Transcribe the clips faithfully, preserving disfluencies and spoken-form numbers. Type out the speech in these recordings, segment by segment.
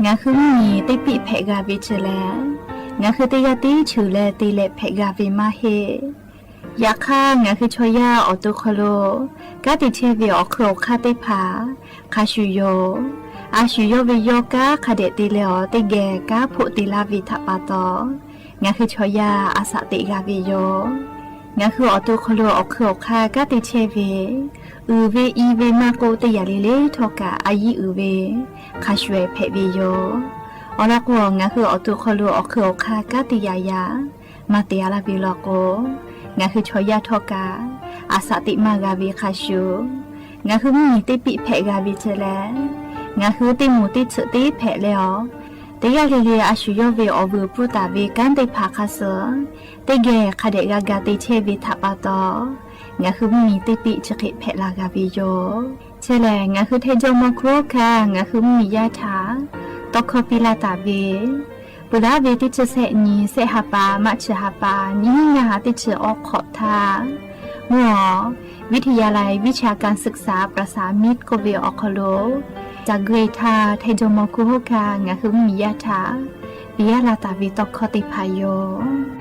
ငါးခုမုၢ်နံၤ တ့ပံၣ်ဖဲးဂၤဝ့ၢ်စဲလဲၣ်, ငါးခုတ့ယၢ်တ့ဆူၣ်လၢတ့လဲးဖဲးဂၤဝ့ၢ်မးဟ့ၣ် ယခါ ငါးခုဆီယၢ် အိၣ်တူၢ်ခီလိာ် ကါတ့ဆဲးဝ့ၢ် အိၣ်ခုၣ်အိၣ်ခါတ့ၢ်ဖၣ် ခါဆူၣ်ယိာ်, အါဆူၣ်ယိာ်ဝ့ၢ်ယီကါ ခါဒဲးတ့လဲအီၤ တ့ဂဲၤကါဖိးတ့လါဝ့ၢ်ထးပာ်တီၤ, ငါးခုဆီယၢ် အစးတ့ဂၤဝ့ၢ်ယီၤ, ငါးခုအိၣ်တူၢ်ခီလိာ် အိၣ်ခုၣ်အိၣ်ခါ ကါတ့ဆဲးဝ့ၢ် အုၣ်ဝ့ၢ်အံၤဝ့ၢ်မးကိးတ့ယၤလံလံထီၣ်ကး အယံၤအုၣ်ဝ့ၢ် ခါဆူၣ်ဝ့ၢ်ဖဲးဝ့ၢ်ယီၤ, အီၤလီၤကိး ငါးခုအိၣ်တူၢ်ခီလိာ် အိၣ်ခုၣ်အိၣ်ခါ ကါတ့ယၤယၤ မၤတ့အါလၢဝ့ၢ်လီၤကိး, ငါးခုဆီယၢ်ထီၣ်ကး အစးတ့မးဂၤဝ့ၢ်ခါဆူၣ်, ငါးခုမုၢ်နံၤ တ့ပံၣ်ဖဲးဂၤဝ့ၢ်စဲလဲၣ်, ငါးခုတ့မူးတ့ဆူၣ်တ့ဖဲးလဲအီၤ, တ့ဂၤလံလံ အါဆူၣ်ယိာ်ဝ့ၢ် အိၣ်ဝုၢ်ပူၤတၢ်ဝ့ၢ် ကါတ့ၢ်ဖၣ်ခါစၢၢ်, တ့ဂဲၤခါဒဲးဂၤဂၤ တ့ဆဲးဝ့ၢ်ထးပာ်တီၤ, ငါးခုမုၢ်နံၤ တ့ပံၣ်ဆံးဃ့ဖဲးလၢဂၤဝ့ၢ်ယီၤ, ဆဲလဲၣ် ငါးခုထဲယီၤမီၤခူခါ ငါးခုမုၢ်နံၤယါထး တီခီပံလၢတၢ်ဝ့ၢ် ပူၤလၢဝ့ၢ်တ့ဆူၣ်ဆဲးနံၤ ဆဲးဟးပာ် မးဆူၣ်ဟးပာ် နံၣ်နံၣ်ဟါ တ့ဆူၣ်အိၣ်ခိးထါ, မုၢ်အီၤ ဝံထယါလံ ဝံဆၢၣ်ကၣ်စၢၣ် ပြၢၣ်စၢၣ်မံးကိးဝ့ၢ်အိၣ်ခီလိာ်, တၢ်ဂ့ၢ်ထါ ထဲယီၤမီၤခူဟီၣ်ခါ ငါးခုမုၢ်နံၤယါထး ပယါလၢတၢ်ဝ့ၢ်တီခီတ့ၢ်ဖၣ်ယီၤ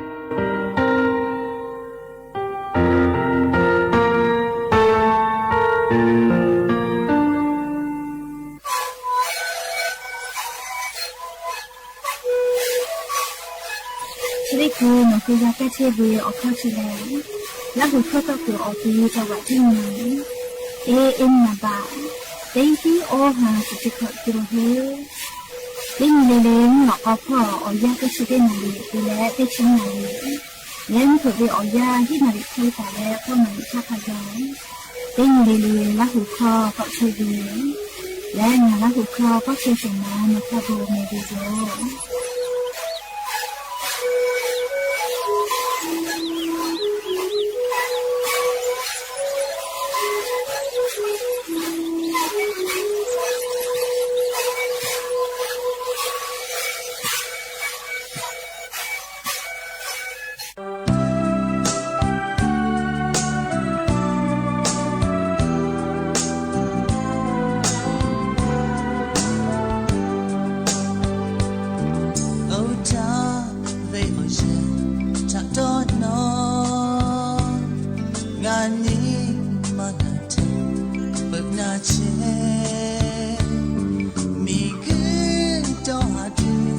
ဆၢလ့ကူ မီၤကူယါကဲဆ့ဝ့ၢ် အိၣ်ခီဆူၣ်လဲၣ်, လၢဟူၣ်ခီတီၢ်ကူၣ်အိၣ်ပူၤ တၢ်ဝးတံၢ်မုၢ်, အ့ အ့ မနၤဘၣ်, တံတံအိၣ်ဟါ စံးတံခီၣ်ကၠိဟ့, တံနံၤလံလံ မုၢ်အီၤဖီအီၤ ယါကဲဆ့တ့ၢ်နၤလံ ပူၤလဲၣ် တ့ဆံနၤလံ လဲၤမုၢ်ခိၣ်သ့ၣ်အီၤယါ ဟံးနၤလံခံတၢ်လဲၣ် ဖီနၤလံဆါခါယီၤ, တံနံၤလံလံ လၢဟူၣ်ခီကီၢ်ဆ့ဝ့ၢ်, လဲၤနၤလၢဟူၣ်ခီကီၢ်ဆ့ဆ့ၣ်နၤ နခီဘိမ့ၢ်ဝံၤယိာ် အိၣ်တၢ်ဝ့ၢ်အီၣ်ယဲၢ် ထးတီနီၢ် ငါနံၤမၤနၤထၢၣ် ပနၢ်ဆဲး မံၤဂုၢ်ဒီးဟးဒုး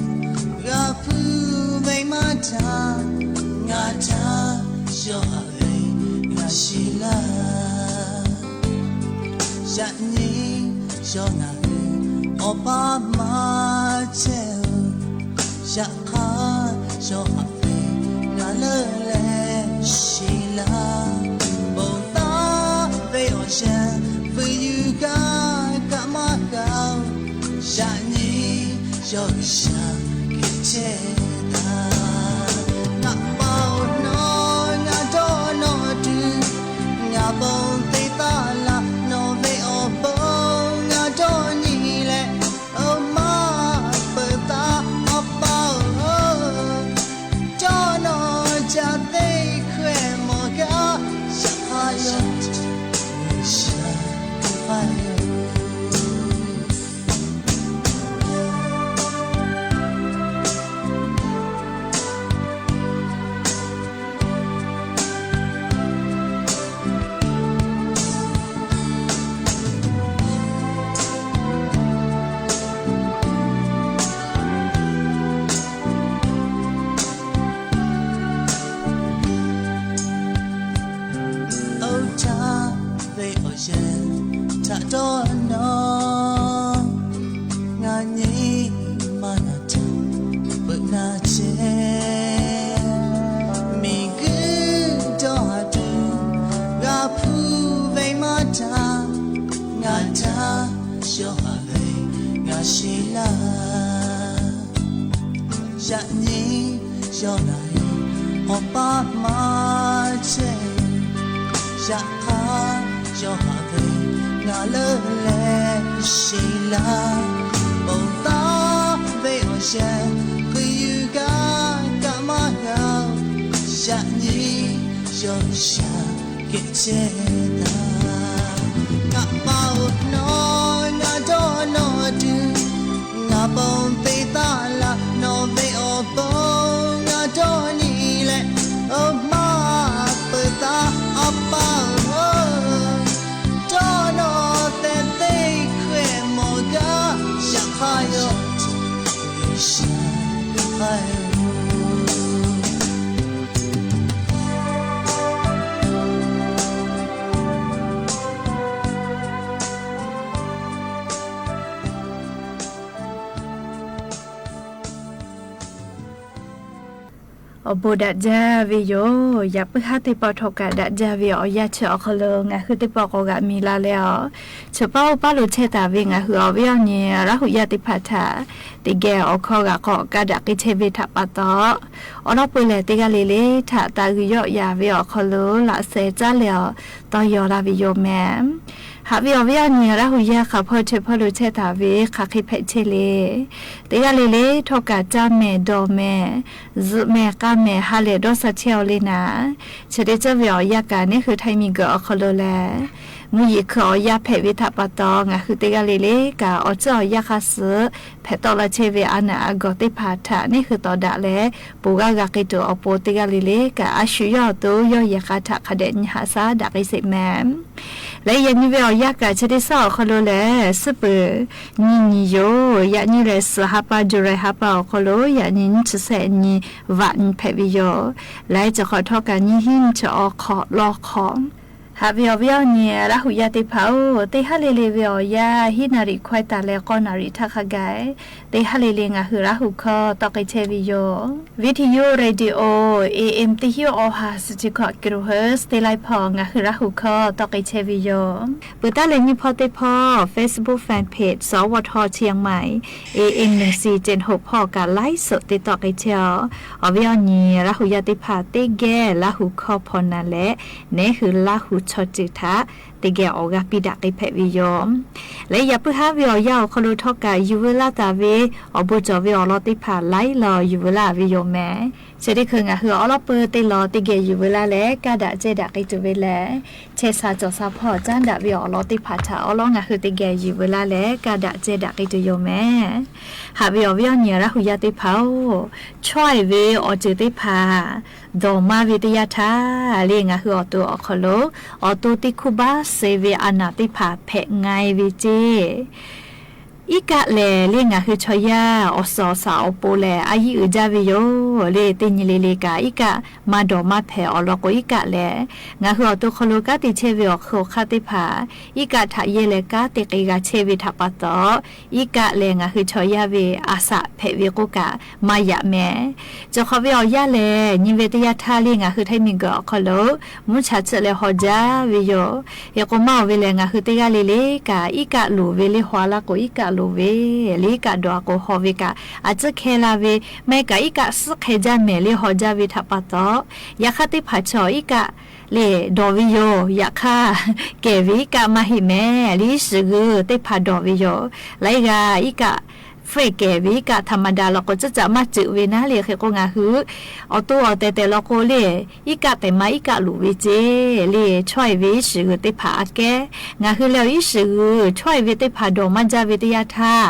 ဂၤဖုးဝဲမၤတၢ် ငါတၢ် ယီၤဟးဝဲ ငါရှံလၢ် ယနံၤ ယီၤနၤဧၢ အီၣ်ပာ်မၤဆဲးဧၢ ယခါ ယီၤဟးဝဲ ငါလၢလဲၤရှံလၢ် ဘိးသးဝ့ၢ်အီၣ်ယဲၢ် ပယုၢ်ကါကမၤကါ ယနံၤ ယီၤကစၢ်ကဲဆ့တၢ် နဘၣ်နီၢ် နဒီးနီၢ်ဒုး နဘၣ်သ့သးလၢ် နီၢ်ဝ့ၢ်အီၣ်ဘိ နဒီးနံၤလဲၣ် အမါ ပသးအပၢ်ဧၢ ဒီးနီၢ် ယသ့ခွဲးမီၤကါ ယခါယီၤ ယခါယီၤ အိၣ်တၢ်ဝ့ၢ် အီၣ်ယဲၢ် ထးတီနီၢ် ငါနံၤမၤနၤထၢၣ် ပနၢ်ဆဲး မံၤဂုၢ်ဒီးဟးဒုး ဂၤဖုးဝဲမၤတၢ် ငါတၢ် ယီၤဟးဝဲ ငါရှံလၢ် ယနံၤ ယီၤနၤဧၢ အီၣ်ပာ်မၤဆဲး ယခါ ယီၤဟးဝဲ ငါလၢလဲၤရှံလၢ် ဘိးသးဝ့ၢ်အီၣ်ယဲၢ် ပယုၢ်ကါကမၤကါ ယနံၤ ယီၤကစၢ်ကဲဆ့တၢ် နဘၣ်နီၢ် နဒီးနီၢ်ဒုး နဘၣ်သ အိၣ်ဘူးဒၣ်ဒ်ဝၢ်ယိၤ, ယၢ်ပၢၢ်ဟါတ့ၢ်ပီၣ်ထိၣ်ကၢ်ဒၣ်ဒ်ဝၢ်အီၣ်ယၢ်ဆၢၣ်အီၤခီလိာ် ငၢ်ဟုတ့ၢ်ပီၣ်ကိးဂၤမံၤလၢ်လၢ်အီၤ, ဆၢၣ်ပီၣ်အိၣ်ပၢ်လိာ်ဆဲးတၢ်ဝၢ် ငၢ်ဟုအီၣ်ဝၢ်အီၤနံၤ ရၢ်ဟူယၢ်တ့ၢ်ဖၣ်ထၣ် တ့ၢ်ကဲအီၣ်ခီဂာ်ကီး ကးဒၣ်က့ၤဆဲးဝဲထၣ်ပၢ်တီၣ်, အီၤလီၤပှဲၤလဲၣ်တ့ၢ်ဂၤလံလၢ်လၢ် ထၣ်တၢ်ဂုာ်ယီၣ်ယၢ်ဝဲအီၤခီလိာ် လၢ်စဲးကၠၢ်လဲၣ်အီၤ တီၢ်ယီၤလၢ်ဝၢ်ယိၤမဲာ် ဟးဝၢ်အီၤဝၢ်အီၤနံၤ ရၢ်ဟူယၢ်ဃာ်ဖီၣ်ဆၢၣ်ပီၣ်လိာ်ဆဲးတၢ်ဝၢ် ဃၣ်ဃ့ဖဲးဆဲးလံ, တ့ၢ်ဂၤလံလၢ်လၢ် ထိၣ်ကၢ်တၢ်မဲာ်ဒီးမဲာ် စုမဲာ်ကၢ်မဲာ် ဟးလဲၢ်ဒီးစၢ်ဆဲးအီၤလံနၤ, ဆၢၣ်တ့ၢ်ကၠၢ်ဝဲအီၣ်ယၢ်ကၢ် န့ၣ်ဃုထၢၣ်မံၤကၢၢ်အီၤခီလိာ်လဲၣ်, မုၢ်ယံၤခုၣ်အီၣ်ယၢ်ဖဲးဝဲထၣ်ပၢ်တီၣ် ငၢ်ဟုတ့ၢ်ဂၤလံလၢ်လၢ် ကးအီၣ်ကၠၢ်အီၣ်ယၢ်ဃာ်စၢၣ် ဖဲးတီၣ်လၢဆဲးဝဲအနၢ်အဂီၢ်တ့ၢ်ဖၣ်ထၣ် န့ၣ်ဃုတီၢ်ဒၣ်လဲာ် ပူၤဂၤဂၤက့ၤတုၤအီၤပူၤ တ့ၢ်ဂၤလံလၢ်လၢ် ကးအါဆူၣ်ယီၢ်တိၢ်ယီၢ်ယဲၢ်ဃာ်ထၣ် ခးဒဲးနံၤဟးဆါဒၣ်က့ၤဆဲးမဲာ် လၢယဲၢ်နံၤဝဲအီၣ်ယၢ်ကၢ် ဆၢၣ်တ့ၢ်ကၠၢ်အီၤခီလိာ်လဲၣ်, စ့ၢ်ပၢၢ် နံၤနံၤယိၤ, ယဲၢ်နံၤလၢ် စဲးဟါပၢ် ယူၤလံဟါပၢ်အီၤခီလိာ် ယဲၢ်နံၤ နွံဆံနံၤ ဝၣ်နံၤဖဲးဝဲယိၤ, လၢကၠီၣ်ဃီထီၣ်ကၢ်နံၤဟံၣ် နွံဆံအီၣ်ခီ လီၢ်ခီ ဟးဝၢ်အီၤဝၢ်အီၤနံၤ ရၢ်ဟူယၢ်တ့ၢ်ဖၣ်အိၣ် တ့ၢ်ဟးလ့လ့ဝဲအီၣ်ယၢ် ဟံၣ်နၣ်ရံၣ်ခွဲးတၢ်လၢ ဃိးနၣ်ရံၣ်ထၣ်ဃာ်ကဲ, တ့ၢ်ဟးလ့လ့ ငၢ်ဟုရၢ်ဟူခီ တီၢ်က့ၤဆဲးဝဲယိၤ ဝံထယု ရေဒီယို အေအ့မ် တစ်ဆံ အဟၣ် ဆံခွီ ကီလိုဟၢၣ် တ့ၢ်လၢ်ဖီၣ် ငၢ်ဟုရၢ်ဟူခီ တီၢ်က့ၤဆဲးဝဲယိၤ, ပၢၢ်တၢ်လႆၢ်နံၣ်ဖီတ့ၢ်ဖီ Facebook Fan Page စဝထ เชียงใหม่ เอเอ็ม หนึ่งสี่เจ็ดหก ဖီၣ် ကး ไลฟ์สด တ့ၢ်တီၢ်က့ၤဆဲးအီၤ အီၣ်ဝဲအီၤနံၤ ရၢ်ဟူယၢ်တ့ၢ်ဖၣ် တ့ၢ်ကဲလၢ်ဟူခီဖီၣ်နၢ်လဲၣ် နဲၣ်ဃုာ်လၢ်ဟူဆီၣ်တံၢ်ထၣ် တ့ၢ်ကဲအီၣ်ဂၤပံးဒၣ်က့ၤဖဲးဝဲယိၤ လၢယၢ်ပၢၢ်ဟါဝဲအီၣ်ယၢ်အီၤခီလိာ် ထီၣ်ကၢ် ယူၤဝဲလၢ်တၢ်ဝၢ် အီၣ်ဘိၣ်ကၠီၣ်ဝဲအီၣ်လီၤတ့ၢ်ဖၣ် လၢ်လီၤ ယူၤဝဲလၢ်ဝဲယိၤမဲာ် ဆၢၣ်တ့ၢ်ခုၣ် ငၢ်ဟုအီၣ်လီၤပၢၢ်တ့ၢ်လီၤ တ့ၢ်ကဲယူၤဝဲလၢ်လဲၣ် ကးဒၣ်ကဲဒၣ်က့ၤတုၤဝဲလဲၣ်, ဆဲးစၢ်ကၠီၣ်စၢ်ဖီၣ် ကၠၢ်ဒၣ်ဝဲအီၣ်လီၤတ့ၢ်ဖၣ်ထၣ် အီၣ်လီၤ ငၢ်ဟုတ့ၢ်ကဲယူၤဝဲလၢ်လဲၣ် ကးဒၣ်ကဲဒၣ်က့ၤတုၤယိၤမဲာ် ဟးဝၢ်အီၤဝၢ်အီၤနံၤ ရၢ်ဟူယၢ်တ့ၢ်ဖၣ်အိၣ် ဆွဲဝဲအီၣ်စၢၤတ့ၢ်ဖၣ် ဒီးမၤဝဲတ့ၢ်ယၢ်ထၣ် လၢငၢ်ဟုအီၣ်တိၢ်အီၣ်ခီလိာ် အီၣ်တိၢ်တ့ၢ်ခူၣ်ဘၣ်စဲးဝဲအနၢ်တ့ၢ်ဖၣ် ဖဲးငါဝဲက့ၤ အံကၣ်လဲၣ် လၢငၢ်ဟုဆီၣ်ယၢ် အီၣ်စၢၤအီၣ်စၢ်အီၤပူၤလဲၣ် အယံၣ်အုၣ်ကၢ်ဝဲယိၤ လၢတ့ၢ်နံၤလ့လ့ကး အံကၣ်မၤဒီးမၤဖဲးအီၤလီၤကိး အံကၣ်လဲၣ် ငၢ်ဟုအီၣ်တိၢ်ခီလိာ် ကးတ့ၢ်ဆဲးဝဲအီၤဃုာ်ခါတ့ၢ်ဖၣ် အံကၣ်ထးယဲလဲၣ် ကးတ့ၢ်က့ၤဂၤဆဲးဝဲထၣ်ပၢ်တီၣ် အံကၣ်လဲၣ် ငၢ်ဟုဆီၣ်ယၢ်ဝဲအစၢ်ဖဲးဝဲကိးကး မၤယၣ်မဲာ် ကၠီၣ်ဃီဝဲအီၣ်ယၢ်လဲၣ် နံၤဝဲတ့ၢ်ယၢ်ထၣ် လၢငၢ်ဟုထၢၣ်မံၤကၢၢ်အီၤခီလိာ် မူဆၣ်ဆၢၣ်လဲၣ်ဟီၣ်ကၢ်ဝဲယိၤ ဟ့ၣ်ကိးမးအီၤဝဲလဲၣ် ငၢ်ဟုတ့ၢ်ဂၤလံလ့ကး အံကၣ်လိာ်ဝဲလၢဟီၣ်လၢကိး အံကၣ်လိာ်ဝဲ လၢအံကၣ်ဒီးအကိးဟီၣ်ဝဲကး အစၢၢ်ခဲလၢာ်ဝဲ မ့ၢ်ကးအံကၣ်စၢၢ်ခဲကၢ်မဲာ်လၢဟီၣ်ကၢ်ဝဲထၣ်ပၢ်တီၣ် ယၣ်ခါတ့ၢ်ဖၣ်ဆၢၣ် အံကၣ် လၢဒီးဝဲယိၤ ယၣ်ခါ ကဲဝဲအံကၣ်မၤဟ့ၣ်မဲာ် လၢအံၣ်စရ့ၣ်တ့ၢ်ဖၣ်ဒီးဝဲယိၤ လၢအံၤဂၤ အံကၣ် ဖဲးကဲဝဲအံကၣ် ထၣ်မၤဒါလီၤကိး စၢၢ်စၢၢ်မၤစၢၢ်ဝဲနၤ လၢဃ့ကိးငၢ်ဟု အီၣ်တိၢ်အီၣ်တဲာ်တဲာ်လီၤကိးလၢ အံကၣ်တဲာ်မၤအံကၣ်လိာ်ဝဲက့ၤ လၢဆွဲဝဲအံၣ်စရ့ၣ်တ့ၢ်ဖၣ်အကဲ ငၢ်ဟုလၢအံၣ်စရ့ၣ် ဆွဲဝဲတ့ၢ်ဖၣ်ဒီးမၤကၢ်ဝဲတ့ၢ်ယၢ်ထၣ်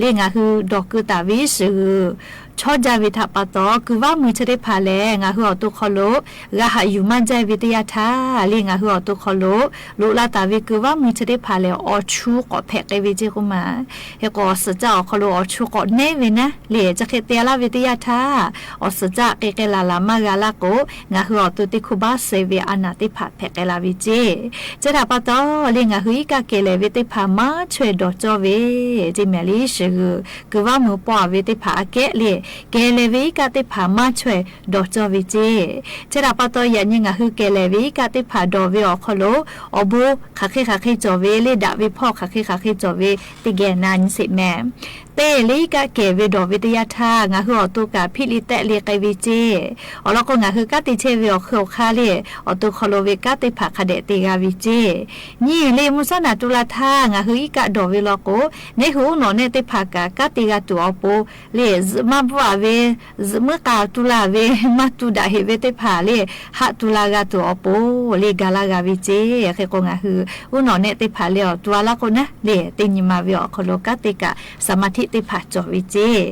လၢငၢ်ဟုဒီးကုးတၢ်ဝဲအံၣ်စရ့ၣ် ဆီၣ်ကၢ်ဝဲထၣ်ပၢ်တီၣ် ကုၢ်ဝၣ်မုၢ်ဆၢၣ်တ့ၢ်ဖၣ်လဲၣ် ငၢ်ဟုအီၣ်တိၢ်ခီလိာ် ဂၤဟးယူၤမၤကၢ်ဝဲတ့ၢ်ယၢ်ထၣ် လၢငၢ်ဟုအီၣ်တိၢ်ခီလိာ် လိၣ်လၢ်တၢ်ဝဲကုၢ်ဝၣ်မုၢ်ဆၢၣ်တ့ၢ်ဖၣ်လဲၣ် အီၣ်ဆူၣ်ကိးဖဲးကဲဝဲက့ၤကိးမး ဟ့ၣ်ကိးအီၣ်စၢၢ်ကၠၢ်အီၤခီလိာ် အီၣ်ဆူၣ်ကိးနဲဝဲနၤ လၢကၠၢ်ဃ့တဲလၢ်ဝဲတ့ၢ်ယၢ်ထၣ် အီၣ်စၢၢ်ကၠၢ်က့ၤကဲလၢ်လၢ်မၤဂၤလၢ်ကိး ငၢ်ဟုအီၣ်တိၢ်တ့ၢ်ခူၣ်ဘၣ်စဲးဝဲအနၢ်တ့ၢ်ဖၣ်ဖဲးကဲလၢ်ဝဲက့ၤ ဆၢထၣ်ပၢ်တီၣ် လၢငၢ်ဟုအံကၣ်ကဲလဲၣ်ဝဲတ့ၢ်ဖၣ်မၤဆွဲးဒီးကၠီဝဲ က့ၤမဲာ်လၢအံၣ်စရ့ၣ် ကုၢ်ဝၣ်မုၢ်ပှၢ်ဝဲတ့ၢ်ဖၣ်အကဲလၢ ကဲလဲၣ်ဝဲအံကၣ်တ့ၢ်ဖၣ်မၤဆွဲးဒီးကၠီဝဲက့ၤ ဆၢထၣ်ပၢ်တီၣ် ယၣ်နံၤငၢ်ဟုကဲလဲၣ်ဝဲအံကၣ်တ့ၢ်ဖၣ်ဒီးဝဲအီၤခီလိာ် အီၣ်ဘိၣ်ဃၣ်ဃ့ဃၣ်ဃ့ကၠီဝဲ လၢဒၣ်ဝဲဖီၣ်ဃၣ်ဃ့ဃၣ်ဃ့ကၠီဝဲ တ့ၢ်ကဲနၤနံၤဆဲးမဲာ် တဲလၢအံကၣ်ကဲဝဲဒီးဝဲတ့ၢ်ယၢ်ထၣ် ငၢ်ဟုအီၣ်တိၢ်ကးဖံးလံတဲးလံကဲဝဲက့ၤ အီၣ်လီၤကိးငၢ်ဟုကးတ့ၢ်ဆဲးဝဲအီၤဃုာ်ခါလၢ အီၣ်တိၢ်ခီလိာ်ဝဲကးတ့ၢ်ဖၣ်ခးဒဲးတ့ၢ်ဂၤဝဲက့ၤ နံၤလၢမုၢ်ဆါနၤတူၢ်လၢ်ထၣ် ငၢ်ဟုအံကၣ်ဒီးဝဲလီၤကိး နဲၣ်ဃုာ်အူနီၣ်နဲၣ်တ့ၢ်ဖၣ်ကး ကးတ့ၢ်ဂၤတုၤအီၤပူၤ လၢ ယမၤဘှါဝဲ ယမၤကၢ်တူၢ်လၢ်ဝဲ မၤတူၢ်ဒၣ်ဟ့ၣ်ဝဲတ့ၢ်ဖၣ်လၢ ဟးတူၢ်လၢ်ဂၤတုၤအီၤပူၤ လၢကၤလၢ်ဂၤဝဲက့ၤ ဃ့ကိးငၢ်ဟု အူနီၣ်နဲၣ်တ့ၢ်ဖၣ်လၢအီၤတူၢ်လၢ်ကိးနၤ လၢတ့ၢ်နံၤမၤဝဲအီၤခီလိာ်ကးတ့ၢ်ကး စမၤထံတ့ၢ်ဖၣ်ကၠီဝဲက့ၤ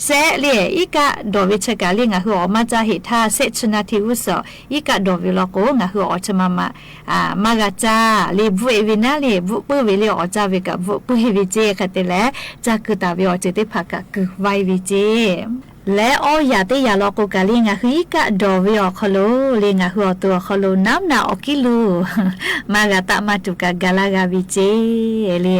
စဲးလၢအံကၣ်ဒီးဝဲဆၢကးလၢ ငၢ်ဟုအီၣ်မၤကၢ်ဟ့ၣ်ထၣ် ဆဲးဆူနၢ်ထံဝူစီၣ် အံကၣ်ဒီးဝဲလီၤကိး ငၢ်ဟုအီၣ်ဆၢမၤမၤ မၤဂၤကၢ် လၢဘှဲဝဲနၤလၢ ဘှဲပၢၢ်ဝဲလၢအီၣ်ကၢ်ဝဲကး ဘှဲပၢၢ်ဟ့ၣ်ဝဲက့ၤ ခဲတဲလဲၣ် ကၢ်ကုၢ်တၢ်ဝဲအီၤစဲးတ့ၢ်ဖၣ်ကးကုၢ်ဝဲဝဲက့ၤ လဲၤအီယၢ်တ့ယၢ်လီၤကိးကးလံ ငါဟုအံးကၣ်ဒိးဝဲအီၤခီလိာ်လံ ငါဟုအီၤတိၤအီၤခီလိာ် နၢ်နၢ်အီၤကံလိာ် မၤဂၤတၢ်မၤတူၢ်ကးဂၤလၢဂၤဝံၤစ့ၢ် လံ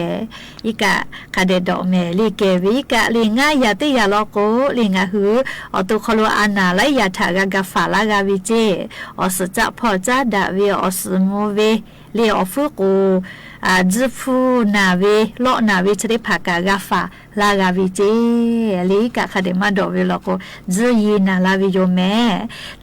အံးကၣ်ခးဒဲးဒိးမဲာ်လံ ကဲဝဲအံးကၣ်လံ ငါယၢ်တ့ယၢ်လီၤကိးလံ ငါဟုအီၤတိၤခီလိာ် အနၢ်လၢယၢ်ထၢၣ်ဂၤ ဂၤဖးလၢဂၤဝံၤစ့ၢ် အီၣ်စၢၤစၢဖီၣ်စၢဒၣ်ဝဲ အီၣ်စၢၤမူဝဲ လံ အီၣ်ဖုကိၣ် အၣ် စုဖုနၢ်ဝဲ လီနၢ်ဝဲ ဆၢတ့ၢ်ဖးကး ဂၤဖးလၢဂၤဝံၤစ့ၢ် လံ အံးကၣ်ခးဒဲး မၤဒိးဝဲလီၤကိး စုယံၤနၢ်လၢဝံၤယိာ်မဲာ်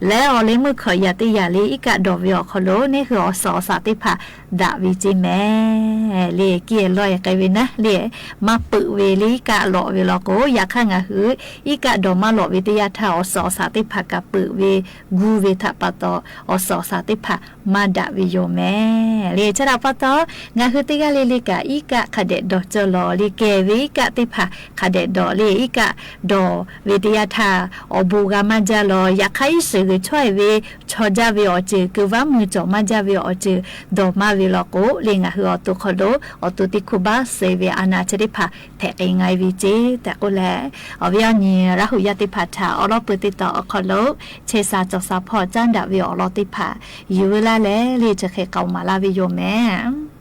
လဲၤအီၤလၢမုၢ်ခီၣ်ယၢ်တ့ယၢ်လံ အံးကၣ်ဒိးဝဲအီၤခီလိာ် န့ၣ်ဟုအီၣ်စၢၤအီၣ်စၢ်သ့ၣ်တဖၣ်ဒၣ်ဝံၤစ့ၢ်မဲာ် လံ ကံအဲၣ်လီၤအဲၣ်ကဲဝဲနၤ လံ မၤပၢၢ်ဝဲလံ အံးကၣ်လီၤဝဲလီၤကိး ယၤခါငါဟု အံးကၣ်ဒိးမၤလီၤဝဲတယၢ်ထၢၣ် အီၣ်စၢၤအီၣ်စၢ်သ့ၣ်တဖၣ်ကပၢၢ်ဝဲ ဂူဝဲထၢၣ်ပာ်တီၤ အီၣ်စၢၤအီၣ်စၢ်သ့ၣ်တဖၣ် မၤဒၣ်ဝံၤယိာ်မဲာ် လံ ဆၢဒၣ်ပာ်တီၤ ငါဟုတဂၤလံလံကး အံးကၣ်ခးဒဲးဒိးကၠီလီၤလံ ကဲဝဲအံးကၣ်သ့ၣ်တဖၣ် ခးဒဲးဒိးလံ အံးကၣ်ဒိးဝဲတယၢ်ထၢၣ် အီၣ်ဘိးဂၤမၤဒ်လီၤ ယၤခါအံၤစၢၤဂ့ၤဆီၣ်ဝဲ ဆီၣ်ဒၣ်ဝဲအီၤစၢၤ ကၢၢ်ဝါမုၢ်ကၠီၣ်မၤဒ်ဝဲအီၤစၢၤ ဒိးမၤဝဲလီၤကိး လံ ငါဟုအီၤတိၤခီလိာ် အီၤတိၤသံခုဘၣ်စဲဝဲ အနၢ်ဆၢတ့ၢ်ဖး ဖဲးက့ၤငါဝံၤစ့ၢ် တၢ်ကိးလဲၣ် အဝဲအနံၣ်ရၢ်ဟူးယၢ်သ့ၣ်တဖၣ်ထၢၣ် အီလီၤပၢၤတ့တီၤအီၤခီလိာ် ဆဲးစၢ်စီၣ်စၢ်ဖီၣ်စၢဒၣ်ဝဲအီၤလီၤသ့ၣ်တဖၣ် ယံၤဝဲလၢ်လဲၣ် လံ ဆၢဃဲးကီးမၤလၢဝံၤယိာ်မဲာ်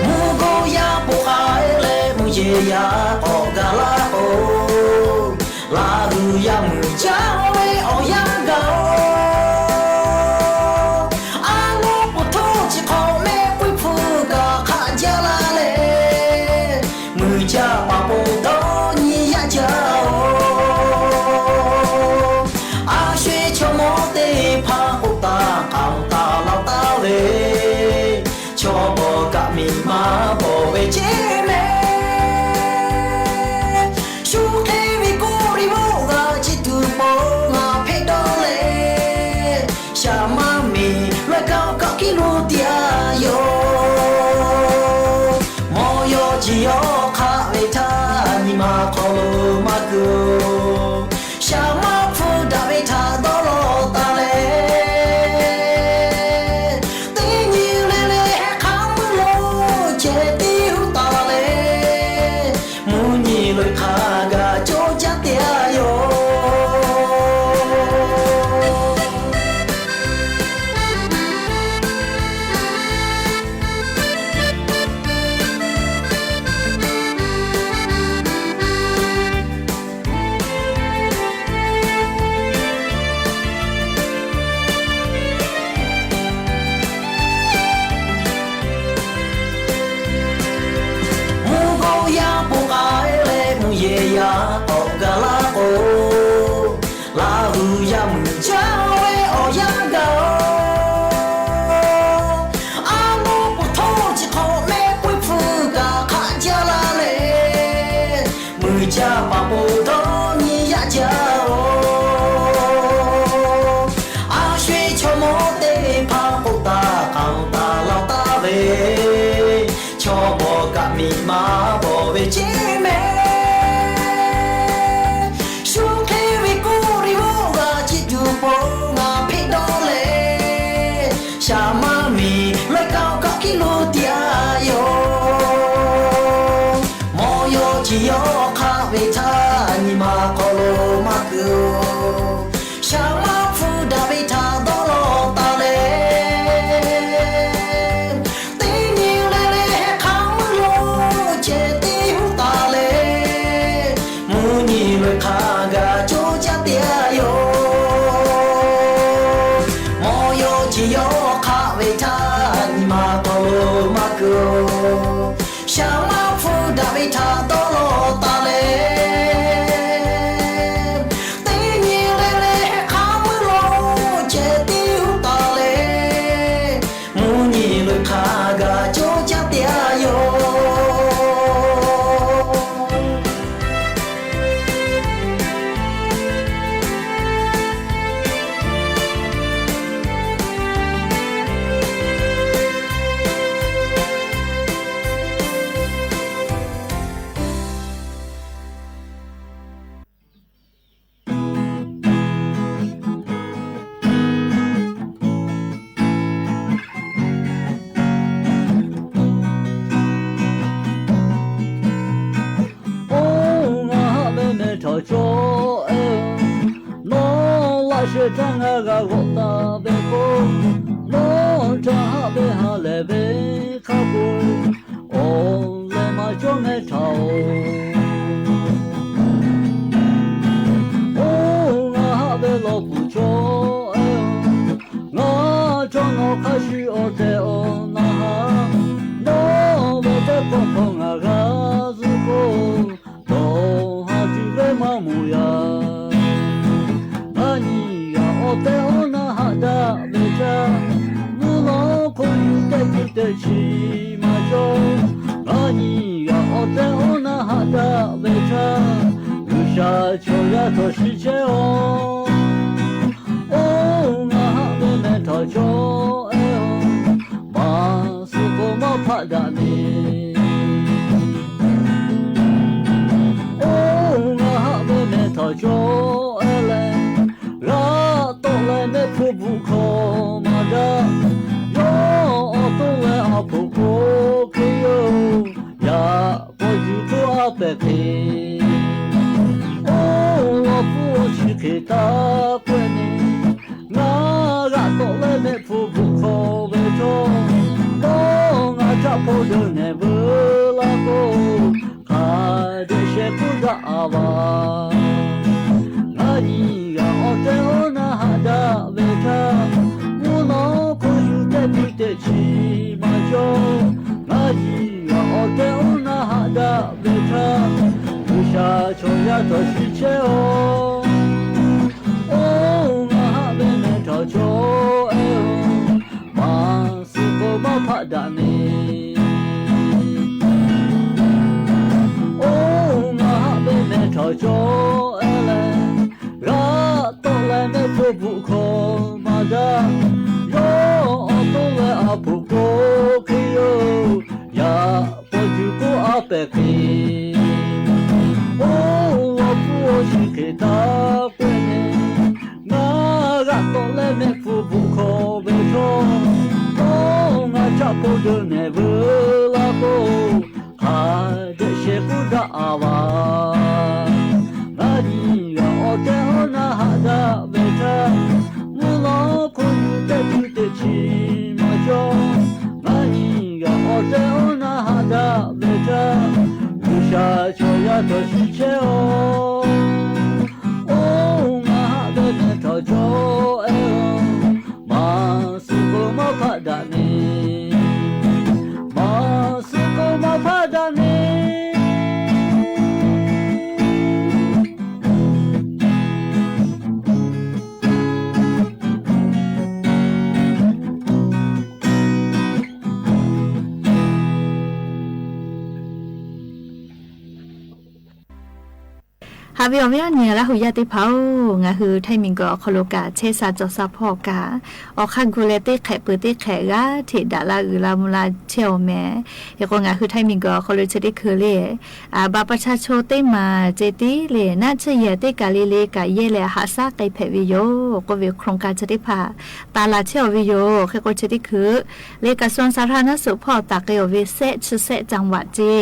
မူကိယၤပိာ်ဃာ်လၢ မူယဲယၤကိးဂၤလၢ်အိၣ် လၢ်ဟုယၤမုၢ်ကၠီၣ်ဝဲ အီၣ်ယၤဂၤအိၣ် အနီၢ်ပိာ်ထိၣ်ဆံးခီၣ် မ့ၢ်ကွံဖုကခးယၤလၢ်လဲၣ် မုၢ်ကၠီၣ်ပာ်ပိာ်ဒီနံၤယၤကၠီၣ်အိၣ် အဆွေချိုမော်သ့ၣ်တဖၣ် အိၣ်တၢ်ကၢ်တၢ်လီၤတၢ်ဝဲ ဆီၣ်ဘီၣ်ကးမံၤမၤဘီၣ်ဝဲက့ၤမဲာ် ဆူၣ်ချ့ဝံၤကိးရံၣ်မိၢ်ဂၤ ဆံးတူၢ်ပိာ်ငါဖဲဒီးလဲၣ် ရှၢမါမံၤ လွဲၢ်ကီကီၢ်ကံလိတံယိၤ မ်ယီၤကံယီၤခးဝဲထၢၣ် နံၤမၤခီလိာ်မၤကၢၤ ရှၢမါဖုဒၣ်ဝဲထၢၣ်ဒီးလီၤတၢ်လဲၣ် တနံၤလဲၣ်လဲၣ်ဟဲခးမုၢ်လိၤ ကဲတံဟူတၢ်လဲၣ် မုၢ်နံၤလွံၢ်ခါဂၤ ကၠိကၠၢ်တံယိၤ မူကိယၤပိာ်ဃာ်လၢ မူယဲယၤကိးဂၤလၢ်အိၣ် လၢ်ဟုယၤမုၢ်ကၠီၣ်ဝဲ အီၣ်ယၤဂၤအိၣ် အနီၢ်ပိာ်ထိၣ်ဆံးခီၣ် မ့ၢ်ကွံဖုကခးယၤလၢ်လဲၣ် မုၢ်ကၠီၣ်ပာ်ပိာ်ဒီနံၤယၤကၠီၣ်အိၣ် အဆွေချိုမော်သ့ၣ်တဖၣ် အိၣ်တၢ်ကၢ်တၢ်လီၤတၢ်ဝဲ ဆီၣ်ဘီၣ်ကးမံၤမၤဘီၣ်ဝဲက့ၤမဲာ် ဆူၣ်ချ့ဝံၤကိးရံၣ်မိၢ်ဂၤ ဆံးတူၢ်ပိာ်ငါဖဲဒီးလဲၣ် ရှၢမါမံၤ လွဲၢ်ကီကီၢ်ကံလိတံယိၤ မ်ယီၤကံယီၤခးဝဲထၢၣ် နံၤမၤခီလိာ်မၤကၢၤ ရှၢမါဖုဒၣ်ဝဲထၢၣ်ဒီးလီၤတၢ်လဲၣ် တနံၤလဲၣ်လဲၣ်ဟဲခးမုၢ်လိၤ ကဲတံဟူတၢ်လဲၣ် မုၢ်နံၤလွံၢ်ခါဂၤ ကၠိကၠၢ်တံယိၤ မ်ယီၤကံယီၤခးဝဲထၢၣ် နံၤမၤခီလိာ်မၤကၢၤ ရှၢမါဖုဒၣ်ဝဲထၢၣ်ဒီးလီၤတၢ်လဲၣ် တနံၤ โจเอล น้องละเชยจัง งากะโกะตาเบโก น้องจะหาเบหาแลเบคาโก โอ แลมาจ้อแม่เฒ่า โอ งาหาเบลอปูโจเอล งาจ้อน้องข้าชื่อโอเตโอนาหา น้องเบเตโกโกงากาซุโก โตหาจื้อเบมามูยา งานี้ยาโอเตโอนาหาดาเบจา มูลอคนอยู่เตจุเตชีมาโจ งานี้ยาโอเตโอนาหาดาเบจา ลูกชายโชยาโตชิเชโอ โอ งาหาเบแม่เฒ่าโจเอล มาสุโกมาผะดะเน โอ งาหาเบแม่เฒ่าโจเอลแล ลาโตแลแม่ผู้บุคคลมาดะ ยอโตแลอาผู้โกเกโย ยาปอจื้อโกอาแปะเก โอ ลอผู้โอชิเกตาเกวเน งากะโตแลแม่ผู้บุคคลเบโจ โตงาจะโปเดินแหนเบลาโก ข้าเดเชกุดะอาวา งานี้ยาโอเตโอนาหาดาเบจา มูลอคนอยู่เตจุเตชีมาโจ งานี้ยาโอเตโอนาหาดาเบจา ลูกชายโชยาโตชิเชโอ โอ งาหาเบแม่เฒ่าโจเอล มาสุโกมาผะดะเน โอ งาหาเบแม่เฒ่าโจเอลแล ลาโตแลแม่ผู้บุคคลมาดะ ยอโตแลอาผู้โกเกโย ยาปอจื้อโกอาแปะเก โอ ลอผู้โอชิเกตาเกวเน งากะโตแลแม่ผู้บุคคลเบโจ โตงาจะโปเดินแหนเบลาโก ข้าเดเชกุดะอาวา งานี้ยาโอเตโอนาหาดาเบจา มูลอคนอยู่เตจุเตชีมาโจ งานี้ยาโอเตโอนาหาดาเบจา ลูกชายโชยาโตชิเชโอ โอ งาหาเบแม่เฒ่าโจเอล มาสุโกมาผะดะเน มาสุโกมาผะดะเน ဟါဝီအီၤဝဲအီၤ နံၤလၢဟူယၢ်သ့ၣ်တဖၣ်ဧၢ, ငါဟု ထၢၣ်မံၤကီး ခီလိာ်ကး ဆဲးစးစီၤစးဖီၣ်ကး အီၣ်ခါဂူာ်လဲၣ်သ့ၣ်ခဲးပၢၤသ့ၣ်ခဲးဂၤ ထံၣ်ဒၣ်လၢအဂုၤလၢမူလၢဆဲးအီၤမဲာ်, ယကိး ငါဟု ထၢၣ်မံၤကီး ခီလိာ် ဆၢထံၣ်ခုလၢ အဘၣ်ပၢဆှၢဆိသ့ၣ်မး ကဲတံၢ်လၢ နၢ်ဆၢၣ်ယဲၢ်သ့ၣ်ကးလံလၢ ကးယဲၢ်လဲၣ် ဟးဆှၢကဲဖဲးဝဲယိာ်, ကီးဝဲ โครงการ ဆၢထံၣ်တဖၣ် တၢ်လၢဆဲးအီၤဝဲယိာ်, ခဲကိး ဆၢထံၣ်ခု လၢ กระทรวงสาธารณสุข ဖီၣ်တၢ်ကဲအီၤဝဲ ဆယ့် ဆယ့် จังหวัด ကဲ,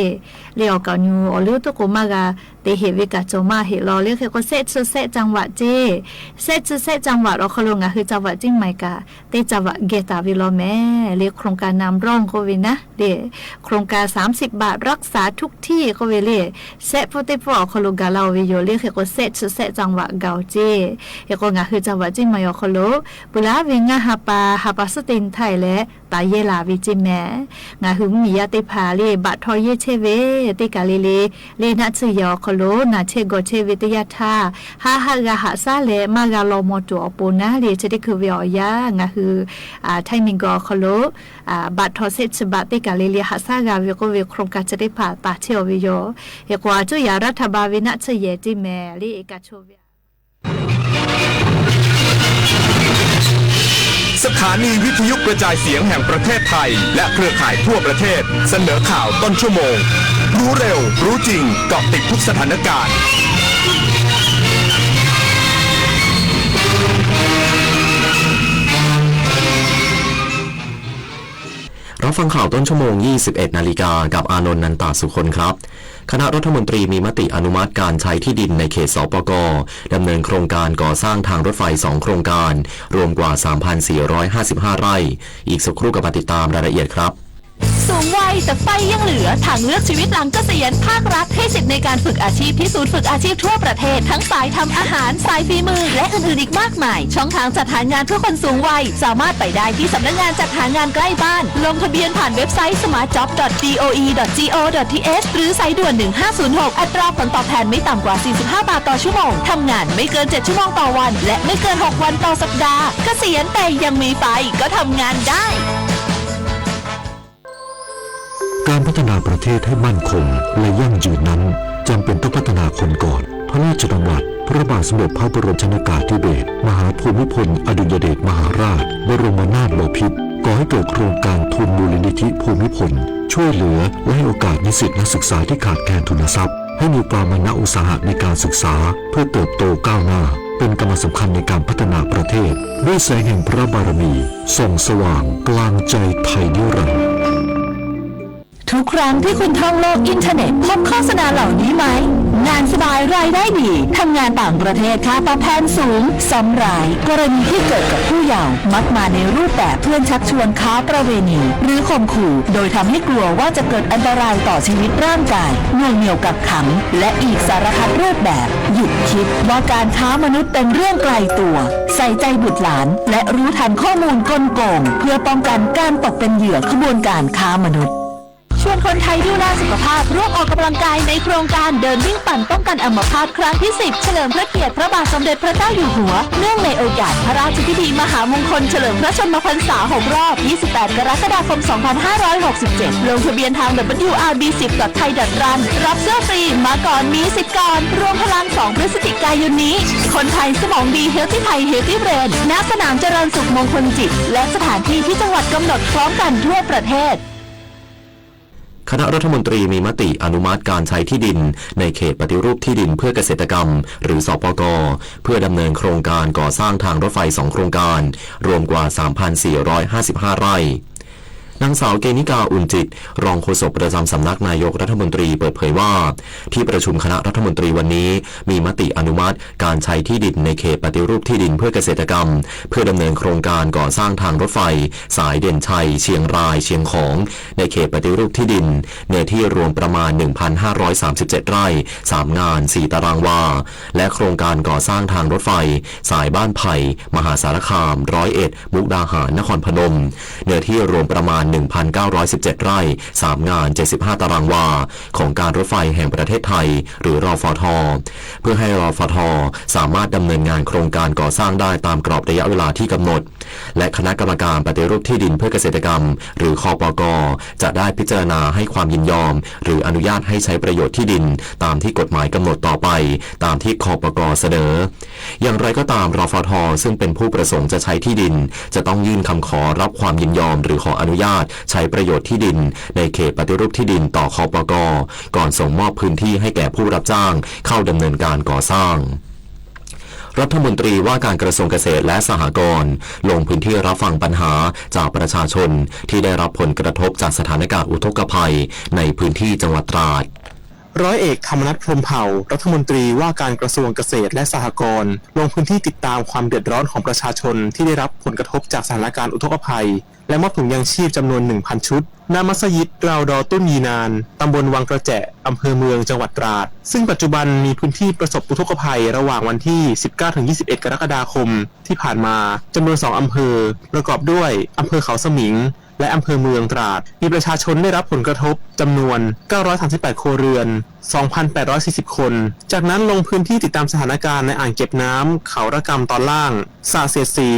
လၢအီၤကးညူ အီၤလၢသကိးမးဂၤ တဟ့ၣ်ဝဲကးစီၤမးဟ့ၣ်လီၤ, လၢခဲကိး ဆယ့် ဆယ့် จังหวัด ကဲ, ဆယ့် ဆယ့် จังหวัด အီၤခီလိာ် ငါဟု จังหวัด เชียงใหม่ ကး သ့ၣ် จังหวัด ကဲတၢ်ဝဲလီၤမဲာ်, လၢ โครงการนำร่อง ကီးဝဲနၤ, လၢ โครงการสามสิบบาทรักษาทุกที่ ကီးဝဲလၢ ဆဲးဖိသ့ၣ်ဖိအီၤခီလိာ် ကးလၢအီၤဝဲယိာ်, လၢခဲကိး ဆယ့် ဆယ့် จังหวัด ကးအီၤကဲ, ခဲကိး ငါဟု จังหวัด เชียงใหม่ အီၤခီလိာ် ပှၤလၢအဝဲငါဟးပာ် ဟးပာ်စ့ၢ်သ့ၣ်နထၢၣ်လဲၣ် တၢ်ယဲၢ်လၢ်ဝဲကဲမဲာ်, ငါဟု မ့ၢ်ယၤသ့ၣ်တဖၣ်လၢ ဘၣ်ထီၣ်ယဲၢ်ဆဲးဝဲ သ့ၣ်ကးလံလၢ လၢနၢ်ဆၢၣ်ယဲၢ်အီၤခီလိာ် နၢ်ဆဲးဂီၤဆဲးဝဲတယၢ်ထါ, ဟးဟးဂၤဟးဆှၢလဲၣ် မၤဂၤလီၤမီၤတိၢ်အီၤပူၤနၤ လၢ ဆၢထံၣ်ခု ဝဲအီၤယၤ, ငါဟု ထၢၣ်မံၤကီးခီလိာ် ဘၣ်ထီၣ် ဆယ့် ဆယ့် บาท သ့ၣ်ကးလံလၢ ဟးဆှၢဂၤဝဲ ကီးဝဲ โครงการ ဆၢထံၣ်တဖၣ် တၢ်ဆဲးအီၤဝဲယိာ်, ခဲကိး အကၠိယၤရးထၢၣ်ဘၣ်ဝဲ နၢ်ဆၢၣ်ယဲၢ်ကဲမဲာ် လၢအကးဆိဝဲ สถานีวิทยุกระจายเสียงแห่งประเทศไทย และเครือข่ายทั่วประเทศ เสนอข่าวต้นชั่วโมง รู้เร็ว รู้จริง เกาะติดทุกสถานการณ์ รับฟังข่าวต้นชั่วโมง ยี่สิบเอ็ดนาฬิกา กับอานนท์ นันตสุคนครับ คณะรัฐมนตรีมีมติอนุมัติการใช้ที่ดินในเขต สปก ดำเนินโครงการก่อสร้างทางรถไฟสองโครงการ รวมกว่า สามพันสี่ร้อยห้าสิบห้าไร่ อีกสักครู่กลับมาติดตามรายละเอียดครับ สูงวัยแต่ไฟยังเหลือ ทางเลือกชีวิตหลังเกษียณ ภาครัฐให้สิทธิ์ในการฝึกอาชีพที่ศูนย์ฝึกอาชีพทั่วประเทศ ทั้งสายทำอาหาร สายฝีมือ และอื่นๆ อีกมากมาย ช่องทางจัดหางานเพื่อคนสูงวัย สามารถไปได้ที่สำนักงานจัดหางานใกล้บ้าน ลงทะเบียนผ่านเว็บไซต์ สมาร์ทจ็อบ ดอท ดี โอ อี ดอท จี โอ ดอท ที เอช หรือสายด่วน หนึ่งห้าศูนย์หก อัตราผลตอบแทนไม่ต่ำกว่า สี่สิบห้าบาทต่อชั่วโมง ทำงานไม่เกิน เจ็ดชั่วโมงต่อวัน และไม่เกิน หกวันต่อสัปดาห์ เกษียณแต่ยังมีไฟก็ทำงานได้ การพัฒนาประเทศให้มั่นคงและยั่งยืนนั้น จำเป็นต้องพัฒนาคนก่อน พระราชดำรัส พระบาทสมเด็จพระบรมชนกาธิเบศร มหาภูมิพลอดุลยเดชมหาราช บรมนาถบพิตร ก่อให้เกิดโครงการทุนมูลนิธิภูมิพล ช่วยเหลือและให้โอกาสนิสิตนักศึกษาที่ขาดแคลนทุนทรัพย์ ให้มีความมานะอุตสาหะในการศึกษา เพื่อเติบโตก้าวหน้า เป็นกำลังสำคัญในการพัฒนาประเทศ ด้วยแสงแห่งพระบารมี ส่องสว่างกลางใจไทยนิรันดร์ ทุกครั้งที่คุณท่องโลกอินเทอร์เน็ต พบโฆษณาเหล่านี้ไหม งานสบายรายได้ดี ทำงานต่างประเทศค่าตอบแทนสูง ซ้ำร้าย กรณีที่เกิดกับผู้เยาว์ มักมาในรูปแบบเพื่อนชักชวนค้าประเวณี หรือข่มขู่ โดยทำให้กลัวว่าจะเกิดอันตรายต่อชีวิตร่างกาย หน่วงเหนี่ยวกักขัง และอีกสารพัดรูปแบบ หยุดคิดว่าการค้ามนุษย์เป็นเรื่องไกลตัว ใส่ใจบุตรหลาน และรู้ทันข้อมูลกลโกง เพื่อป้องกันการตกเป็นเหยื่อขบวนการค้ามนุษย์ ชวนคนไทยดูแลสุขภาพ ร่วมออกกำลังกายในโครงการเดินวิ่งปั่นป้องกันอัมพาตครั้งที่ สิบ เฉลิมพระเกียรติพระบาทสมเด็จพระเจ้าอยู่หัว เนื่องในโอกาสพระราชพิธีมหามงคลเฉลิมพระชนมพรรษา หก รอบ ยี่สิบแปด กรกฎาคม สองพันห้าร้อยหกสิบเจ็ด ลงทะเบียนทาง ดับเบิลยูอาร์บีสิบ ดอท ไทย ดอท รัน รับเสื้อฟรี มาก่อนมีสิทธิ์ก่อน รวมพลัง สอง พฤศจิกายนนี้ คนไทยสมองดี เฮลตี้ไทย เฮลตี้เบรน ณ สนามเจริญสุขมงคลจิต และสถานที่ที่จังหวัดกำหนดพร้อมกันทั่วประเทศ คณะรัฐมนตรีมีมติอนุมัติการใช้ที่ดินในเขตปฏิรูปที่ดินเพื่อเกษตรกรรม หรือ สปก เพื่อดำเนินโครงการก่อสร้างทางรถไฟสองโครงการ รวมกว่า สามพันสี่ร้อยห้าสิบห้าไร่ นางสาวเกณฑิกา อุ่นจิต รองโฆษกประจำสำนักนายกรัฐมนตรีเปิดเผยว่า ที่ประชุมคณะรัฐมนตรีวันนี้มีมติอนุมัติการใช้ที่ดินในเขตปฏิรูปที่ดินเพื่อเกษตรกรรม เพื่อดำเนินโครงการก่อสร้างทางรถไฟสายเด่นชัย เชียงราย เชียงของ ในเขตปฏิรูปที่ดิน เนื้อที่รวมประมาณ หนึ่งพันห้าร้อยสามสิบเจ็ดไร่ สามงาน สี่ตารางวา และโครงการก่อสร้างทางรถไฟสายบ้านไผ่ มหาสารคาม ร้อยเอ็ด มุกดาหาร นครพนม เนื้อที่รวมประมาณ หนึ่งพันเก้าร้อยสิบเจ็ดไร่ สามงาน เจ็ดสิบห้าตารางวา ของการรถไฟแห่งประเทศไทย หรือ รฟท เพื่อให้ รฟท สามารถดำเนินงานโครงการก่อสร้างได้ตามกรอบระยะเวลาที่กำหนด และคณะกรรมการปฏิรูปที่ดินเพื่อเกษตรกรรม หรือ คปก จะได้พิจารณาให้ความยินยอม หรืออนุญาตให้ใช้ประโยชน์ที่ดินตามที่กฎหมายกำหนดต่อไป ตามที่ คปก เสนอ อย่างไรก็ตาม รฟท ซึ่งเป็นผู้ประสงค์จะใช้ที่ดิน จะต้องยื่นคำขอรับความยินยอม หรือขออนุญาตใช้ประโยชน์ที่ดินในเขตปฏิรูปที่ดินต่อ คปก ก่อนส่งมอบพื้นที่ให้แก่ผู้รับจ้างเข้าดำเนินการก่อสร้าง รัฐมนตรีว่าการกระทรวงเกษตรและสหกรณ์ ลงพื้นที่รับฟังปัญหาจากประชาชนที่ได้รับผลกระทบจากสถานการณ์อุทกภัยในพื้นที่จังหวัดตราด ร้อยเอกธรรมนัส พรหมเผ่า รัฐมนตรีว่าการกระทรวงเกษตรและสหกรณ์ ลงพื้นที่ติดตามความเดือดร้อนของประชาชนที่ได้รับผลกระทบจากสถานการณ์อุทกภัย และมอบถุงยางชีพจำนวน หนึ่งพันชุด ณ มัสยิดราวดอตุ้นยีนาน ตำบลวังกระแจะ อำเภอเมือง จังหวัดตราด ซึ่งปัจจุบันมีพื้นที่ประสบอุทกภัยระหว่างวันที่ สิบเก้าถึงยี่สิบเอ็ด กรกฎาคมที่ผ่านมา จำนวน สอง อำเภอ ประกอบด้วย อำเภอเขาสมิง และอำเภอเมืองตราด มีประชาชนได้รับผลกระทบจำนวน เก้าร้อยสามสิบแปด ครัวเรือน สองพันแปดร้อยสี่สิบ คน จากนั้นลงพื้นที่ติดตามสถานการณ์ในอ่างเก็บน้ำเขาระกำตอนล่าง สระเสียดสี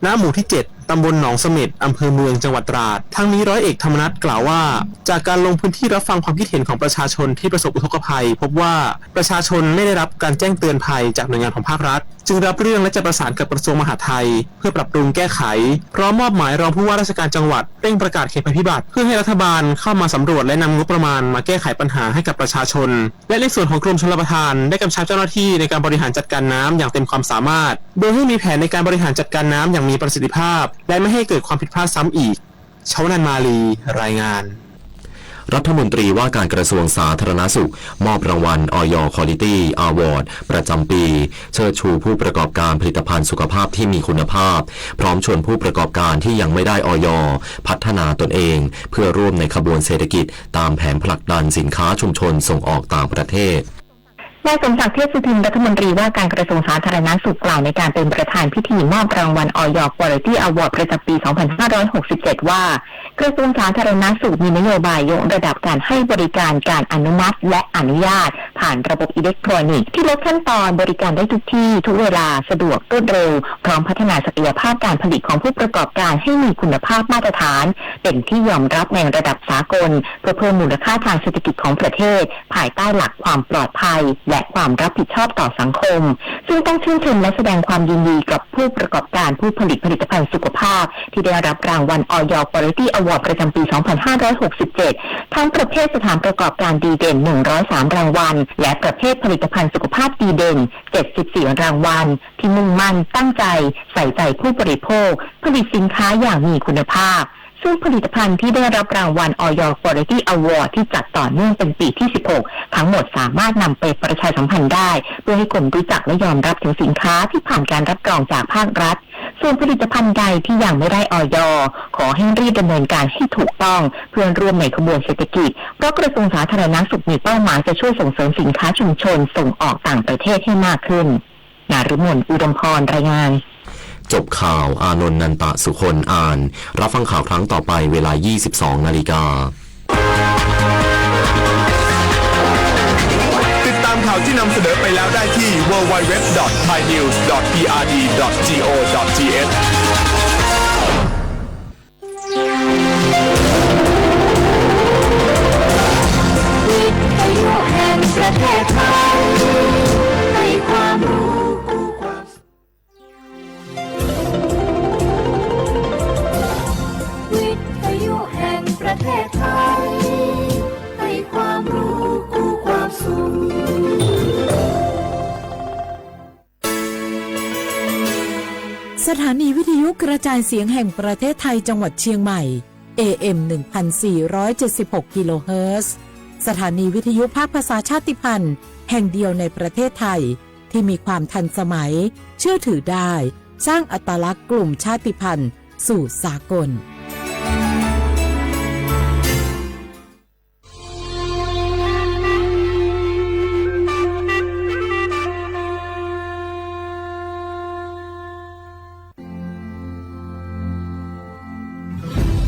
ณ หมู่ที่ เจ็ด ตำบลหนองเสม็ด อำเภอเมือง จังหวัดตราด ทั้งนี้ร้อยเอกธรรมนัสกล่าวว่า จากการลงพื้นที่รับฟังความคิดเห็นของประชาชนที่ประสบอุทกภัย พบว่าประชาชนไม่ได้รับการแจ้งเตือนภัยจากหน่วยงานของภาครัฐ จึงรับเรื่องและจะประสานกับกระทรวงมหาดไทย เพื่อปรับปรุงแก้ไข พร้อมมอบหมายรองผู้ว่าราชการจังหวัดเร่งประกาศเขตภัยพิบัติ เพื่อให้รัฐบาลเข้ามาสำรวจและนำงบประมาณมาแก้ไขปัญหาให้กับประชาชน และในส่วนของกรมชลประทานได้กำชับเจ้าหน้าที่ในการบริหารจัดการน้ำอย่างเต็มความสามารถ โดยให้มีแผนในการบริหารจัดการน้ำอย่างมีประสิทธิภาพ และไม่ให้เกิดความผิดพลาดซ้ำอีก ชวนันท์ มาลี รายงาน รัฐมนตรีว่าการกระทรวงสาธารณสุข มอบรางวัล อย Quality Award ประจำปี เชิดชูผู้ประกอบการผลิตภัณฑ์สุขภาพที่มีคุณภาพ พร้อมชวนผู้ประกอบการที่ยังไม่ได้ อย พัฒนาตนเอง เพื่อร่วมในขบวนเศรษฐกิจ ตามแผนผลักดันสินค้าชุมชนส่งออกต่างประเทศ นายสมศักดิ์ เทพสุทิน รัฐมนตรีว่าการกระทรวงสาธารณสุข กล่าวในการเป็นประธานพิธีมอบรางวัล อย Quality Award ประจำปี สองพันห้าร้อยหกสิบเจ็ด ว่า กระทรวงสาธารณสุขมีนโยบายยกระดับการให้บริการการอนุมัติและอนุญาตผ่านระบบอิเล็กทรอนิกส์ ที่ลดขั้นตอนบริการได้ทุกที่ทุกเวลา สะดวกรวดเร็ว พร้อมพัฒนาศักยภาพการผลิตของผู้ประกอบการให้มีคุณภาพมาตรฐาน เป็นที่ยอมรับในระดับสากล เพื่อเพิ่มมูลค่าทางเศรษฐกิจของประเทศ ภายใต้หลักความปลอดภัย และความรับผิดชอบต่อสังคม ซึ่งต้องชื่นชมและแสดงความยินดีกับผู้ประกอบการผู้ผลิตผลิตภัณฑ์สุขภาพ ที่ได้รับรางวัล อย Quality Award ประจำปี สองพันห้าร้อยหกสิบเจ็ด ทั้งประเภทสถานประกอบการดีเด่น หนึ่งร้อยสาม รางวัล และประเภทผลิตภัณฑ์สุขภาพดีเด่น เจ็ดสิบสี่ รางวัล ที่มุ่งมั่นตั้งใจใส่ใจผู้บริโภค ผลิตสินค้าอย่างมีคุณภาพ ซึ่งผลิตภัณฑ์ที่ได้รับรางวัล อย Quality Award ที่จัดต่อเนื่องเป็นปีที่ สิบหก ทั้งหมดสามารถนำไปประชาสัมพันธ์ได้ เพื่อให้คนรู้จักและยอมรับถึงสินค้าที่ผ่านการรับรองจากภาครัฐ ส่วนผลิตภัณฑ์ใดที่ยังไม่ได้ อย ขอให้รีบดำเนินการให้ถูกต้อง เพื่อร่วมในขบวนเศรษฐกิจ เพราะกระทรวงสาธารณสุขมีเป้าหมายจะช่วยส่งเสริมสินค้าชุมชนส่งออกต่างประเทศให้มากขึ้น นฤมล อุดมพร รายงาน จบข่าว อานนท์ นันตะสุคน อ่าน รับฟังข่าวครั้งต่อไปเวลา ยี่สิบสอง นาฬิกา ติดตามข่าวที่นำเสนอไปแล้วได้ที่ ดับเบิลยู ดับเบิลยู ดับเบิลยู ดอท ไทยนิวส์ ดอท พีอาร์ดี ดอท จี โอ ดอท ที เอช วิทยุแห่งประเทศไทย ให้ความรู้คู่ความสุข วิทยุแห่งประเทศไทย ให้ความรู้คู่ความสุข สถานีวิทยุกระจายเสียงแห่งประเทศไทยจังหวัดเชียงใหม่ เอ เอ็ม หนึ่งพันสี่ร้อยเจ็ดสิบหก กิโลเฮิรตซ์ สถานีวิทยุภาคภาษาชาติพันธุ์แห่งเดียวในประเทศไทย ที่มีความทันสมัย เชื่อถือได้ สร้างอัตลักษณ์กลุ่มชาติพันธุ์สู่สากล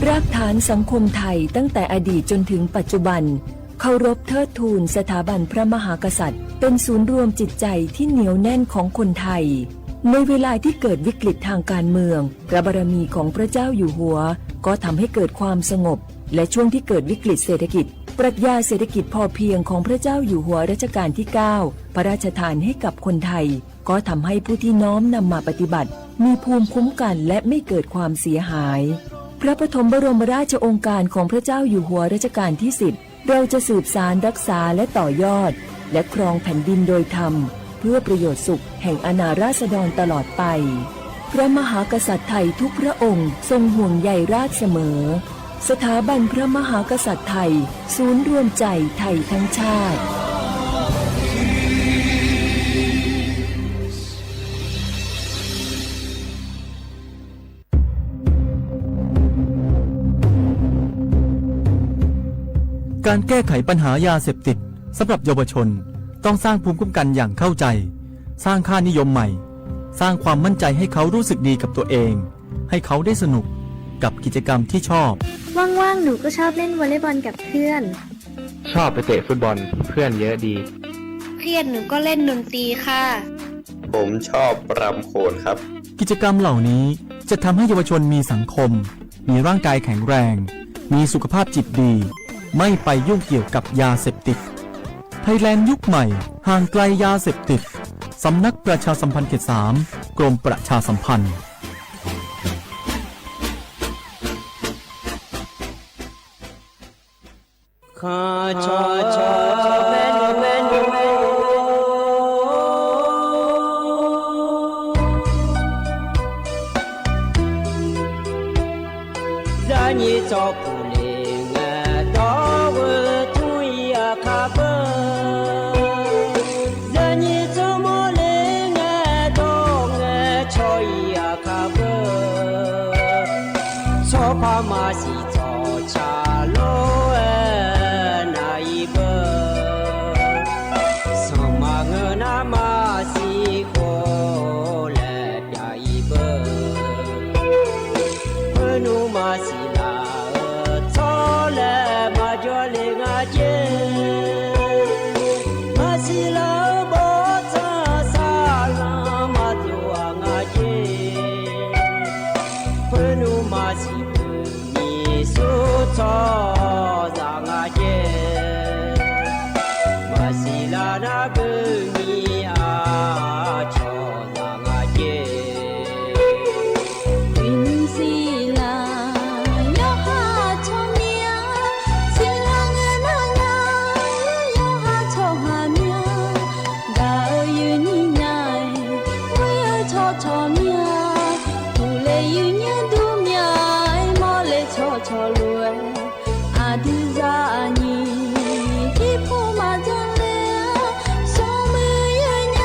รากฐานสังคมไทยตั้งแต่อดีตจนถึงปัจจุบัน เคารพเทิดทูนสถาบันพระมหากษัตริย์ เป็นศูนย์รวมจิตใจที่เหนียวแน่นของคนไทย ในเวลาที่เกิดวิกฤตทางการเมือง พระบารมีของพระเจ้าอยู่หัว ก็ทำให้เกิดความสงบ และช่วงที่เกิดวิกฤตเศรษฐกิจ ปรัชญาเศรษฐกิจพอเพียงของพระเจ้าอยู่หัวรัชกาลที่เก้า พระราชทานให้กับคนไทย ก็ทำให้ผู้ที่น้อมนำมาปฏิบัติ มีภูมิคุ้มกันและไม่เกิดความเสียหาย พระปฐมบรมราชโองการของพระเจ้าอยู่หัวรัชกาลที่สิบ เราจะสืบสานรักษาและต่อยอด และครองแผ่นดินโดยธรรม เพื่อประโยชน์สุขแห่งอาณาราษฎรตลอดไป พระมหากษัตริย์ไทยทุกพระองค์ทรงห่วงใยราษฎรเสมอ สถาบันพระมหากษัตริย์ไทย ศูนย์รวมใจไทยทั้งชาติ การแก้ไขปัญหายาเสพติดสำหรับเยาวชน ต้องสร้างภูมิคุ้มกันอย่างเข้าใจ สร้างค่านิยมใหม่ สร้างความมั่นใจให้เขารู้สึกดีกับตัวเอง ให้เขาได้สนุกกับกิจกรรมที่ชอบ ว่างๆ หนูก็ชอบเล่นวอลเลย์บอลกับเพื่อน ชอบไปเตะฟุตบอล เพื่อนเยอะดี เครียดหนูก็เล่นดนตรีค่ะ ผมชอบรำโขนครับ กิจกรรมเหล่านี้จะทำให้เยาวชนมีสังคม มีร่างกายแข็งแรง มีสุขภาพจิตดี ไม่ไปยุ่งเกี่ยวกับยาเสพติด ไทยแลนด์ยุคใหม่ ห่างไกลยาเสพติด สำนักประชาสัมพันธ์เขตสาม กรมประชาสัมพันธ์ คอ ชอ ชอ แม่น แม่น แม่น Nyi cawpu lei ngao dao we tun i a ka beu. Ze nyi cawmo lei ngao dao ngao caw i a ka beu. Caw pa ma si caw ca lo e na i beu. Sang ma ngao na ma si ko le pia i beu. Punu ma si la e caw le ma jua le nga je. Ma si la e bo ca sa la ma tua nga je. Punu ma si mi su caw za nga je. Ma si la na bu mi a caw za nga je. Wi ni si la yo ha caw mia, si la ngao na nga yo ha caw ha mia. Ga e yu ni nai, wi e caw caw mia, pu le yu ni du mia, mo le caw caw lu e. A du za nyi, i pu ma za le, so me ye nya.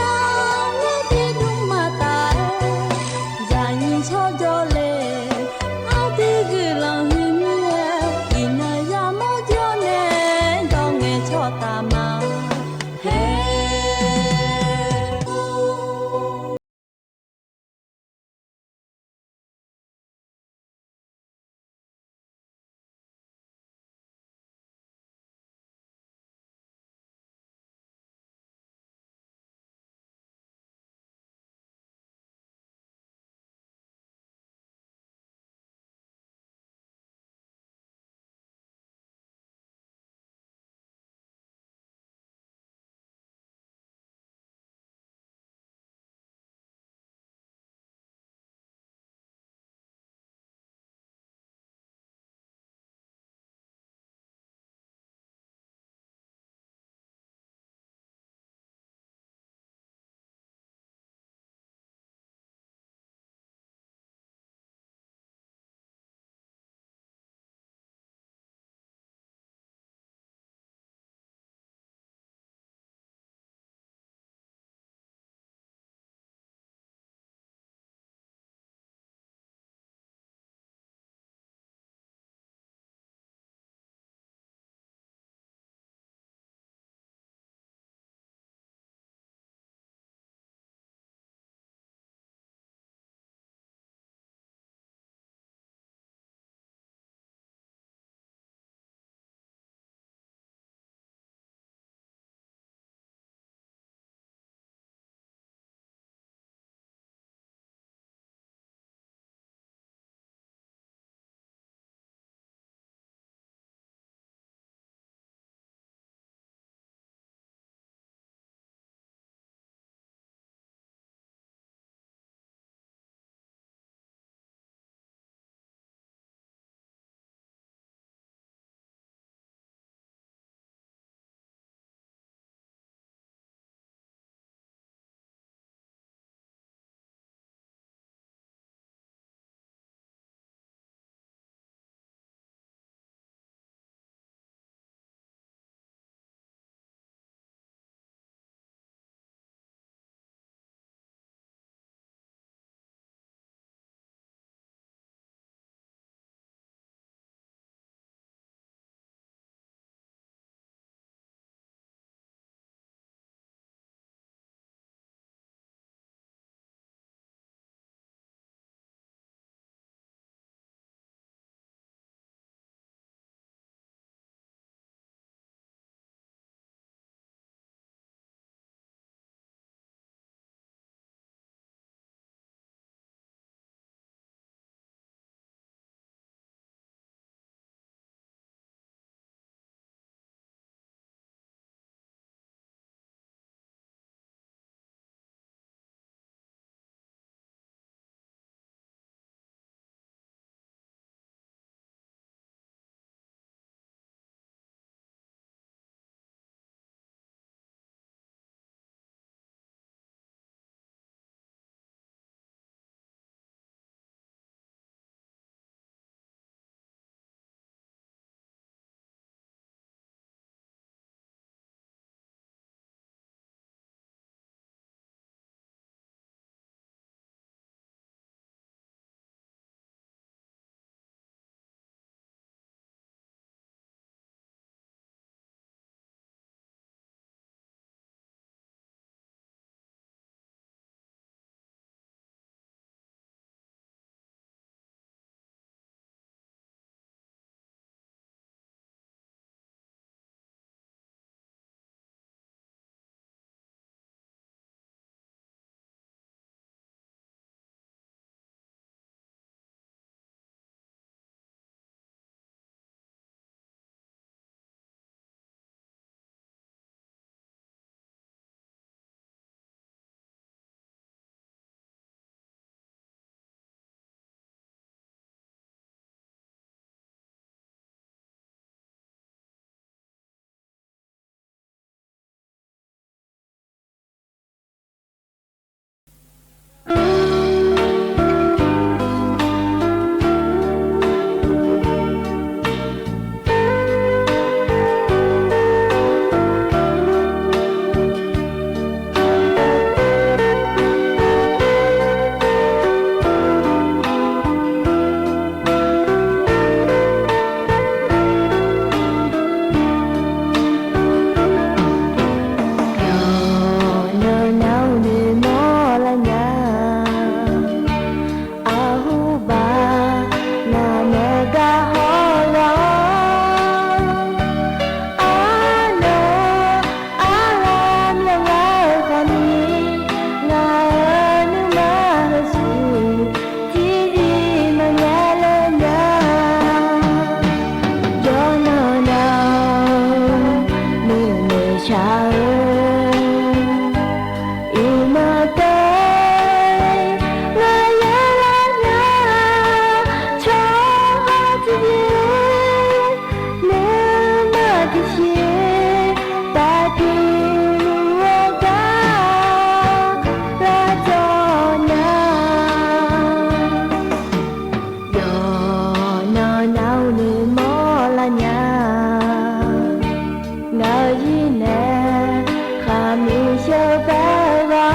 Hello。Hello。ဢိူဝ်ႈ ဢိူဝ်ႈ ၵႃႈလႃႈမျၢတ်ႈလူး။ ဢိူဝ်ႈ ၵႃႈမျၢတ်ႈတႄႉ။ ဢူး တူႇထွမ်ႇမႃးတႄႉ။ ဢိူဝ်ႈ ဢူး တူႇထွမ်ႇမႃး တူႇထွမ်ႇမႃး။ ဢိူဝ်ႈ ဢိူဝ်ႈ ယႄႇၼႃႈထီးဢဝ်တူႇ ဢႃႈ တူၺ်းမီးၼႆမႃးလူး တေမီးၼႆ ဢိုမ်း ဢိူဝ်ႈ ဢီႇၼွင်ႉၼႆႉ ဢိူဝ်ႈ ဢႄးႁိူဝ်းၼႃးၶွင်ၼႆႉ ဢၼ်တေၶႃႈယႃႇၼႃးၶွင်ၼႆႉ ၸေႃႇၶႃႈၼမ်ႉၼူမ်းလႄႈ မႄႈလေႃးလဵဝ် ဢိုမ်း ဢႃႈ ၸေႃႇ ဢိုမ်း သိင်ႇသေႃႇ ဢႄး မႄႈလေႃး ထိုဝ်မႃးယႃႉၽႃႇလႄႈ လႄႈ ၼိူဝ်ႉမႃးလေႃး ယူႇႁေႃးၸႃႉၸႃႉ ၸွႆႈသီႇလီၵၼ်ယႃႇလေႃး တေမီးၼႆ ဢိူဝ်ႈ ဢိူဝ်ႈ ၼၼ်ႉလႄႈ ၶႃႈတေႃႇၼႃႈ ယႄးတွင်းသေႃႇၼႃႇ ဢိူဝ်ႈ ယႄးတွင်းသေႃႇလႄႈ ဢႄး ထိုဝ်ၵေႃႈၼႃႇ ၶွင်ၼႆႉ ယူႇယူႇဝႆႉၼႆႉလႄႈ ဢိူဝ်ႈ မႃး မႃးၵႃႈႁေႃး ဢိူဝ်ႈ တိုဝ်ႉၶေႃႈယႃႉၵႃႈႁေႃးၼႆႉ ၽႃႇသီႇၺႃႇ ဢိူဝ်ႈ တိုဝ်ႉၶေႃႈၼႆႉ ယူႇႁႃႈၽၢၵ်ႇၼႆႉလေႃး ၶွင်ၼႆႉ တႃႇၵေႃႈ လူဝ်ႇၽႂ်ဢၼ်ၼႃႇ ႁႃႉ တႃႇၽႂ် ဢိူဝ်ႈ ဢီႇၼွင်ႉၼႃႇ ၶွင်ၼႆႉ သီႇၺႃႇ ဢိူဝ်ႈ တိုဝ်ႉၼႆႉ ငႆႈၵႃႈ ဢိူဝ်ႈ ဢႃႈ တူၺ်းလေႃးၵေႃႈ မႃးလႄႈ ၵူႈလႄႈ ၶေႃႈၶူး မႃးပူၵ်း ၵူႈလႄႈ ၶေႃႈၶူး ပႃးသဵင်ၸႂ် ပေႃးၸဝ်ႈလေႃး တႃႇၵေႃႈ လူဝ်ႇ ဢိူဝ်ႈ ၸွႆႈတႃႇမႃးလေႃး တေမီးၼႆႉ ဢႃႈ တူၺ်းၼႃႇ ႁႃႉ ဢိူဝ်ႈ ထိုဝ်ၼႃႇ ၶွင်ၼႆႉ ထိုဝ်ၵေႃႈ ဢႃႈ တူၺ်း ယူႇယူႇၸွင်ႇ ဢိူဝ်ႈ လႄႈ ၸႃႉၵၼ်ၼႆႉ ဢႃႈ တူၺ်း ဢိူဝ်ႈ ထိုဝ် ယႄးတွင်းသေႃႇလႄႈ ဢိူဝ်ႈ သႃႇ ဢမ်ႇမႃး ဢိူဝ်ႈ ဢၶျိတ်ႉတေႃးၽိူဝ်ႇပီႇ ဢိူဝ်ႈ လႄႈ ႁေႃႇဢႅင်ႇဢႃႈၼႆႉ ဢိူဝ်ႈ ဢႃႈ ယွၼ်ႉ ယွၼ်ႉဢေႃႈ ၽေႃႇဢႅင်ႇဢႃႈ ဢိုမ်း ဢႃႈ ထိုဝ် ဢၶျိတ်ႉတေႃးၽိူဝ်ႇပီႇ လႄႈ ဢႅင်ႇဢႃႈ တေယႄးတွင်းသဵပ်ႇယႃႈလႄႈ မီးၶွင်လီငႃႇ ၶႃႈၸဝ်ႈၵိူတ်ႇၵႃႈလေႃး ဢိုမ်း ဢႃႈ တေယႄးတွင်းထိုဝ်သဵပ်ႇယႃႈ သဵပ်ႇယႃႈထိုဝ်တႄႉ ဢိူဝ်ႈ ဢိူဝ်ႈ ယွၼ်ႉဝႃႈ ၶႃႈသီႇသေႃႇလႄႈ ဢႅင်ႇဢႃႈ ယွၼ်ႉႁႃႉ ၸဝ်ႈၶွင် ယွၼ်ႉႁႃႉ ဢႃႈ ၵိူဝ်မိူဝ်ႈ ၸဝ်ႈၼႃႈ ၵိူဝ်မိူဝ်ႈ ဢမိူဝ်ႈ ဢမိူဝ်ႈၼႆႉ ပီႈမႄႈ ဢႄးၶွင်ၼႆႉ သဵပ်ႇယႃႈထိုဝ် ဢႃႈ ႁူႉၶျူး ယႃႇတိုဝ်း ယွၼ်ႉၶႃႈၶႃႈ ထိုင်ၼႆဢေႃႈ ဝၼ်းသွင်ၵူၺ်း မႃးလၢတ်ႈၽႃႇဢေႃႈ မႄႈ သဵပ်ႇယႃႈထိုဝ် ယႃႇတိုဝ်းၽႄဢေႃႈ ၵေႃႈ ၵေႃႈဝႃႈ ယုင်းဢမိူဝ်း ပီႈၵႃႈတူၺ်းငႃးထိုဝ်လေႃး ဢိုမ်း ဢိူဝ်ႈ ယႄးတွင်း ဢၼ်ၸိူဝ်းမီးၼႆႉ သေႃႇလႄႈ ငိူဝ်ႈၼႃႇ ဢမ်ႇမႃး ဢိူဝ်ႈ မႃးလႃႈ ၶိုၼ်းယူႇလႄႈၼႃႇ ပႃႈလႃႈ ဢူဝ်ႈ သီႇသိပ်းသီႇ ၵေႃႈ ထိုဝ်ၸိတ်ႉထိုဝ် ၵေႃႈ တႃႇၸိတ်ႉတႃႇ ဢႃႈ တူဝ်ၽီၼႆႉ တႄႉတူဝ်လႄႈၼႃႇ ဢမ်ႇမႃး ၸိူဝ်းတေႃႈ ဢတႃႇႁူဝ်ၸႂ်ႁိုဝ်လႃႇ ဢိူဝ်ႈ မႄႈ ၶူၺ်းမႄႈ ဢမ်ႇမႃး ဢိူဝ်ႈ ၵိုတ်းၼေႃႈ မႃးငႄႈလႄႈ ၸိူဝ်းၶူၺ်း ဢႃႈ ၸိူဝ်းတေႃႈ ၽီ ယႃႇပီႇ ဢိူဝ်ႈ ငႃး ဢိုမ်း ဢိုမ်း ၶူၺ်းဢၸိုဝ်ႈတေႃႇၽႄႈပီႈ ၶူၺ်းဢႃႈ ဢႃႈ ယႄးတွင်း ၶူၺ်းႁူဝ်ပီႈလႄႈ မႃးၵိူဝ်လႃႈ ၶူၺ်းၼႆႉၼႆႉ ဢႃႈ မႃးတႃႇမႄႈၽျေႃႇ သမ်ႉမေႃလႄႈ လႄႈ ယႃႇႁူႉယႃႇလႄႈငႃႈ ဢိုမ်း ဢႃႈ မႃးတႃႇမႄႈၽျေႃႇ သမ်ႉမေႃလႄႈ လႄႈ ၶူၺ်းဢႃႈ ဢႃႈ ယႃႇၸီႉ ယႃႇၸီႉယႃႇမႃး မေႃပူႇထီႇမေႃပူႇဢေႃႈ ၼႃႈ ယႃႇလႄႈထီႇၶျူး ၶျႄးလိူဝ် ယႃႇဢူၺ်းထီႇၶျူး ဢၼ်ၼၼ်ႉ သူၸိုဝ်ႈလေႃး ပေႃးထီႇၶျူးလႄႈ ထိုဝ်ၶႃႈလႄႈ ႁူႉယႃႇၸီႉၼႃႇလူး ငႃးယႄႈ ငႃးၶေႃးၶျႄးၼႃႇ ငႃးယႄႈ ငႃးၶေႃးၶူၼ်းၼႆႉ ပေႃးၶျူးဝႆႉယႃႇပႃႇငႃႈ ဢိုမ်း ၼႃႇ ယိပ်းပႃႇ ယိပ်းပႃႇၶျီႇၼႆႉ ဢိူဝ်ႈ ယွၼ်ႉႁႃႉ ဢိူဝ်ႈ ဢႃႇမႃႇတႃႇ ယွၼ်ႉလႄႈငႃႈလေႃႈ။ ဢိုမ်း ဢႃႇ ႁိူဝ်းယူႇၸဵမ်ၼႃႇလူး ယွၼ်ႉႁူဝ်ၵႃႈဢႃႇလီႇၵိူဝ်ႇၼႃႇ ႁူဝ်ၸေႈသၼ်ႇတွင်းၼႆႉ ဢိူဝ်ႈ ဢႃႇမႃႇတႃႇ ယွၼ်ႉၵႃႈႁူဝ်ၸေႈသၼ်ႇတွင်းၼႆႉ ဢိူဝ်ႈ ၶူၺ်းၶႃႈလႄႈ ႁူႉလႄႈ ၶူၺ်းႁူဝ်ၸေႈလႃႇ ၶူၺ်းလၢၵ်ႈၶၢဝ်ၼႆႉ ဢႃႇမႃႇတႃႇ ယူႇႁူႉယႃႇတႃႇတေႃႇလႃႈ။ ဢိုမ်း ဢၼ်ၼႃႇ ၶူၺ်း ႁိူဝ်းၽေႃႈၸေႈၸႃႇမီႇၼႆႉ ႁႂ်ႈလႄႇၶူၺ်းမႃးလႄႈၼႃႇ ၸႃႇမီႇၽေႃႈလႄႈ ယူႇမႃးတႃႇၶူၺ်းမီးၼႆႉ ဢမ်ႇမႃးတႃႇ ဢႃႇ ဢႃႇ တိူင်ႇဢႃႇလႄႈငိုၼ်းၼႃႇ ဢႃႇ ယႃႇၸီႉသိၼ်ၼႆႉ တေႃႇလႄႈ ဢိူဝ်ႇ ယႃႇၸီႉသိၼ်ၸွၼ်ႇၼႆႉ ယႃႇၸီႉသိၼ်ၼႆႉ တေႃႇလႄႈ ၸႃႇမီႇဢေႃႈ ယႃႇၸီႉသိၼ်ၼႆႉ ယႃႇတီႇၼႆႉငႃႇ ၶူဝ်းၵႃႈၸွင်ႇၶူဝ်းမႃးၶႃႈ ဢမ်ႇမႃးတႃႇၽေႃႈၸေႈ ဢႃႇ ၽႂ်လေႃးယႄႇ ၽႂ်တေၵႂႃႇမႃးတူၺ်းမႄႈ တီႈပႃႈၼႃႈတႃႇငႃႇယႄႇ တေႃႇၸေႃႇ သုမ်းယႄႇ တေႃႇတိူဝ်ႇ တေႃႇ လႄႈဝႆႉမီးၼႆႉ ဢမ်ႇမႃးတႃႇ ဢိူဝ်ႇ ၽႂ်လေႃးယႄႇ ၶႃႈင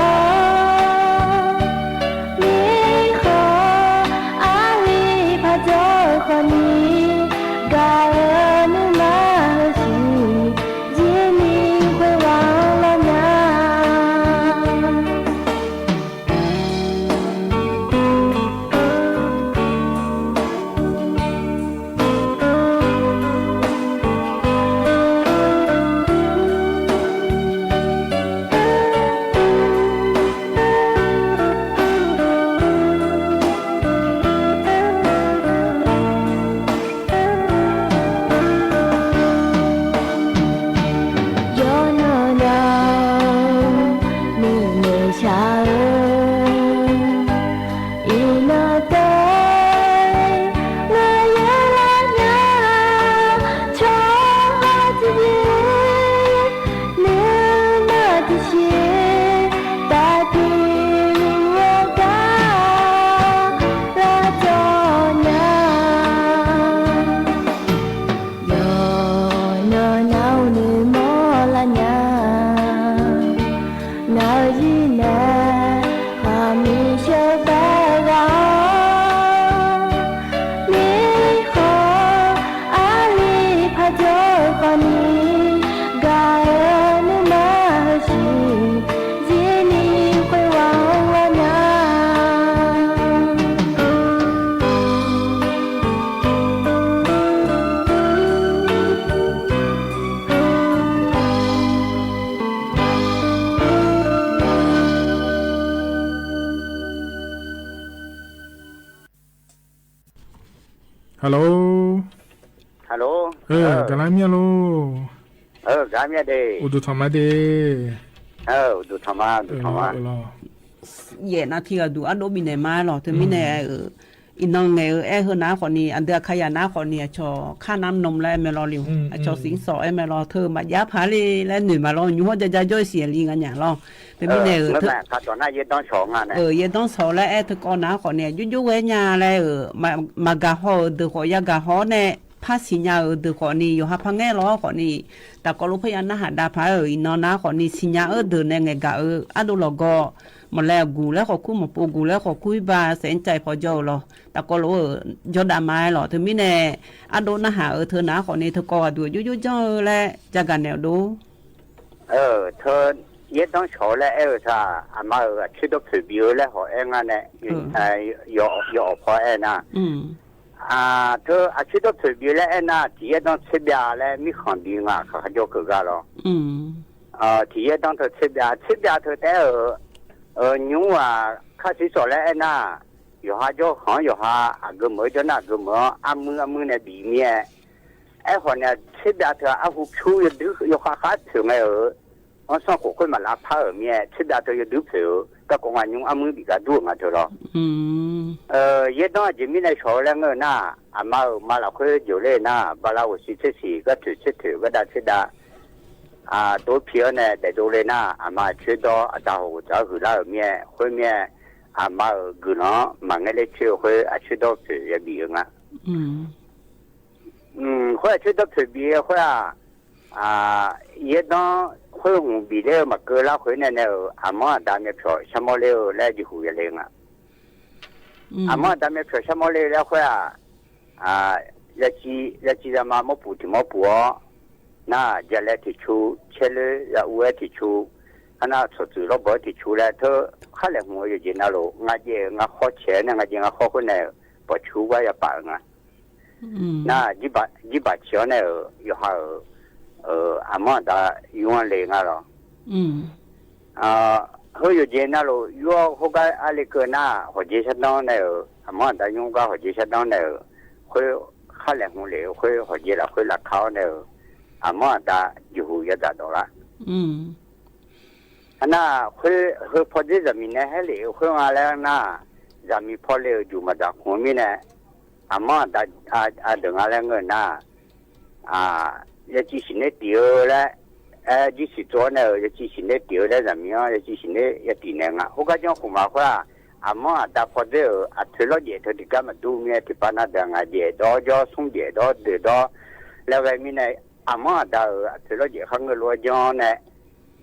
ိုၼ်းလေႃးၸွၼ်ႇၼႆႉ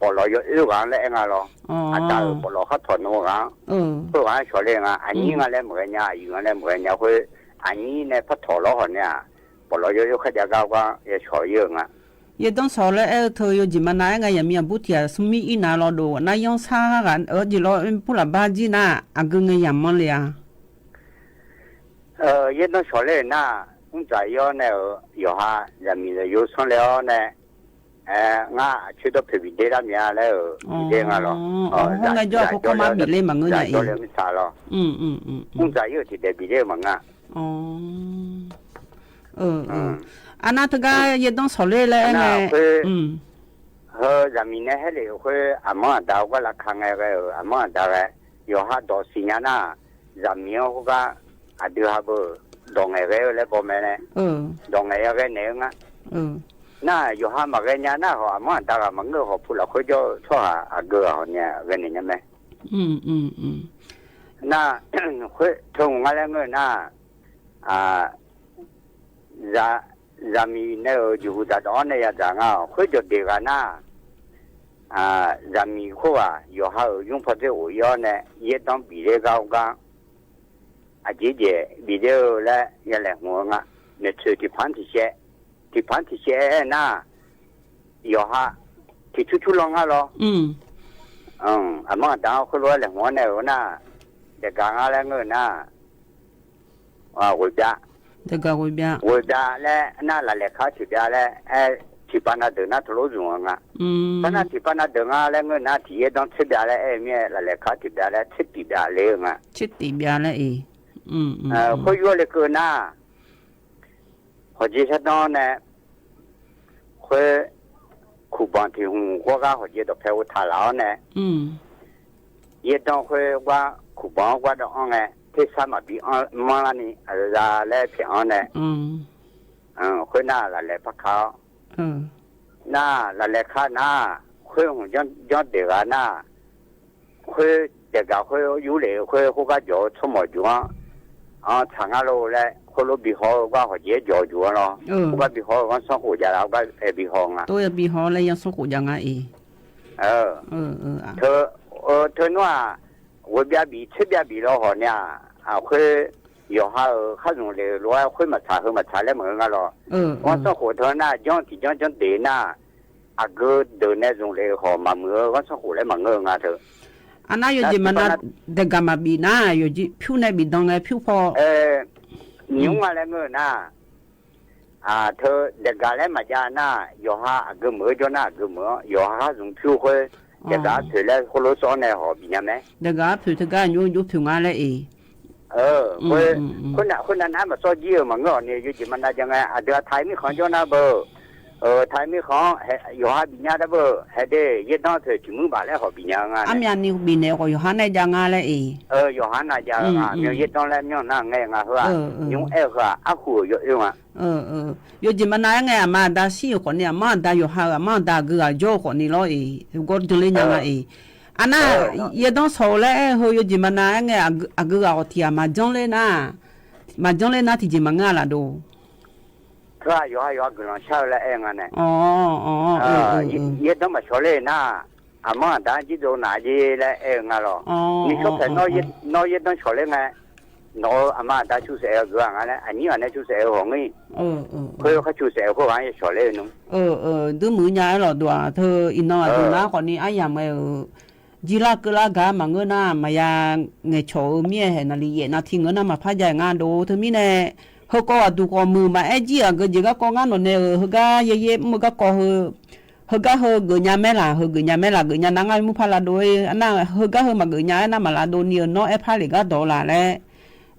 ပီႇလေႃးယွဲဢိုးဝၢင်းလၢအဲၣ်ငါလီၤ. အတၢ်ဧၢ ပီႇလေႃးခးထီၣ်နိဝၢင်း ပိူဝ်ၢ်ဝၢင်းဆီၣ်လ့ၣ်ငါ အညိုၼ်းငါလၢမုၢ်ဂဲၤညါ အယူၢ်ငါလၢမုၢ်ဂဲၤညါ ဃိ အညိုၼ်းန့ၣ် ဖးထီၣ်လီၤဟီၣ်န့ၣ် ပီၣ်လီၤယိယိခါဒၣ်ဂၤဝဲ ယဲဆီၣ်ယဲငါ. ယဲဒိဆီၣ်လၢအဲၣ်ထၢၣ် ယိယံမနၤအဲၣ်ဂၤ ယမံအဘူးတံၢ် ဆူမံအံနၤလီၤဒိၣ် နယီဆါဂၤ အၢ ယံလီၤ ပူလၢဘါကံနၤ အဂုၤငဲယၤမီလံဧါ. ယဲဒိဆီၣ်လၢနၤ အုၣ်စၢ်ယီန့ၣ် ယီၤဟါ ယမံၤလၢယိဆၢလၢအီၤန့ၣ် အဲ ငါအဆၢဒီးဖဲဘံၣ်ဒ့ဒၣ်မ့ၢ်ဧါလၢ ဘံᣣ်ဒ့ငါလီၤ. ဟိုး ငါယီၤဖိခိၣ်မါဘံၣ်လ့မးငါအံၤ အုၣ်စၢ်ယိထံၣ်ဒဲးဘံၣ်ဒ့မးငါ. အၢ အၢ အနၤတဂၤ ယဲဒိဆီၣ်လၢလၢအဲၣ် ဟိုး ယမံၤန့ၣ်ဟဲလၢအဃိ အမါအဒါကွၢ်လၢခါငဲဂဲၤ အမါအဒါဂဲၤ ယီၤဟါဒီးစံၣ်ညါနၤ ယမံၤအဃိက အဒုးဟးဘၢ ဒီးငဲဂဲၤလၢဘီမဲာ်န့ၣ် ဒီးငဲယဂဲၤန့ၣ်ငါ နၤ ယီၤဟါမၤဂဲၤညါနၤဟီၣ် အမါအဒါဂၤမၤငၢၢ်ဟီၣ် ဖုလၢဃိကၠီထီၣ်ဟး အဂုၤအဟီၣ်န့ၣ် ဂဲၤန့ၣ်ညါမ့ၢ် နၤ ဃိထၢမုၢ်ငါလၢငၢၢ်နၤ ယမံၤန့ၣ်ဧၢ ယဟူးသးဒီးအီၤန့ၣ် ယၤသးငါ ဃိဒီးဒဲးဂၤနၤ ယမံၤခိၣ်ဂၤ ယီၤဟါဧၢ ယူၢ်ဖီသ့ၣ်အိၣ်အီၤန့ၣ် ယဲဒီဘံၣ်ဒ့ဂၤဂၤ အက့ကဲ ဘံၣ်ဒ့ဧၢလၢ ယလဲၤမုာ်ငါ မ့ၢ်ဆၢထံဖးထံဆဲး ထံဖးထံဆဲးနၤ ယီၤဟါ ထံဆူၣ်ဆူၣ်လီၤငါလီၤ. အမါအဒါဃိလၢလဲၤမုာ်န့ၣ်ဧၢနၤ ဒဲးဂၤငါလၢငၢၢ်နၤ ဝ့ၢ်ဘျါ ဝ့ၢ်ဘျါလၢ နၤလၢလဲၤခါထံၣ်ဘျါလၢ အဲ ထံၣ်ပာ်နၤဒၢးနၤထီၣ်လိာ်စူၤငါ ပနၤထံၣ်ပာ်နၤဒၢးငါလၢငၢၢ်နၤ ထံၣ်ယဲဒီထံၣ်ဘျါလၢ အဲၣ်မ့ၢ်လၢလဲၤခါထံၣ်ဘျါလၢ ထံၣ်တံၢ်ဘျါလၢငါ ထံၣ်တံၢ်ဘျါလၢအံၤ ဃိယွၤလၢကၢၢ်နၤ ဟီၣ်ကၠ့ဆၢတီန့ၣ် ဃိ ခူၣ်ဘီထံၣ်ဟူးကွၢ်ဂၤဟီၣ်ကၠ့ဒီးဖဲအိၣ်ထးလၢအီၤန့ၣ် ယဲဒီဃိကွၢ် ခူၣ်ဘီကွၢ်ဒီးအီၤန့ၣ် ထဲဆါမၤဘံၣ်အီၤမါလၢန့ၣ် အလါလၢဖဲအီၤန့ၣ် ဃိနၤလၢလဲၤဖးခါအီၤ နၤလၢလဲၤခါနၤ ဃိဟူးကၠီဒဲးဂၤနၤ ဃိဒဲးဂၤဃိယူၢ်လံ ဃိ ဃိကၢ်ကၠီဆိကမိၣ်ကၠီ အဆၣ်ငါလိၤလၢ ဃိလိဘံၣ်ဟီၣ်ကွၢ်ဟီၣ်ကၠ့ကၠီကၠီလီၤ ဃိဘံၣ်ဟီၣ်ဂီၢ်ဆီဃိၣ်ယၤလၢ ဃိဘံၣ်ဟီၣ်လၢယီၤဆီဃိၣ်ယၤငါအံၤ ထၢ ထၢနွါ ဝ့ၢ်ဘျါဘံၣ် ထံၣ်ဘျါဘံၣ်လီၤဟီၣ်န့ၣ် အဃိ ယီၤဟါဧၢ ခါနုၤလၢ လီၤဃိမၤဆၣ် ဃိမၤဆၣ်လၢမုၢ်ဂၤလီၤ ဂီၢ်ဆီဃိၣ်ထၢနၤ ကၠီထံၣ်ကၠီကၠီဒဲးနၤ အဂုၤဒၢးနဲၣ်စုၤလၢဟီၣ်မၤမုာ်ဧၢ ဂီၢ်ဆီဃိၣ်လၢမၤငၢၢ်ငါထၢ အနၤယိယံမနၤ ဒဲးဂၤမၤဘံၣ်နၤ ယိယံဖၠူန့ၣ်ဘံၣ်ဒီးနဲၣ်ဖၠူဖီ နံၤမးလၢငၢၢ်နၤ ထၢ ဒဲးဂၤလၢမၤယါနၤ ယီၤဟါအဂုၤမုာ် ကၠီနၤအဂုၤမုာ် ယီၤဟါဟးစုၤဖၠူဃိ ဒဲးဂၤဖုးလၢဃိလိစီန့ၣ်ဟီၣ်ဘံၣ်ညါမ့ၢ် ဒဲးဂၤဖုးတဂၤညိညိဖုးငါလၢအံၤ ဃိ ဃိနၤနၤမၤစီကံဧၢ မၤငၢၢ်အီၤန့ၣ် ယိယံမနၤယါငါ အဒုးထါမ့ၢ်ဃီကၠီနၤဘၢ ထါမ့ၢ်ဃီ ယီၤဟါဘံၣ်ညါတဘၢ ဟဲဒ့ ယဲဒီဖုးထံၣ်မုၢ်ဘၣ်လၢဟီၣ်ဘံၣ်ညါငါ အမ့ၢ်အနံၤဘံၣ်န့ၣ် ယီၤဟါနၤယါငါလၢအံၤ ယီၤဟါနၤယါငါ မ့ၢ်ယဲဒီလၢမ့ၢ်နၤငဲငါဟၢ ညိအဲၣ်ဃာ် အဃုာ်ယိၤအၢဝဲ ယိယံမနၤငဲ အမါအဒါဆံးအဃိန့ၣ် အမါအဒါယီၤဟါ အမါအဒါအဂုၤအဂၤကၠီအဃိန့ၣ်လီၤအံၤ ဂီၢ်ဒိလၢညါငါအံၤ အနၤ ယဲဒီဆီၣ်လၢအဲၣ်ဟိ ယိယံမနၤငဲ အဂုၤအဂၤအီၤထံၣ် အမၤကၠီလၢနၤ မၤကၠီလၢနၤထံၣ်ယံမၤငၢၢ်လၢဒိၣ် ယီၤဟါယီၤဟါဂုၤလီၤဆၢလၢအဲၣ်ငါန့ၣ် ယဲဒီမၤဆီၣ်လၢနၤ အမါအဒါကံဒိၣ်နၤကံလၢအဲၣ်ငါလီၤ မ့ၢ်ဆီၣ်ဖဲ နီၢ်ယဲဒီဆီၣ်လၢငါ နီၢ်အမါအဒါဆူစဲးအဂုၤအဂၤလၢ အနံၣ်အန့ၣ်ဆူစဲးအဟီၣ်ငံၢ် ဃိခါဆူစဲးအဃိဂၤယဆီၣ်လၢနၤ ဒုမုၢ်ညါအဲၣ်လီၤဒိၣ် ထၢအံၤနီၢ်အဒုးနၤဃိန့ၣ် အယါမ့ၢ်ဧၢ ကံလၢကလါဂၤမၤငၢၢ်နၤ မၤယါငဲၤဆီၣ်ဧၢ မ့ၢ်ဟဲနၤလံယဲၢ်နၤထံၣ်ငၢၢ်နၤမၤဖးယါငါဒိၣ် ထၢမံန့ၣ် ဟၢကီၢ်အဒူၣ်ကီၢ်မုၢ် မၤအဲၣ်ကံအဂုၤကဲဂၤကီၢ်ငါနီၢ်န့ၣ်ဧၢ ဟၢဂၤယဲယဲမုၢ်ဂၤကီၢ်ဟၢ ဟၢဂၤဟၢဂုၤညါမ့ၢ်လၢ ဟၢဂုၤညါမ့ၢ်လၢ ဂုၤညါနၤငါမုၢ်ဖးလၢဒိၣ် အနၤ ဟၢဂၤဟၢမၤဂုၤညါနၤမၤလၢဒိၣ်န့ၣ် နီၢ်အဲၣ်ဖးလံာ်ဂၤဒီးလၢ်လၢ်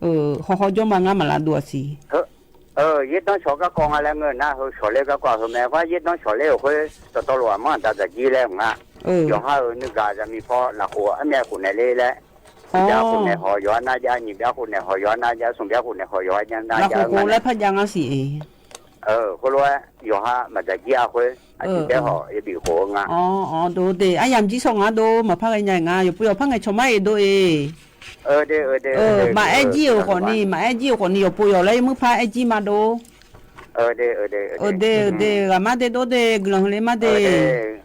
ဟီၣ်ဟီၣ်ကၠီမၤငါမၤလၢဒိၣ်အဆံး ယဲဒီဆီၣ်ဂၤကီၢ်ငါလၢငၢၢ်နၤ ဟၢဆီၣ်လၢဂၤကီၢ်ဟၢမ့ၢ် ကွၢ်ယဲဒီဆီၣ်လၢအဃိ တတီလိာ်အမါအဒါတကံလၢငါ ယိၤဟၣ်ဧၢ နုၢ်ကၤ ယမံၤဖီ လၢဃိ အမ့ၢ်အဃိန့ၣ်လၢ လၢ အိ တဘျီဃိန့ၣ် ဟီၣ်ယိၤဟၣ်နါယါ နံၣ်ဘျီဃိန့ၣ် ဟီၣ်ယိၤဟၣ်နါယါ သွင်ဘျီဃိန့ၣ် ဟီၣ်ယိၤဟၣ်နါယါ လၢဃိဃိလၢဖးယါငါစံးအံၤ အၢ ဃိလၢ ယိၤဟၣ်မၤတၢ်ကံၣ်အဃိ အတံၤတဲဟီၣ် ယဘံၣ်ဃိငါ အိ အိ ဒိၣ်ဒ့ၣ် အယၤမ့ၢ်ကံၣ်ဆီၣ်ငါဒိၣ် မၤဖးဂဲၤညါငါ ယပှ့ၤအီၤဖးငဲၤဆီၣ်မးအံၤဒိၣ်အံၤ အၢ မၤအဲၣ်ကံၣ်အဃိန့ၣ် မၤအဲၣ်ကံၣ်အဃိန့ၣ် ယပှ့ၤအီၤလၢယမုၢ်ဖးအဲၣ်ကံၣ်မးဒိၣ် အၢ ဒ့ၣ် ဂၤမးဒ့ၣ်ဒိၣ်ဒ့ၣ် ကလီၤဟူလၢမးဒ့ၣ် ဂၤ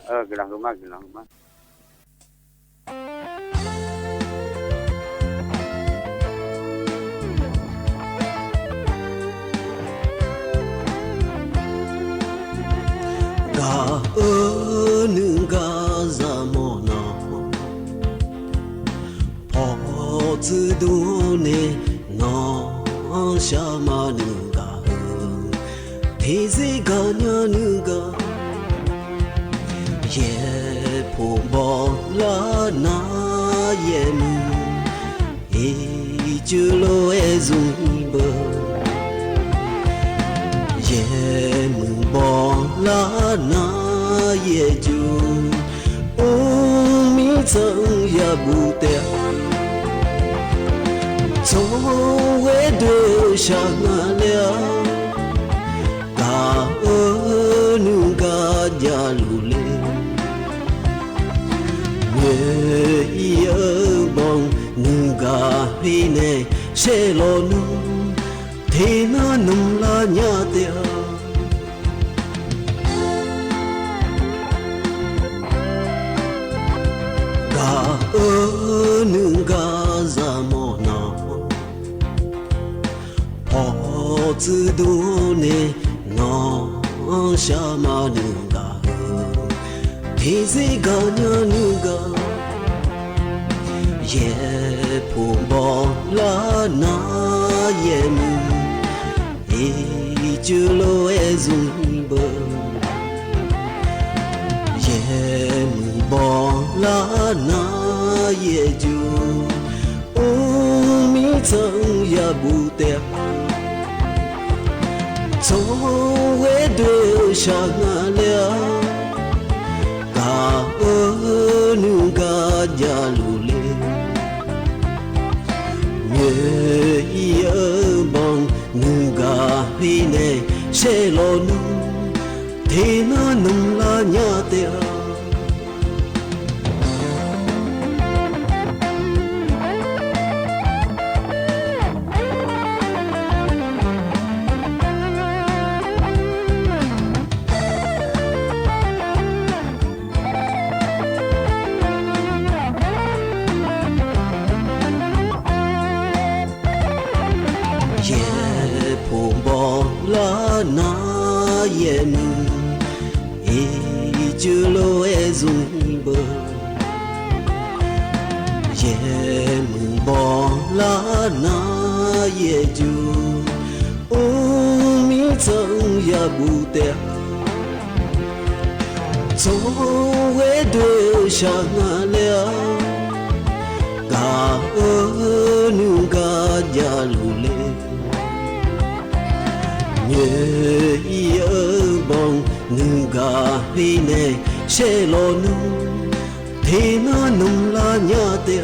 ဧၢ နုၢ်ဂၤ ယမိၢ်နီၢ် ဖီၣ်စုဒိၣ်န့ၣ် နီၢ်ဆၣ်မါနုၢ်ဂၤဧၢ ထံၣ်စ့ၢ်ကီးညီနုၢ်ဂၤ ယဲၢ်ဖိဘီလၢနၤယဲၢ်မုၢ် အံၤကၠူလိာ်အဲၣ်စုဘၢ ယဲၢ်မုၢ်ဘီလၢနၤယဲၢ်ကၠူ အိၣ်မံသၢယၤဘူးတဲ ဆိဝဲဒွဲၣ်ဆၣ်ငါလဲၣ် ဂၤဧၢ နုၢ်ဂၤ ယလူၤလဲၣ် မ့ၢ်အံၤအၢဘီ နုၢ်ဂၤဟံးန့ၣ် ဆဲးလီၤနုၢ် ထံၣ်နၤနုၢ်လၢညါတဲ ဂၤဧၢ နုၢ်ဂၤ ယမိၢ်နီၢ် ဖီၣ်စုဒိၣ်န့ၣ် နီၢ်ဆၣ်မါနုၢ်ဂၤဧၢ ထံၣ်စ့ၢ်ကီးညီနုၢ်ဂၤ ယဲၢ်ဖိဘီလၢနၤယဲၢ်မုၢ် အံၤကၠူလိာ်အဲၣ်စုဘၢ ယဲၢ်မုၢ်ဘီလၢနၤယဲၢ်ကၠူ အိၣ်မံသၢယၤဘူးတဲ ဆိဝဲဒွဲၣ်ဆၣ်ငါလဲၣ် ဂၤဧၢ နုၢ်ဂၤ ယလူၤလဲၣ် မ့ၢ်အံၤအၢဘီ နုၢ်ဂၤဟံးန့ၣ် ဆဲးလီၤနုၢ် ထံၣ်နၤနုၢ်လၢညါတဲ ယဲၢ်ဖိဘီလၢနၤယဲၢ်မုၢ် အံၤကၠူလိာ်အဲၣ်စုဘၢ ယဲၢ်မုၢ်ဘီလၢနၤယဲၢ်ကၠူ အိၣ်မံသၢယၤဘူးတဲ ဆိဝဲဒွဲၣ်ဆၣ်ငါလဲၣ် ဂၤဧၢ နုၢ်ဂၤ ယလူၤလဲၣ် မ့ၢ်အံၤအၢဘီ နုၢ်ဂၤဟံးန့ၣ် ဆဲးလီၤနုၢ် ထံၣ်နၤနုၢ်လၢညါတဲ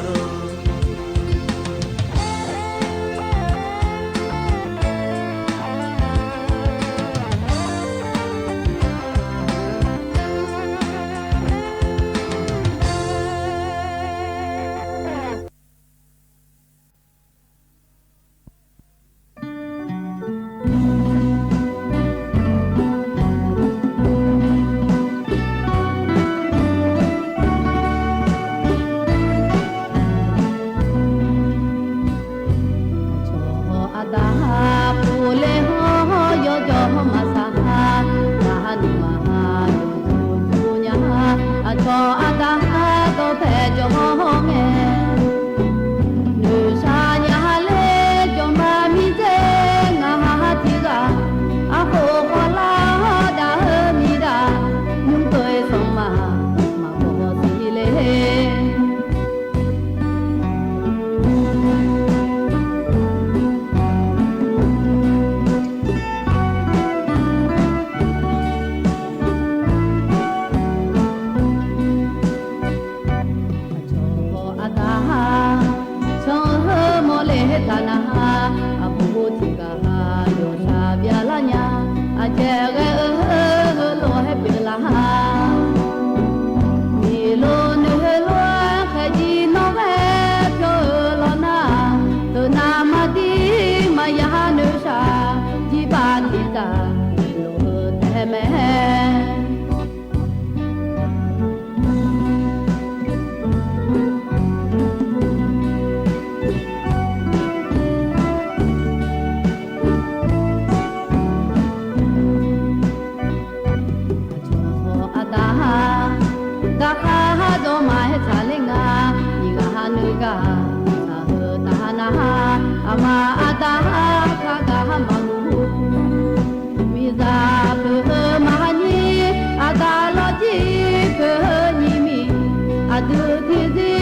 ဒုးထံၣ်စ့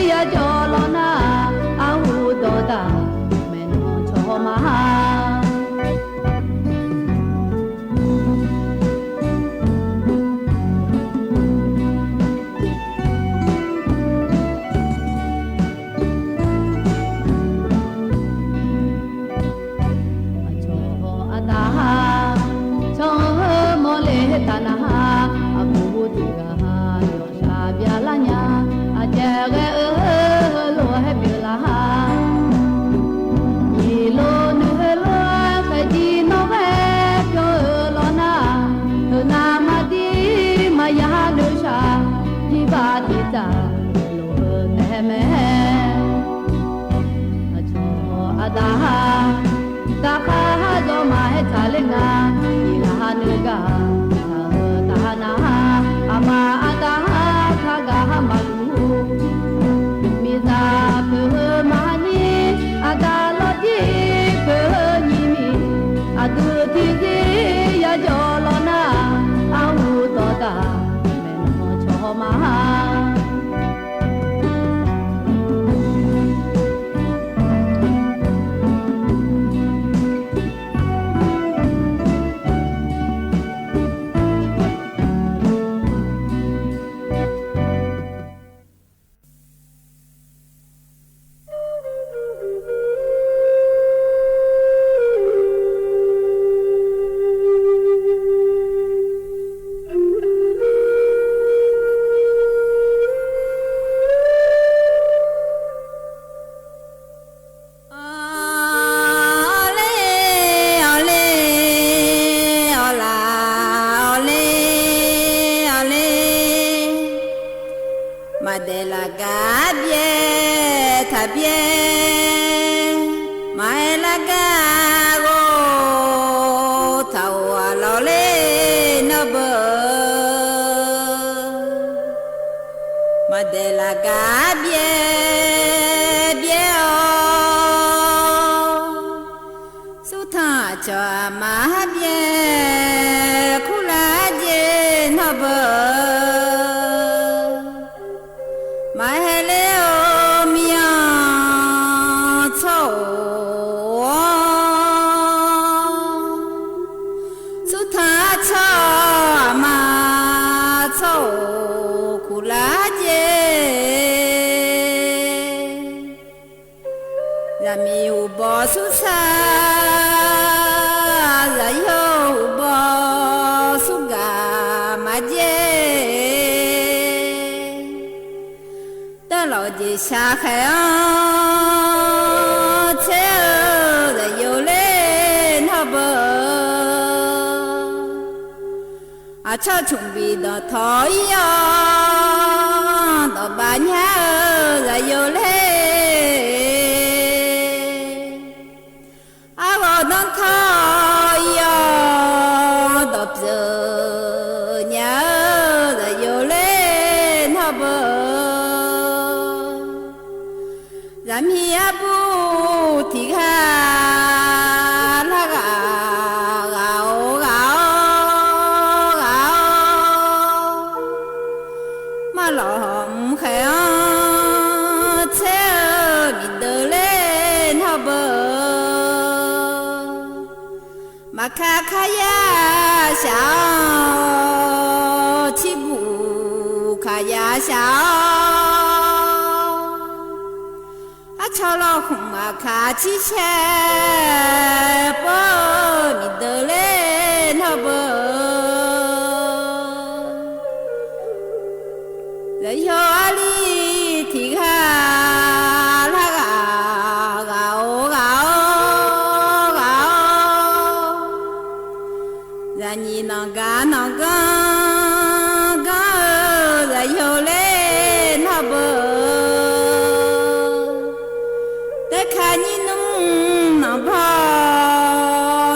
ယၤ ယီၤလီၤနၤ အဟူဒီးတၢ် မဲာ်နီၢ်ဆီမး အဆီၣ်အတၢ်ဟါ ဆီၣ်ဧၢ မီၢ်လ့တၢ်နဟါ အပူၤတဂၤဟါ ယီၤစၢ်ဘျါလၢညါ အကဲဂဲၤအၢ လိာ်ဟဲပၢၢ်လၢဟါ ယံာ်လိာ်နုာ်ဟဲလိာ် ခဲကံနီၣ်ဝဲ ပျီအၢလီၤနၤ ဟၢနၤမၤဒံး မၤယၤဟါနုာ်စၢ် ဒံးဘၣ်ဒံးတၢ် လိာ်ဟၢတဟဲမဲ အဆီၣ်အတၢ်ဟါ တၢ်ခါဟါဒီးမၤဟဲဆၢလၢနၤ ယံာ်လၢဟါနုာ်ဂၤ တၢ်ဟၢတၢ်ဟါနၤဟါ အမၤအတၢ်ဟါ ခါဂၤဟါမၤလူၤ မ့ၢ်သးပၢၢ်ဟၢမၤနံၤ အတၢ်လီၤတံၢ်ပၢၢ်ဟၢနံၤမံၤ အဒုးထံၣ်စ့ယၤ ယီၤလီၤနၤ အဟူဒီးတၢ် မဲာ်နီၢ်ဆီမး အီၣ်လ့ အီၣ်လ့ အီၣ်လၢ အီၣ်လ့ အီၣ်လ့ မၤဒဲးလၢကါဘျဲ ထးဘျဲ မၤဟဲလၢကါဂီၤ ထးအိၣ်အလီၢ်လ့နီၢ်ဘၢ မၤဒဲးလၢကါဘျဲ ဘျဲအီၤ ဆူထၣ်ဆီၣ်အမၤဘျဲ ခူလၢ်က့နီၢ်ဘၢ မၤဟဲလၢအီၤမံၤအီၤ ဆီၣ်အိၣ် ဆူထၣ်ဆီၣ်အမၤ ဆီၣ်အိၣ်ခူလၢ်က့ ယမံၤဟူဘီဆူဆါ ယယိၤဟူဘီဆူဂၤမၤက့ တၢ်လီၤက့ဆါဃဲၤအီၤ ဆဲးဧၢ ယယိၤလ့နီၢ်ဘၢ အဆီၣ်ဆူၣ်ဘံၣ်ဒီးထီၣ်အံၤအီၤ ဒီးဘၣ်ညါဧၢ ယယိၤလ့ အဂီၢ်ဒီးထီၣ်အံၤအီၤ ဒီးပျၢၤညါဧၢ ယယိၤလ့နီၢ်ဘၢ ယမံၤအဘူးထံၣ်ဃာ် လၢဂၤ ဂၤဧိၤ ဂၤဧိၤ ဂၤဧိၤ မၤလီၤဃဲၤအီၤ ဆဲးဧၢ မံၤဒၢလ့နီၢ်ဘၢ မၤခါခါယၤစှၤအီၤ ထံဘူၣ်ခါယၤစှၤအီၤ အဆီၣ်လီၤဃုာ်မၤခါထံဆဲး ပၢ်ဧၢ မံၤဒၢလ့နီၢ်ဘၢ ယယိၤအလံထံၣ်ဃာ် လၢဂၤ ဂၤဧိၤ ဂၤဧိၤ ဂၤဧိၤ ယညံၤနီၢ်ကါနီၢ်ကါ ကါဧၢ ယယိၤလ့နီၢ်ဘၢ တခါညံနုၢ်နီၢ်ဘီ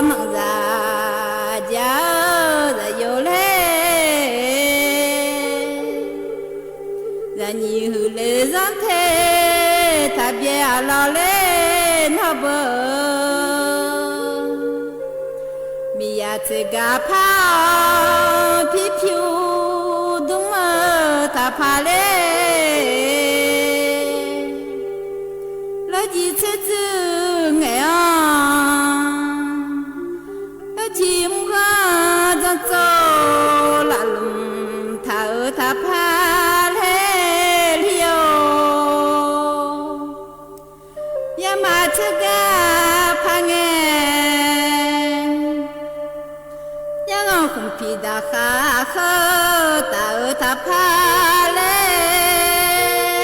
နီၢ်စၢ်ယၤဧၢ ယယိၤလ့ ယညံၤဟုၣ်လ့ စီၤထ့ ထးဘျဲအလီၢ်လ့ နီၢ်ဘၢဧၢ မံၤယၤစ့ၢ်ကီးဖးအီၤ ဖံဖုဒုမၢ ထ တၢ်ဖးလဲၣ် လၢယံၤဆၢၣ်စုၣ်ငဲၢ်အီၤ လၢယံၤမုၢ်ဂီၤ ကၠီၣ်ကၠီၣ်လၢ်လူမ် တၢ်အၢတၢ်ဖးလဲၣ်လံဧိၤ ယမၤဆၢကဖးငဲၢ် ယဂီၢ်ခုၣ်ဖံးတၢ်ဃာ်ဃၢ တၢ်အၢတၢ်ဖးလဲၣ်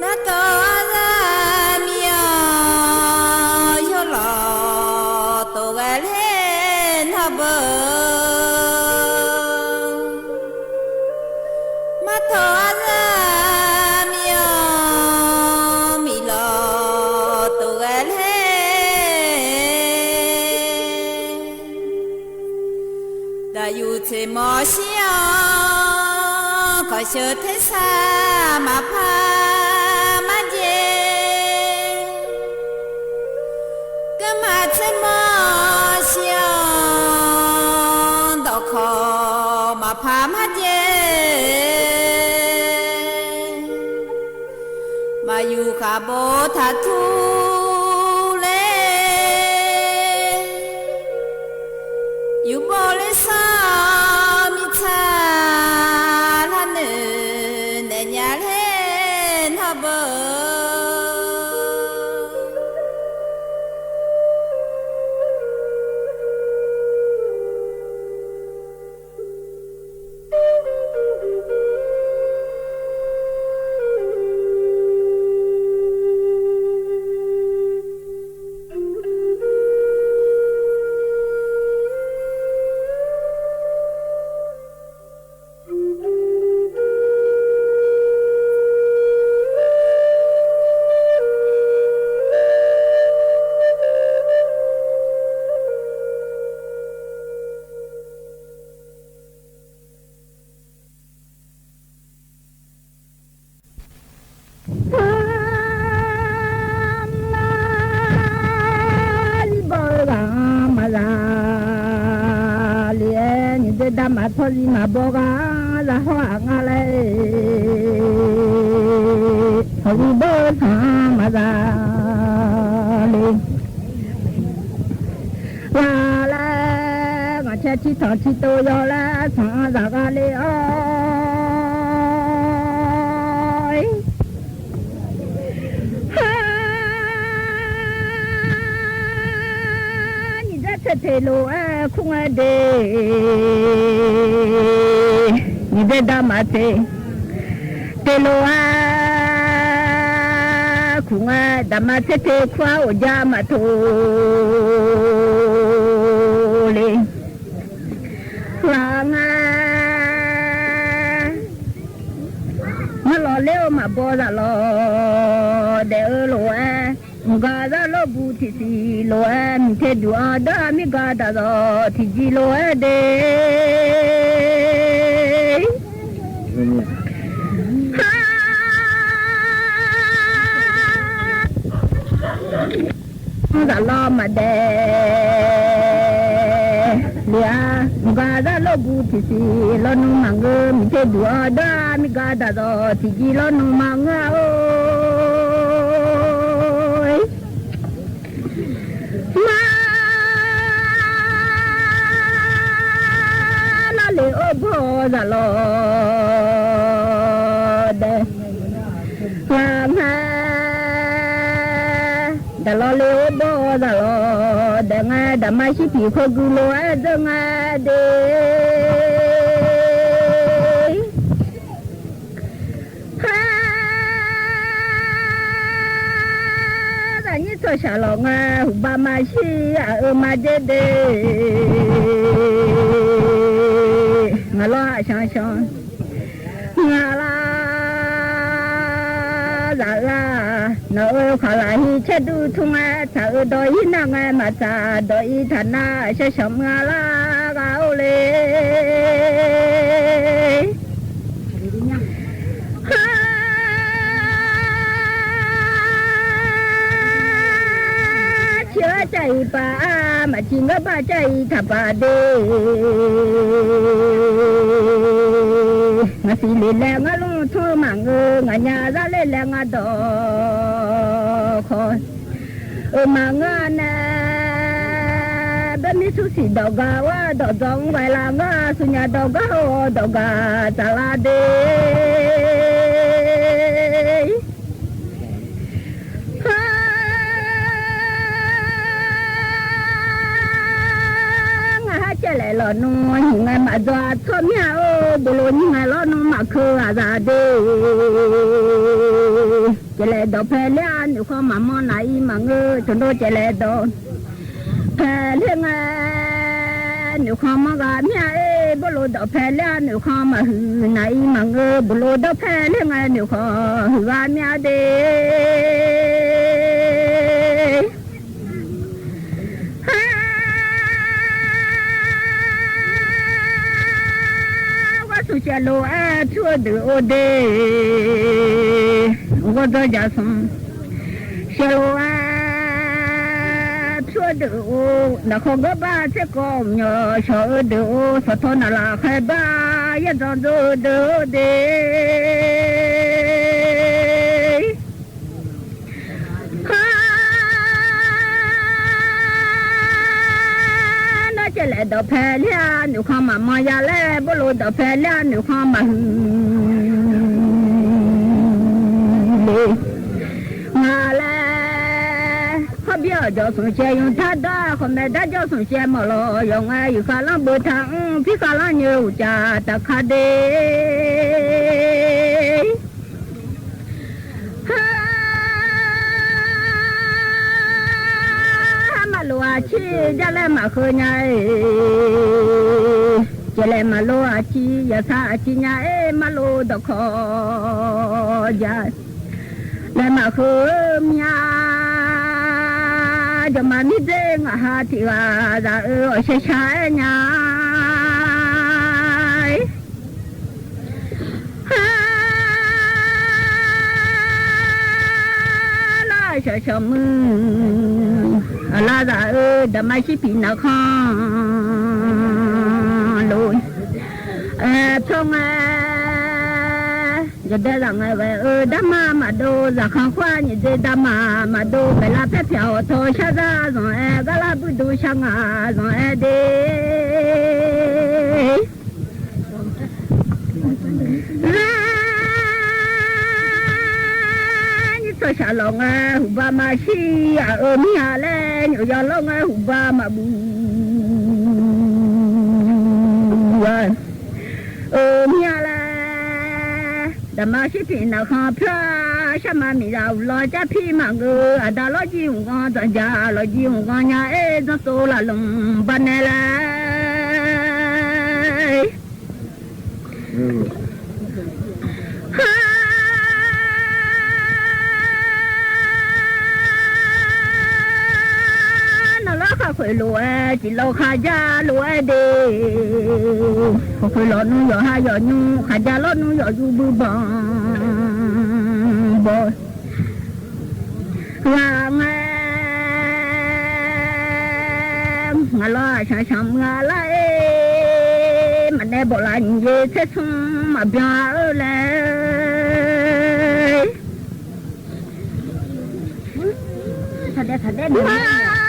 နတီၢ်အသးမံအီၤ ယိလီၤ တိၢ်ဝဲလၢနီၢ်ဘၢ မၤတီၢ်အသးမံအီၤ မံလီၤ တိၢ်ဝဲလၢ တၢ်ယူၢ်ဆ့ၣ်မီၤဆံအီၤ ခီၣ်ဆၢထ့ဆၢ မၤဖးမၤယဲၢ် ကမၤဆ့ၣ်မီၤဆံအီၤ ဒီးခီၣ်မၤဖးမၤယဲၢ် မၤယူၢ်ဃာ်ဘိထးထူလဲၣ် ယူၢ်ဘိလၢစီၤမံဆါ လၢနုၢ်နဲၣ်ညါလၢနီၢ်ဘၢ လံဘီဂၤမၤသးလံ နံၣ်ဒဲးဒါမး ထီၣ်လံမၤဘီဂၤ သးဟီၣ်အငါလဲၣ် ထီၣ်လံဘီဂၤမၤသးလံ ဝဲလဲၣ် ဂီၤဆဲထံထီၣ်ထံတိယီၤလၢ ဆၣ်အသးဂၤလံအီၤ ဟါ နံၣ်ဒဲးဆၢထ့လိာ်ဝဲ ခူဝဲဒ့ နံၣ်ဒဲးဒါမးဆၢထ့လိာ်ဝဲ ခူဝဲ ဒါမးဆၢထ့ခွါအိၣ်ယါမးထိၣ် လံ လၢငါ မၤလီၤလၢအိၣ်မၤဘီသးလီၤ ဒဲးအၢလိာ်ဝဲ မုၢ်ဂၤသးလိာ်ဘူးထံဆံးလိာ်ဝဲ မ့ၢ်ထဲဒုးအီၤဒီး မ့ၢ်ဂၤဒၣ်သိးထံကံလိာ်ဝဲဒ့ ဟါ သးလီၤမးဒဲး လံဧါ မုၢ်ဂၤသးလိာ်ဘူးထံဆံး လီၤနုာ်မၤငါ မ့ၢ်ထဲဒုးအီၤဒီး မ့ၢ်ဂၤဒၣ်သိးထံကံလီၤနုာ်မၤငါအိၣ် မၤ လီၤလၢအိၣ်ဘီသးလီၤ ဒဲး လၢငါ ဒၣ်လီၤလၢအိၣ်ဘီသးလီၤ ဒဲး ငါ ဒါမးဆံးဖံးခိၣ်ဂုၤလိာ်ဝဲဒၣ် ငါဒ့ ဟါ သးနံၣ်ထိၣ်စှၤလီၤ ငါ ဟူးဘၣ်မၤဆံးအအၢမၤဒ့ဒ့ ငါလီၤအဆှီဆှီ ငါလၢ သးအၢ နီၢ်အၢ ခီၣ်လၢဟံၣ်ဆဲးဒူထူ ငါ သးအၢဒီးဟံၣ်နၢ် ငါ မၤသး ဒီးအံၤထးနၢ် ဆှီဆှီ မုၢ်အလၢ်ဂၤအိၣ်လၢ ဟါ ဆၢကၢ်အံၤပၢ်မ အချံငါဘၣ်ကၠၢအံၤထၢပာ်ဒ့, ငါစံးလ့လဲငါလူၢ်ထူမၤငို, ငါညါစ့လ့လဲငါဒီးခီ, အၢ မၤငိုန့ၣ် ဘၣ်မ့ၢ်ဆူစံးဒီးဂၤဝဲဒီး ဒီးဝဲလၢငါဆူညါဒီးဂၤ ဒီးဂၤစလါဒ့ ငါဟဲကဲလဲၣ်လီၤနူ ဟံၣ်ငါမၤဒွးထီၣ်မ့ၢ်ဧါ, အိၣ်ဘူးလိာ်ဟံၣ်ငါလီၤနူ မၤခုအသးဒ့, ကဲလဲၣ်ဒီးဖဲလၢအနုာ်ခီမၤမီၢ်နၤအံၤမၤငို, တဒိကဲလဲၣ်ဒီး ဖဲလၢငါနုာ်ခီမီၢ်ဂၤမ့ၢ်ဧါ, ဘူးလိာ်ဒီးဖဲလၢအနုာ်ခီမၤဟုၣ်နၤအံၤမၤငို, ဘူးလိာ်ဒီးဖဲလၢငါနုာ်ခီဟုၣ်ဂၤမ့ၢ်ဧါဒ့ ဝဲဆူၣ်ကဲလိာ်အါ ထူအဒုးအိၣ်ဒ့, ဝဲဒီးယၤဆူၣ်ကဲလိာ်အါ ထူအဒုးအိၣ်, နခီဂီၢ်ဘၣ်စ့ၢ်ကီး ညီဆီအဒုးအိၣ်, စီၤထီနၤလၤဃဲဘၣ် ယဲၢ်ဒီဒိၣ်ဒုးအိၣ်ဒ့ နကဲလဲၣ်ဒီးဖဲလၢအနုာ်ခီမၤမီၢ်ယၤလဲၣ်, ဘူးလိာ်ဒီးဖဲလၢအနုာ်ခီမၤဟုၣ်လ့ ငါလဲၣ်, ခီၣ်ဘျီၣ်ကၠီဆူၣ်ကဲယုၢ်ထါဒါ, ခီၣ်မဲာ်ဒါကၠီဆူၣ်ကဲမီၢ်လီၤ, ယီၤငါယုၢ်ဃာ်လီၤဘုထၢ်, ဖံဃာ်လီၤညိၣ်အူကၠၢ်တၢ်ခါဒ့ ဟါ မၤလိာ်အဆံး ယလဲၤမၤဃုာ်ညါအံၤ, ယလဲၤမၤလိာ်အဆံး ယဆါအဆံးညါအံၤ မၤလိာ်ဒီးခီ ယ လဲၤမၤဃုာ်မၠါ, ယမၤမံဒ့ ငါဟးထံၣ်ဂၤသးအၢ အီၣ်ဆဲးဆါအဲညါ ဟါ လၢဆၢဆၢမုၢ် အလါသးအၢ ဒၣ်မၤဆံဖံးနၤခီလိာ် အဲ ဖျီငါ ယဒဲသးငါဝဲအၢ ဒၣ်မၤမၤဒိ သးခီခွါညံၣ်ဒ့ ဒၣ်မၤမၤဒိ ပဲလၢဖဲဖျါအီၤထီၣ် ဆါသးဇီၤအဲ ဂၤလၢဘုဒိဆါငါဇီၤအဲဒ့ လၢ ညိၣ်ထီၣ်ဆှးလီၤငါဟူးဘါမၤဆံး အအၢမံၤဟါလဲၣ် ညိၣ်ယီၤလီၤငါဟူးဘါမၤဘူၣ် အၢမံၤဟါလဲၣ် ဒၣ်မၤဆံးဖံးနၤခီဖျါ ဆၣ်မၤမံၤဒၣ်အူလီၤ ကၠၢ်ဖံးမၤဂၢၤ အဒၣ်လီၤကံဟူးဂီၤ တၢ်ယၢ်လီၤကံဟူးဂီၤညါ အဲၣ်ဒိၣ်သိလၢလိၤဘၣ်နဲလဲၣ် ဟါ နီၢ်လီၤခးခွ့းလိာ်ဝဲ စံးလီၤခးယၢ်လိာ်ဝဲဒ့ ခးခွ့းလီၤနူယီၤဟါယီၤညူ ခးယၢ်လီၤနူယီၤယူဘုဘီဘီ ဂၤငါ ငါလီၤဆၣ်ဆၣ်မုၢ်အလါအ့ မၤနဲဘီၣ်လၢညံၣ်ယ့ဆဲဆူမၤဘျါအၢလဲၣ် နဲဘီၣ်စီၤ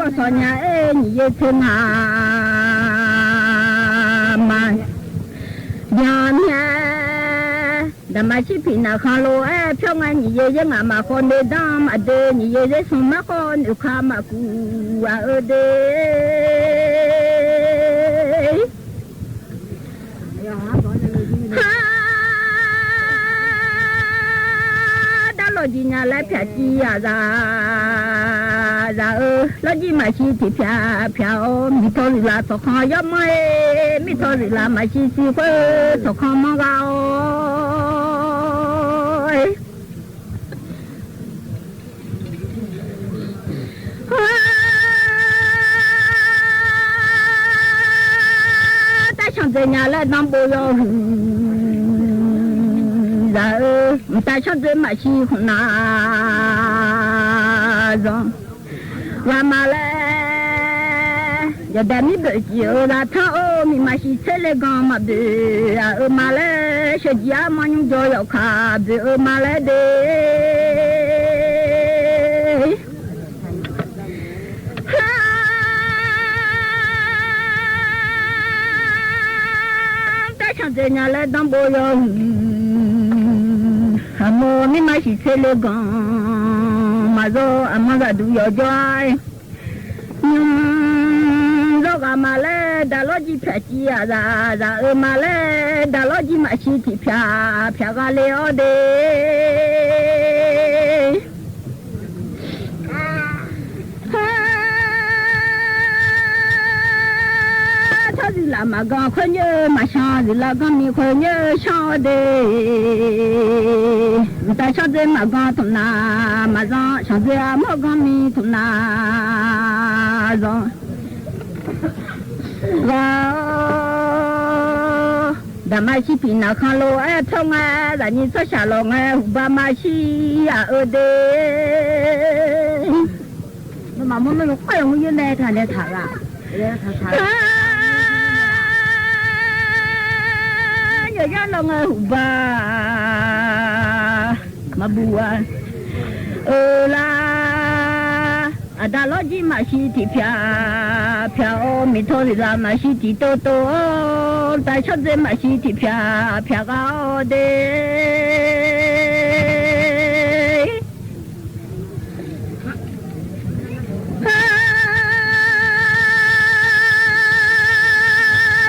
ညါအ့ ညံၣ်ယ့ဆဲမၤ မၤ ယၤမ့ၢ် ဒၣ်မၤဆံးဖံးနၤခီလိာ်အဲ ဖျီငါညံၣ်ယ့ ယဲငါမၤဃီန့ၣ် ဒၣ်မၤဒ့ ညံၣ်ယ့ ယဲဆူမၤဃီန့ၣ် ခါမၤကူအအၢဒ့ ဟါ ဒၣ်လီၤကံညါလဲၣ် ဖျါကံယၤသး သးအၢ လီၤကံမၤဆံးထံးဖျါဖျါအီၤ မံထီၣ်ရံၣ်လၢထီၣ်ခီယီၢ်မီၢ်အ့ မံထီၣ်ရံၣ်လၢမၤဆံးဆံးဃုထီၣ်ခီမီၢ်ဂၤအီၤ ဟါ တၢ်ဆီၣ်သ့ၣ်ညါလဲၣ် နဘိယီၤဟုၣ် သးအၢ တၢ်ဆီၣ်သ့ၣ်မၤဆံးဃုနၤ စီၤ ဂၤမၤလဲၣ်, ယဒဲမ့ၢ်ဘၣ်ကံၣ်အၢ လၢထၢၣ်အိၣ် မ့ၢ်မၤရှံးဆဲးလ့ၣ်ဂီၤမၤဘၣ် အအၢမၤလဲၣ်, ရှဲကံအမါညူကၠီယီၤခါ ဘၣ်အၢမၤလဲၣ်ဒ့ တၢ်ဆၣ်သ့ၣ်ညါလၢဒၢဘိယီၤ အမိၢ်မ့ၢ်မၤရှံးဆဲးလ့ၣ်ဂီၤ မၤစီအမါသးဒူယီၤကၠီ စီဂၤမၤလဲၣ် ဒၣ်လီၢ်ကံၣ်ဖျးကံၣ်အသး သးအၢမၤလဲၣ် ဒၣ်လီၢ်ကံၣ်မၤရှံးထံၣ်ဖျး ဖျးဂၤလၢအီၤဒ့ ထီၣ်စံးလၢမၤဂီၤခွဲးညၣ်မၤဆၣ် စံးလၢဂီၢ်မံၤခွဲးညၣ်ဆၣ်အီၤဒ့ တၢ်ဆၣ်သ့ၣ်မၤဂီၤထိၣ်နၢ် မၤစီဆၣ်သ့ၣ်အမိၢ်ဂီၢ်မံၤထိၣ်နၢ် စီ ဂၤ ဒၣ်မၤရှံးပံၤနၢ်ခီလိာ် အဲၣ်ဖျိငဲ သးနံၤစီဆှၣ်လီၤငဲ ဟူးဘါမၤရှံးအအၢဒ့ မၤမၤမ့ၢ်မ့ၢ်ကွၢ်လီၤမူယဲၢ်မဲထါလဲၤထါရၣ် ယယါလီၤငဲဟူးဘါ မၤဘူၣ်ဝါ အၢလၢ အဒၣ်လီၢ်ကံၣ်မၤရှံးထံၣ်ဖျး ဖျးအီၤ မ့ၢ်ထီၣ်စံးလၢမၤရှံးထံၣ်တိတိ တၢ်ဆၣ်သ့ၣ်မၤရှံးထံၣ်ဖျး ဖျးဂၤအီၤဒ့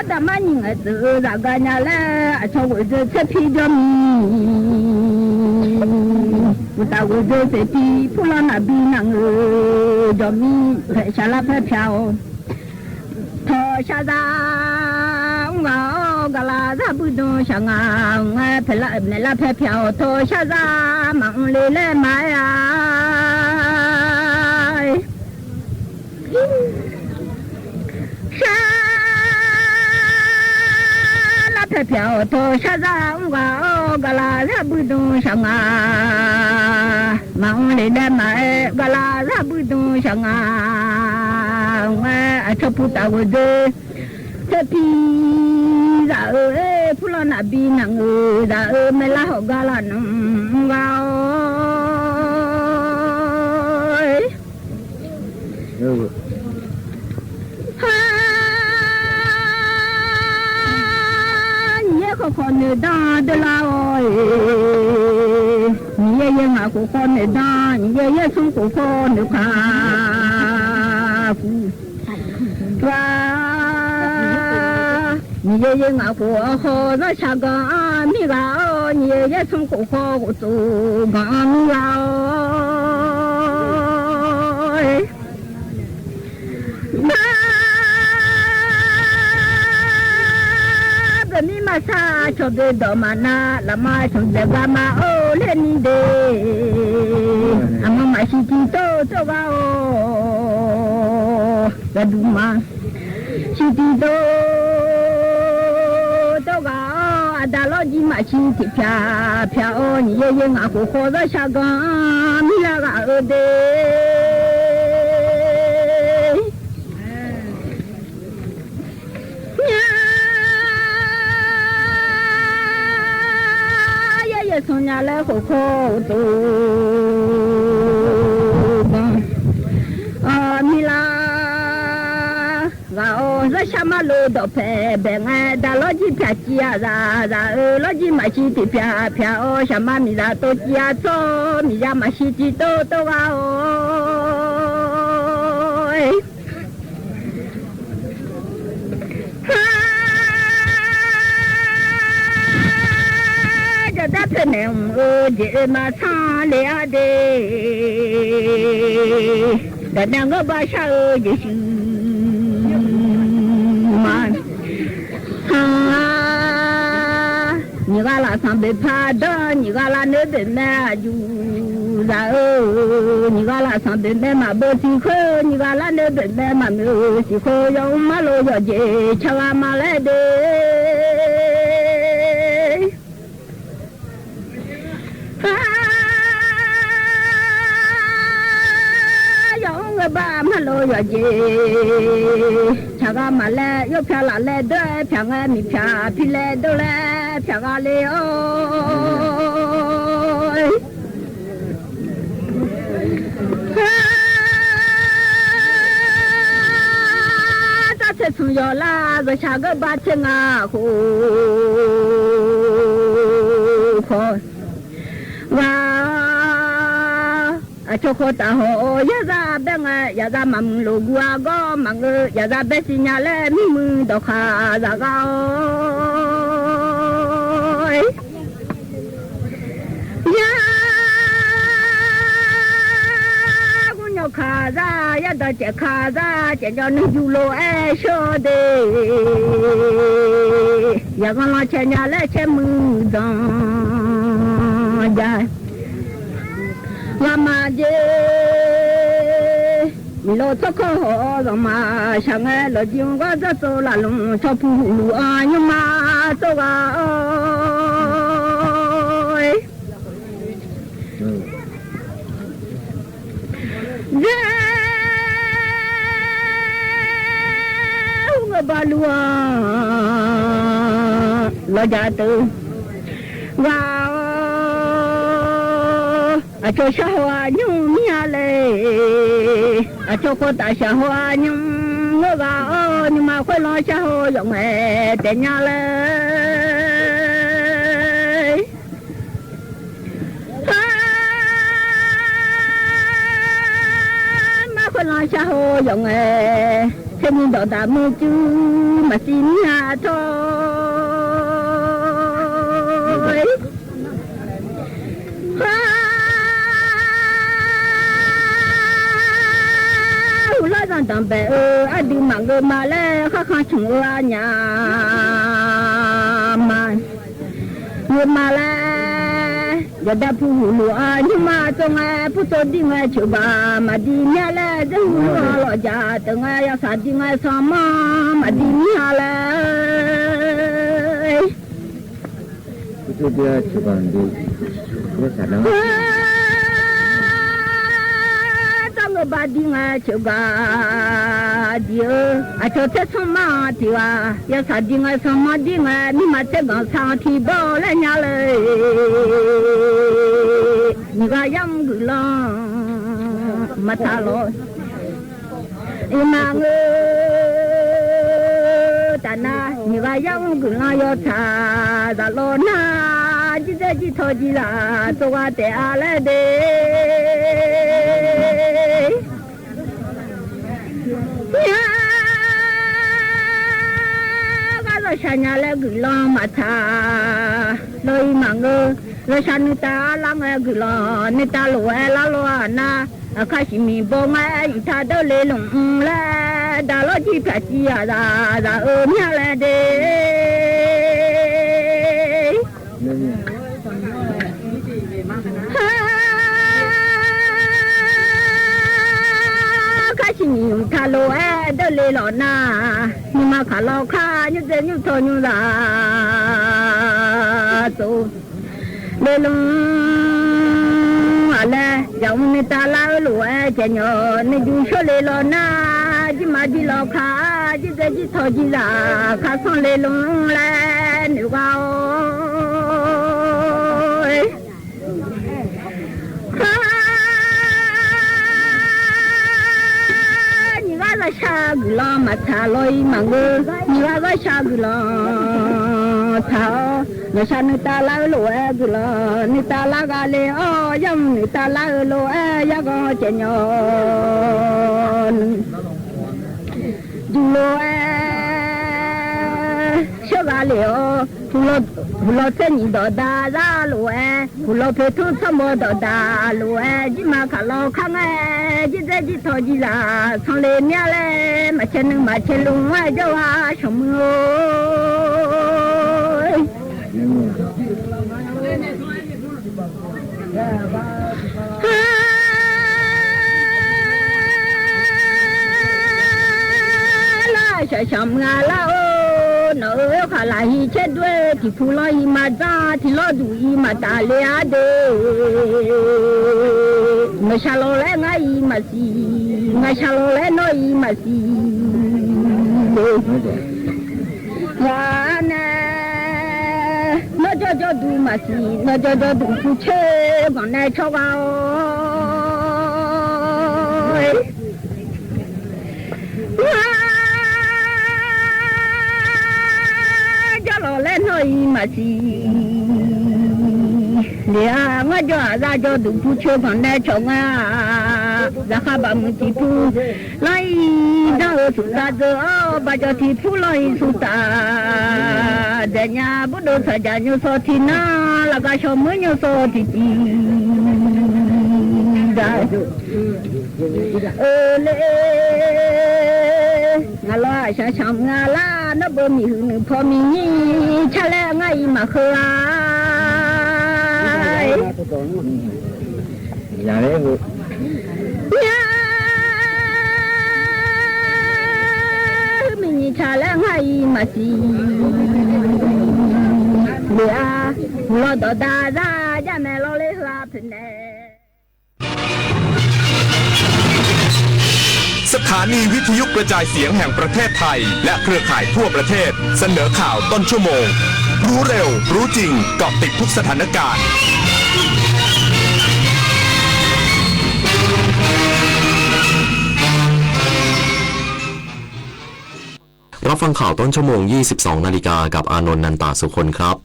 ဒၣ်မၤနံၤငဲသုး သးဂၤညါလၢ အဆီဝဲၢ်ဒၢးဆဲးဖံဒီးမံၤ ပတၢ်ဝဲၢ်ဒၢးဆဲးဖံ ဖူလီၤနၢ်ဘံနၢ်ငို ဒီးမံၤ ဖဲဆှါလၢဖဲဖျးအီၤ ထီၣ်ဆှါသး ဂၤအီၤ ကလၤသးဘုဒုံဆှါငါ ဝဲဖဲလၢမဲာ်လၢဖဲဖျးအီၤ ထီၣ်ဆှါသး မၤအူလ့လဲၣ်မၤဧါ ဆှါ လၢဖဲဖျးအီၤ ထီၣ်ဆှါသး ဂၤအီၤ ကလၤသးဘုဒုံဆှါငါ မၤအူလ့လဲၣ်မၤဧါ ကလၤသးဘုဒုံဆှါငါ ဝဲအဆီပူၤတၢ်ဝဲၢ်ဒၢး ဆဲးဖံ သးအၢ ဖူလီၤနၢ်ဘံနၢ်ငို သးအၢ မဲာ်လၢဟီၣ်ကါလၢနုၤ ဂၤအီၤ ဟါ နံၤယဲၢ်ဃီဃီနုၤဒါဒၢလၢအီၤ နံၤယဲၢ်ယဲၢ်ငါဃီဃီနုၤဒါ နံၤယဲၢ်ယဲၢ်ဆံဃီဃီနုၤခါ ဂၤ နံၤယဲၢ်ယဲၢ်ငါဃီဃီ သးဆှါဂၤ မံၤဂၤအီၤ နံၤယဲၢ်ယဲၢ်ဆံဃီဃီ ကသူဂၤ မံၤဂၤအီၤ ဘၣ် ပမ့ၢ်မၤဆါ ဆီၣ်ဘျဲးဒီးမၤနး လၢမၤဆီၣ်ဘျဲးဂၤမၤအိၣ်လၢနံၤဒ့ အမၤမၤရှံးတံၢ်တိတိဂၤအီၤ ဂၤဒုးမၤ ရှံးတံၢ်တိတိဂၤအီၤ အဒၣ်လီၢ်ကံၣ်မၤရှံးထံၣ်ဖျး ဖျးအီၤ နံၤယဲၢ်ယဲၢ်ငါဃီဃီ သးဆှါဂၤ မံၤလၢဂၤအၢဒ့ ညါ ယဲၢ်ယဲၢ်ဆံညါလၢဃီဃီ ကသူဂၤ အမံၤလၢ ဂၤအီၤ သးဆှါမၤလိဒီးဖဲဘဲငဲ ဒၣ်လီၢ်ကံၣ်ဖျးကံၣ်အသး သးအၢ လီၢ်ကံၣ်မၤရှံးထံၣ်ဖျး ဖျးအီၤ ဆှါမၤမံၤသးတိကံၣ်အသီ မံၤယါမၤရှံးတံၢ်တိတိဂၤအီၤ ဟါ ဒီးတၢ်ဖဲန့ၣ် အိၣ်ဒ့မၤဆါလံအဒ့ ဒီးနဂီၢ်ဘၣ်ဆၣ်ဧၢ ယ့ၣ်ၡူး မၤ ဟါ နံၤဂၤလၢဆၣ်ဘ့ၣ်ဖးဒီး နံၤဂၤလၢနဘ့ၣ်မဲအယူၢ် သးအၢ နံၤဂၤလၢဆၣ်ဘ့ၣ်မဲမၤဘၢစံးဃုာ် နံၤဂၤလၢနဘ့ၣ်မဲမၤမုာ်စံးဃုာ် ယွၤမၤလိယွၤက့ၤ ဆှါဂၤမၤလဲၣ်ဒ့ ဟါ ယွၤအိၣ်ဂ့ၤဘၣ် เย ชะกามาแล โย แผลละแลเด้อ แผลงามีแผลพิเลเด้อแล แผลกาเลโอ้ย ตาเสสุยอลา เวชาเกบาเชงาโค ขอ ว่า อะ โชโคตาโห ยาซาแบง ยาซามามึงโลกัวก็มังเออ ยาซาแบสิญาและมีมึงดอกขาซาเกา ยา กุญญอขาซา ยาดอเจขาซา เจยอนึงอยู่โลแอโชเด ยาก็ลอเชญาและเชมึงดองยา ว่ามาเย มีโลทกขอ ว่ามา ชะแง โลจิงก็จะโตละลง ชอบผู้ลูอายุมาโตกาโอ้ย เจ้าเงาบาลัว ลอจาตึง ว่า อะโจชาหัวยุงมีอะไร อะโจโคตาชาหัวยุงเงาว่า โอ้ นี่มาค่อยลองชาหัวยองแม่แต่ญาเลย มาคนละชาโหยองเอ เทนินดอกดามือจูมาสิมีหาทอย หูลอยตอนตอนแปะเออ อะดื้อหมากเออมาแล้ว ข้าข้างชุงเอออะหยามา เงามาแล้ว อย่าได้ผู้หูหลวงอายุมาจงแอ ผู้โตดีแอ เฉื่อยบ่ามาดีเนี่ยแล จะหูหลวงหล่อจ่าตึงแอ ยาสาดีแอ สมมามาดีเนี่ยแล ผู้โตดีเฉื่อยบ่าดี ยาสาดีแอ ต้องบ่าดีแอ เฉื่อยบ่าดีเออ อะเฉาะเทศมาที่ว่า ยาสาดีแอ สมมาดีแอ นี่มาเทศก่อนสร้างที่บ่อและเนี่ยเลย นี่ก็ยังกุลองมาตาลอด อีหมากเออ ตานา นี่ก็ยังกุลองยอดชา ตาลอดนา จิตเจจิตทอจิตลา ตัวแต่อาและเด เนี่ย ก็ลอชาเนี่ยแลกุลองมาตาลอด อีหมากเออ ลอชานึ่งตาละแงกุลอง นึ่งตาหลวงแอละหลวงนา อะ ข้าสิมีบ่งแอ อยู่ตาเดอเลหลงแล ดาลอจิตพระจิตอาดา ดาเออ เนี่ยแลเด ข้าสิมีอยู่ตาหลวงแอ เดอเลหลงนา นี่มาข้าลอข้า ยุเจยุทอยุลา โต เลหลงอะแล ยังนึ่งตาละหลวงแอ เจยอนึ่งอยู่ชั่วเลหลงนา จิมาจิลอข้า จิเจจิทอจิลา ข้าส่องเลหลงแล นึ่งว่าโอ้ย ข้า นี่ว่าลอชากุลองมาตาลอด อีหมากเออ นี่ว่าลอชากุลองตา ลอชานึ่งตาละหลวงแอกุลอง นึ่งตาละกาเลโอ้ ยังนึ่งตาละหลวงแอ ยังก็เจยอนึ่ง ดูโลแอ ชั่วกาเลโอ หูลอ หูลอเส้นอีดอกดาดาโลแอ หูลอเพทุสมอดอกดาโลแอ จิมาข้าลอข้างแอ จิเจจิทอจิลา ส่องเลเนี่ยแล มาเชนึ่งมาเชลุงแอ เจ้าว่าชมมือโอ้ย ลาชะชะเมือลาโอ หนอเอ๋ย ข้าลาหิ เช็ดด้วยตี้ผู้ลออีมาจ้า ตี้ลอดูอีมาต๋าเลยอะเด้อ เมื่อชะลอแลงาอีมาสี เมื่อชะลอแลน้อยอีมาสี ว่าแน่ เมื่อจอจอดูมาสี เมื่อจอจอดูผู้เชยก่อนแน่ชอบเอา ว่าจอลอแลน้อยมาสี เดี๋ยวว่าจออาจอดูผู้เชยก่อนแน่ชอบว่า ราคาบ่ามือตี้ผู้ ลออีเจ้าสุดตาเจอ อ้อ บ่าจอตี้ผู้ลออีสุดตา เดี๋ยวเนี่ยบุโดสะจาโยซอตี้นา แล้วก็ชอมือโยซอตี้จีได้ เออเลย งาลออาชาชามงาลา นะบ่มีหื้อหนึ่งพอมีนี่ ชะแลงาอีมาเคย อย่าเลย เนี่ย มีชาและไห้มาสี เหลือ รอดอดาดา อย่าแม่รอเลยลาเพิ่นแน่ สถานีวิทยุกระจายเสียงแห่งประเทศไทย และเครือข่ายทั่วประเทศ เสนอข่าวต้นชั่วโมง รู้เร็ว รู้จริง เกาะติดทุกสถานการณ์ รับฟังข่าวต้นชั่วโมง ยี่สิบสองนาฬิกา กับอานนท์ นันตาสุคนครับ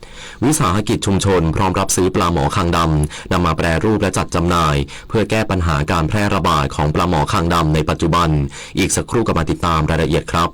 วิสาหกิจชุมชนพร้อมรับซื้อปลาหมอคางดำ นำมาแปรรูปและจัดจำหน่าย เพื่อแก้ปัญหาการแพร่ระบาดของปลาหมอคางดำในปัจจุบัน อีกสักครู่กลับมาติดตามรายละเอียดครับ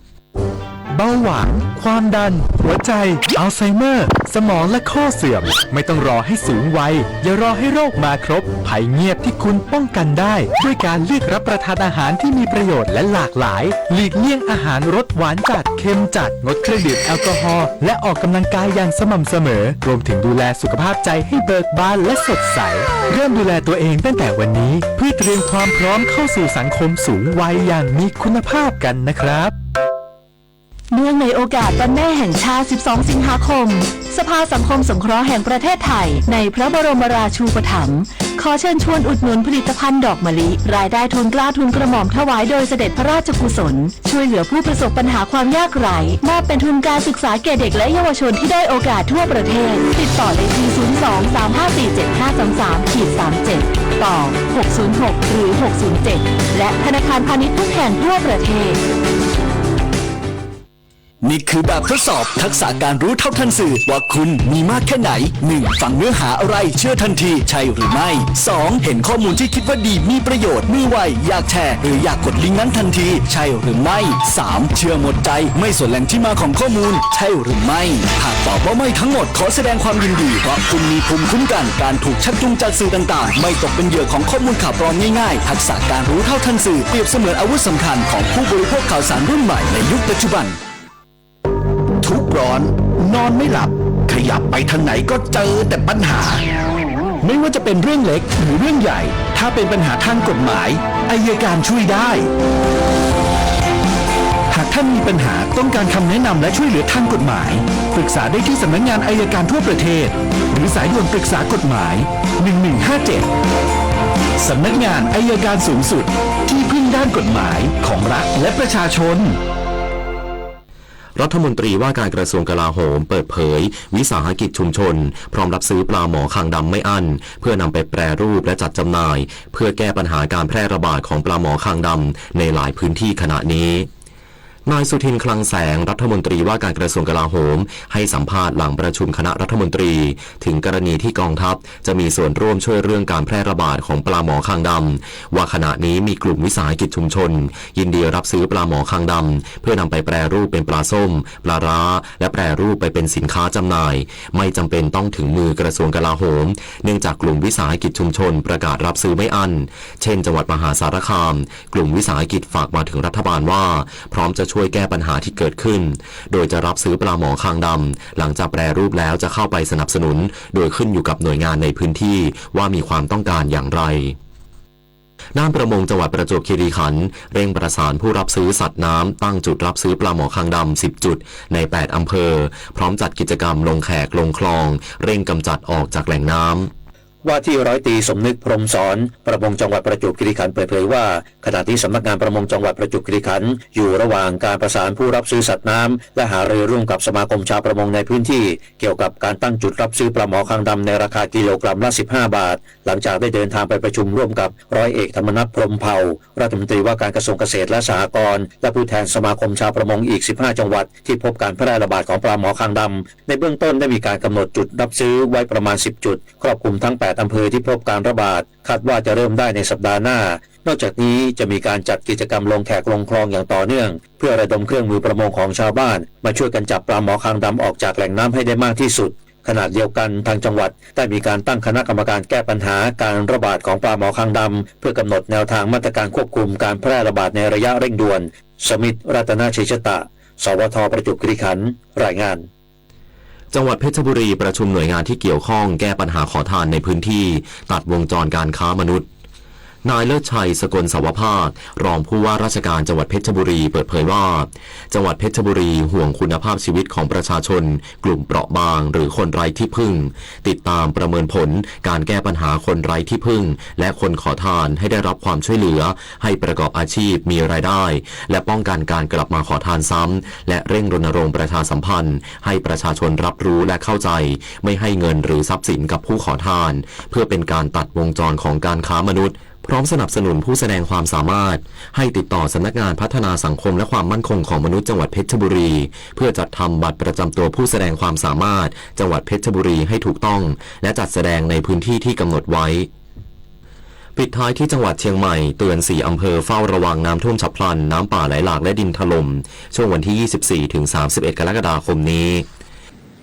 เบาหวาน ความดัน หัวใจ อัลไซเมอร์ สมองและข้อเสื่อม ไม่ต้องรอให้สูงวัย อย่ารอให้โรคมาครบ ภัยเงียบที่คุณป้องกันได้ ด้วยการเลือกรับประทานอาหารที่มีประโยชน์และหลากหลาย หลีกเลี่ยงอาหารรสหวานจัด เค็มจัด งดเครื่องดื่มแอลกอฮอล์ และออกกำลังกายอย่างสม่ำเสมอ รวมถึงดูแลสุขภาพใจให้เบิกบานและสดใส เริ่มดูแลตัวเองตั้งแต่วันนี้ เพื่อเตรียมความพร้อมเข้าสู่สังคมสูงวัยอย่างมีคุณภาพกันนะครับ เนื่องในโอกาสวันแม่แห่งชาติ สิบสอง สิงหาคม สภาสังคมสงเคราะห์แห่งประเทศไทย ในพระบรมราชูปถัมภ์ ขอเชิญชวนอุดหนุนผลิตภัณฑ์ดอกมะลิ รายได้ทุนเกล้าทุนกระหม่อมถวายโดยเสด็จพระราชกุศล ช่วยเหลือผู้ประสบปัญหาความยากไร้ มอบเป็นทุนการศึกษาแก่เด็กและเยาวชนที่ด้อยโอกาสทั่วประเทศ ติดต่อเลขที่ ศูนย์ สอง สาม ห้า สี่ เจ็ด ห้า สาม สาม ขีด สามเจ็ด ต่อ หกศูนย์หก หรือ หกศูนย์เจ็ด และธนาคารพาณิชย์ทุกแห่งทั่วประเทศ นี่คือแบบทดสอบทักษะการรู้เท่าทันสื่อว่าคุณมีมากแค่ไหน หนึ่ง ฟังเนื้อหาอะไรเชื่อทันทีใช่หรือไม่ สอง เห็นข้อมูลที่คิดว่าดีมีประโยชน์มือไวอยากแชร์หรืออยากกดลิงก์นั้นทันทีใช่หรือไม่ สาม เชื่อหมดใจไม่สนแหล่งที่มาของข้อมูลใช่หรือไม่ หากตอบว่าไม่ทั้งหมดขอแสดงความยินดีเพราะคุณมีภูมิคุ้มกันการถูกชักจูงจากสื่อต่างๆ ไม่ตกเป็นเหยื่อของข้อมูลข่าวปลอมง่ายๆ ทักษะการรู้เท่าทันสื่อเปรียบเสมือนอาวุธสำคัญของผู้บริโภคข่าวสารรุ่นใหม่ในยุคปัจจุบัน ทุกข์ร้อน นอนไม่หลับ ขยับไปทางไหนก็เจอแต่ปัญหา ไม่ว่าจะเป็นเรื่องเล็กหรือเรื่องใหญ่ ถ้าเป็นปัญหาทางกฎหมาย อัยการช่วยได้ หากท่านมีปัญหาต้องการคำแนะนำและช่วยเหลือทางกฎหมาย ปรึกษาได้ที่สำนักงานอัยการทั่วประเทศ หรือสายด่วนปรึกษากฎหมาย หนึ่งหนึ่งห้าเจ็ด สำนักงานอัยการสูงสุด ที่พึ่งด้านกฎหมายของรัฐและประชาชน รัฐมนตรีว่าการกระทรวงกลาโหมเปิดเผย วิสาหกิจชุมชน พร้อมรับซื้อปลาหมอคางดำไม่อั้น เพื่อนำไปแปรรูปและจัดจำหน่าย เพื่อแก้ปัญหาการแพร่ระบาดของปลาหมอคางดำในหลายพื้นที่ขณะนี้ นายสุทิน คลังแสง รัฐมนตรีว่าการกระทรวงกลาโหม ให้สัมภาษณ์หลังประชุมคณะรัฐมนตรี ถึงกรณีที่กองทัพจะมีส่วนร่วมช่วยเรื่องการแพร่ระบาดของปลาหมอคางดำ ว่าขณะนี้มีกลุ่มวิสาหกิจชุมชน ยินดีรับซื้อปลาหมอคางดำ เพื่อนำไปแปรรูปเป็นปลาส้ม ปลาร้า และแปรรูปไปเป็นสินค้าจำหน่าย ไม่จำเป็นต้องถึงมือกระทรวงกลาโหม เนื่องจากกลุ่มวิสาหกิจชุมชนประกาศรับซื้อไม่อั้น เช่น จังหวัดมหาสารคาม กลุ่มวิสาหกิจฝากมาถึงรัฐบาลว่า พร้อมจะช่วยแก้ปัญหาที่เกิดขึ้น โดยจะรับซื้อปลาหมอคางดำ หลังจากแปรรูปแล้วจะเข้าไปสนับสนุน โดยขึ้นอยู่กับหน่วยงานในพื้นที่ว่ามีความต้องการอย่างไร ด้านประมงจังหวัดประจวบคีรีขันธ์เร่งประสานผู้รับซื้อสัตว์น้ำตั้งจุดรับซื้อปลาหมอคางดำ สิบ จุดใน แปด อำเภอ พร้อมจัดกิจกรรมลงแขกลงคลอง เร่งกำจัดออกจากแหล่งน้ำ ว่าที่ร้อยตรีสมนึก พรหมสอน ประมงจังหวัดประจวบคีรีขันธ์เปิดเผยว่า ขณะนี้สำนักงานประมงจังหวัดประจวบคีรีขันธ์อยู่ระหว่างการประสานผู้รับซื้อสัตว์น้ำ และหารือร่วมกับสมาคมชาวประมงในพื้นที่ เกี่ยวกับการตั้งจุดรับซื้อปลาหมอคางดำในราคากิโลกรัมละ สิบห้า บาท หลังจากได้เดินทางไปประชุมร่วมกับร้อยเอกธรรมนัส พรหมเผ่า รัฐมนตรีว่าการกระทรวงเกษตรและสหกรณ์ และผู้แทนสมาคมชาวประมงอีก สิบห้า จังหวัด ที่พบการแพร่ระบาดของปลาหมอคางดำ ในเบื้องต้นได้มีการกำหนดจุดรับซื้อไว้ประมาณ สิบ จุด ครอบคลุมทั้ง แปด อำเภอที่พบการระบาด คาดว่าจะเริ่มได้ในสัปดาห์หน้า นอกจากนี้จะมีการจัดกิจกรรมลงแขกลงคลองอย่างต่อเนื่อง เพื่อระดมเครื่องมือประมงของชาวบ้าน มาช่วยกันจับปลาหมอคางดำออกจากแหล่งน้ำให้ได้มากที่สุด ขณะเดียวกันทางจังหวัดได้มีการตั้งคณะกรรมการแก้ปัญหาการระบาดของปลาหมอคางดำ เพื่อกำหนดแนวทางมาตรการควบคุมการแพร่ระบาดในระยะเร่งด่วน สมิท รัตนชัยชตะ สวท ประจวบคีรีขันธ์ รายงาน จังหวัดเพชรบุรีประชุมหน่วยงานที่เกี่ยวข้องแก้ปัญหาขอทานในพื้นที่ ตัดวงจรการค้ามนุษย์ นายเลิศชัย สกลสวภาค รองผู้ว่าราชการจังหวัดเพชรบุรีเปิดเผยว่า จังหวัดเพชรบุรีห่วงคุณภาพชีวิตของประชาชนกลุ่มเปราะบางหรือคนไร้ที่พึ่ง ติดตามประเมินผลการแก้ปัญหาคนไร้ที่พึ่ง และคนขอทานให้ได้รับความช่วยเหลือ ให้ประกอบอาชีพมีรายได้ และป้องกันการกลับมาขอทานซ้ำ และเร่งรณรงค์ประชาสัมพันธ์ ให้ประชาชนรับรู้และเข้าใจ ไม่ให้เงินหรือทรัพย์สินกับผู้ขอทาน เพื่อเป็นการตัดวงจรของการค้ามนุษย์ พร้อมสนับสนุนผู้แสดงความสามารถ ให้ติดต่อสำนักงานพัฒนาสังคมและความมั่นคงของมนุษย์จังหวัดเพชรบุรี เพื่อจัดทำบัตรประจำตัวผู้แสดงความสามารถจังหวัดเพชรบุรีให้ถูกต้อง และจัดแสดงในพื้นที่ที่กำหนดไว้ ปิดท้ายที่จังหวัดเชียงใหม่ เตือนสี่อำเภอเฝ้าระวังน้ำท่วมฉับพลัน น้ำป่าไหลหลากและดินถล่ม ช่วงวันที่ ยี่สิบสี่ ถึง สามสิบเอ็ด กรกฎาคมนี้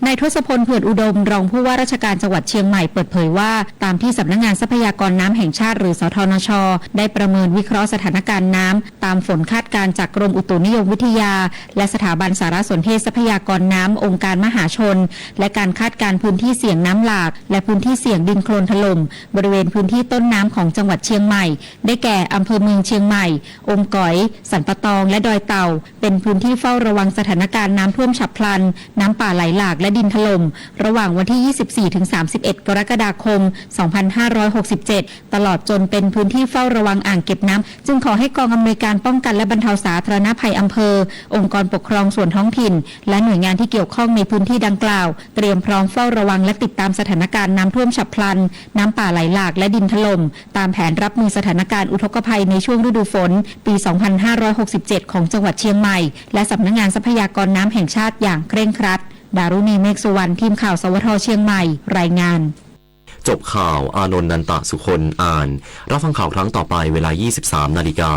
นายทศพล เผื่อนอุดม รองผู้ว่าราชการจังหวัดเชียงใหม่เปิดเผยว่า ตามที่สำนักงานทรัพยากรน้ำแห่งชาติ หรือ สทนช ได้ประเมินวิเคราะห์สถานการณ์น้ำ ตามฝนคาดการณ์จากกรมอุตุนิยมวิทยา และสถาบันสารสนเทศทรัพยากรน้ำองค์การมหาชน และการคาดการณ์พื้นที่เสี่ยงน้ำหลาก และพื้นที่เสี่ยงดินโคลนถล่ม บริเวณพื้นที่ต้นน้ำของจังหวัดเชียงใหม่ ได้แก่ อำเภอเมืองเชียงใหม่ อมก๋อย สันป่าตอง และดอยเต่า เป็นพื้นที่เฝ้าระวังสถานการณ์น้ำท่วมฉับพลัน น้ำป่าไหลหลาก และดินถล่ม ระหว่างวันที่ ยี่สิบสี่ ถึง สามสิบเอ็ด กรกฎาคม สองพันห้าร้อยหกสิบเจ็ด ตลอดจนเป็นพื้นที่เฝ้าระวังอ่างเก็บน้ำ จึงขอให้กองอำนวยการป้องกันและบรรเทาสาธารณภัยอำเภอ องค์กรปกครองส่วนท้องถิ่น และหน่วยงานที่เกี่ยวข้องในพื้นที่ดังกล่าว เตรียมพร้อมเฝ้าระวังและติดตามสถานการณ์น้ำท่วมฉับพลัน น้ำป่าไหลหลาก และดินถล่ม ตามแผนรับมือสถานการณ์อุทกภัยในช่วงฤดูฝน ปี สองพันห้าร้อยหกสิบเจ็ด ของจังหวัดเชียงใหม่ และสำนักงานทรัพยากรน้ำแห่งชาติอย่างเคร่งครัด ดารุณี เมฆสุวรรณ ทีมข่าว สวท เชียงใหม่ รายงาน จบข่าว อานนท์ นันตะสุคน อ่าน รับฟังข่าวครั้งต่อไปเวลา ยี่สิบสาม นาฬิกา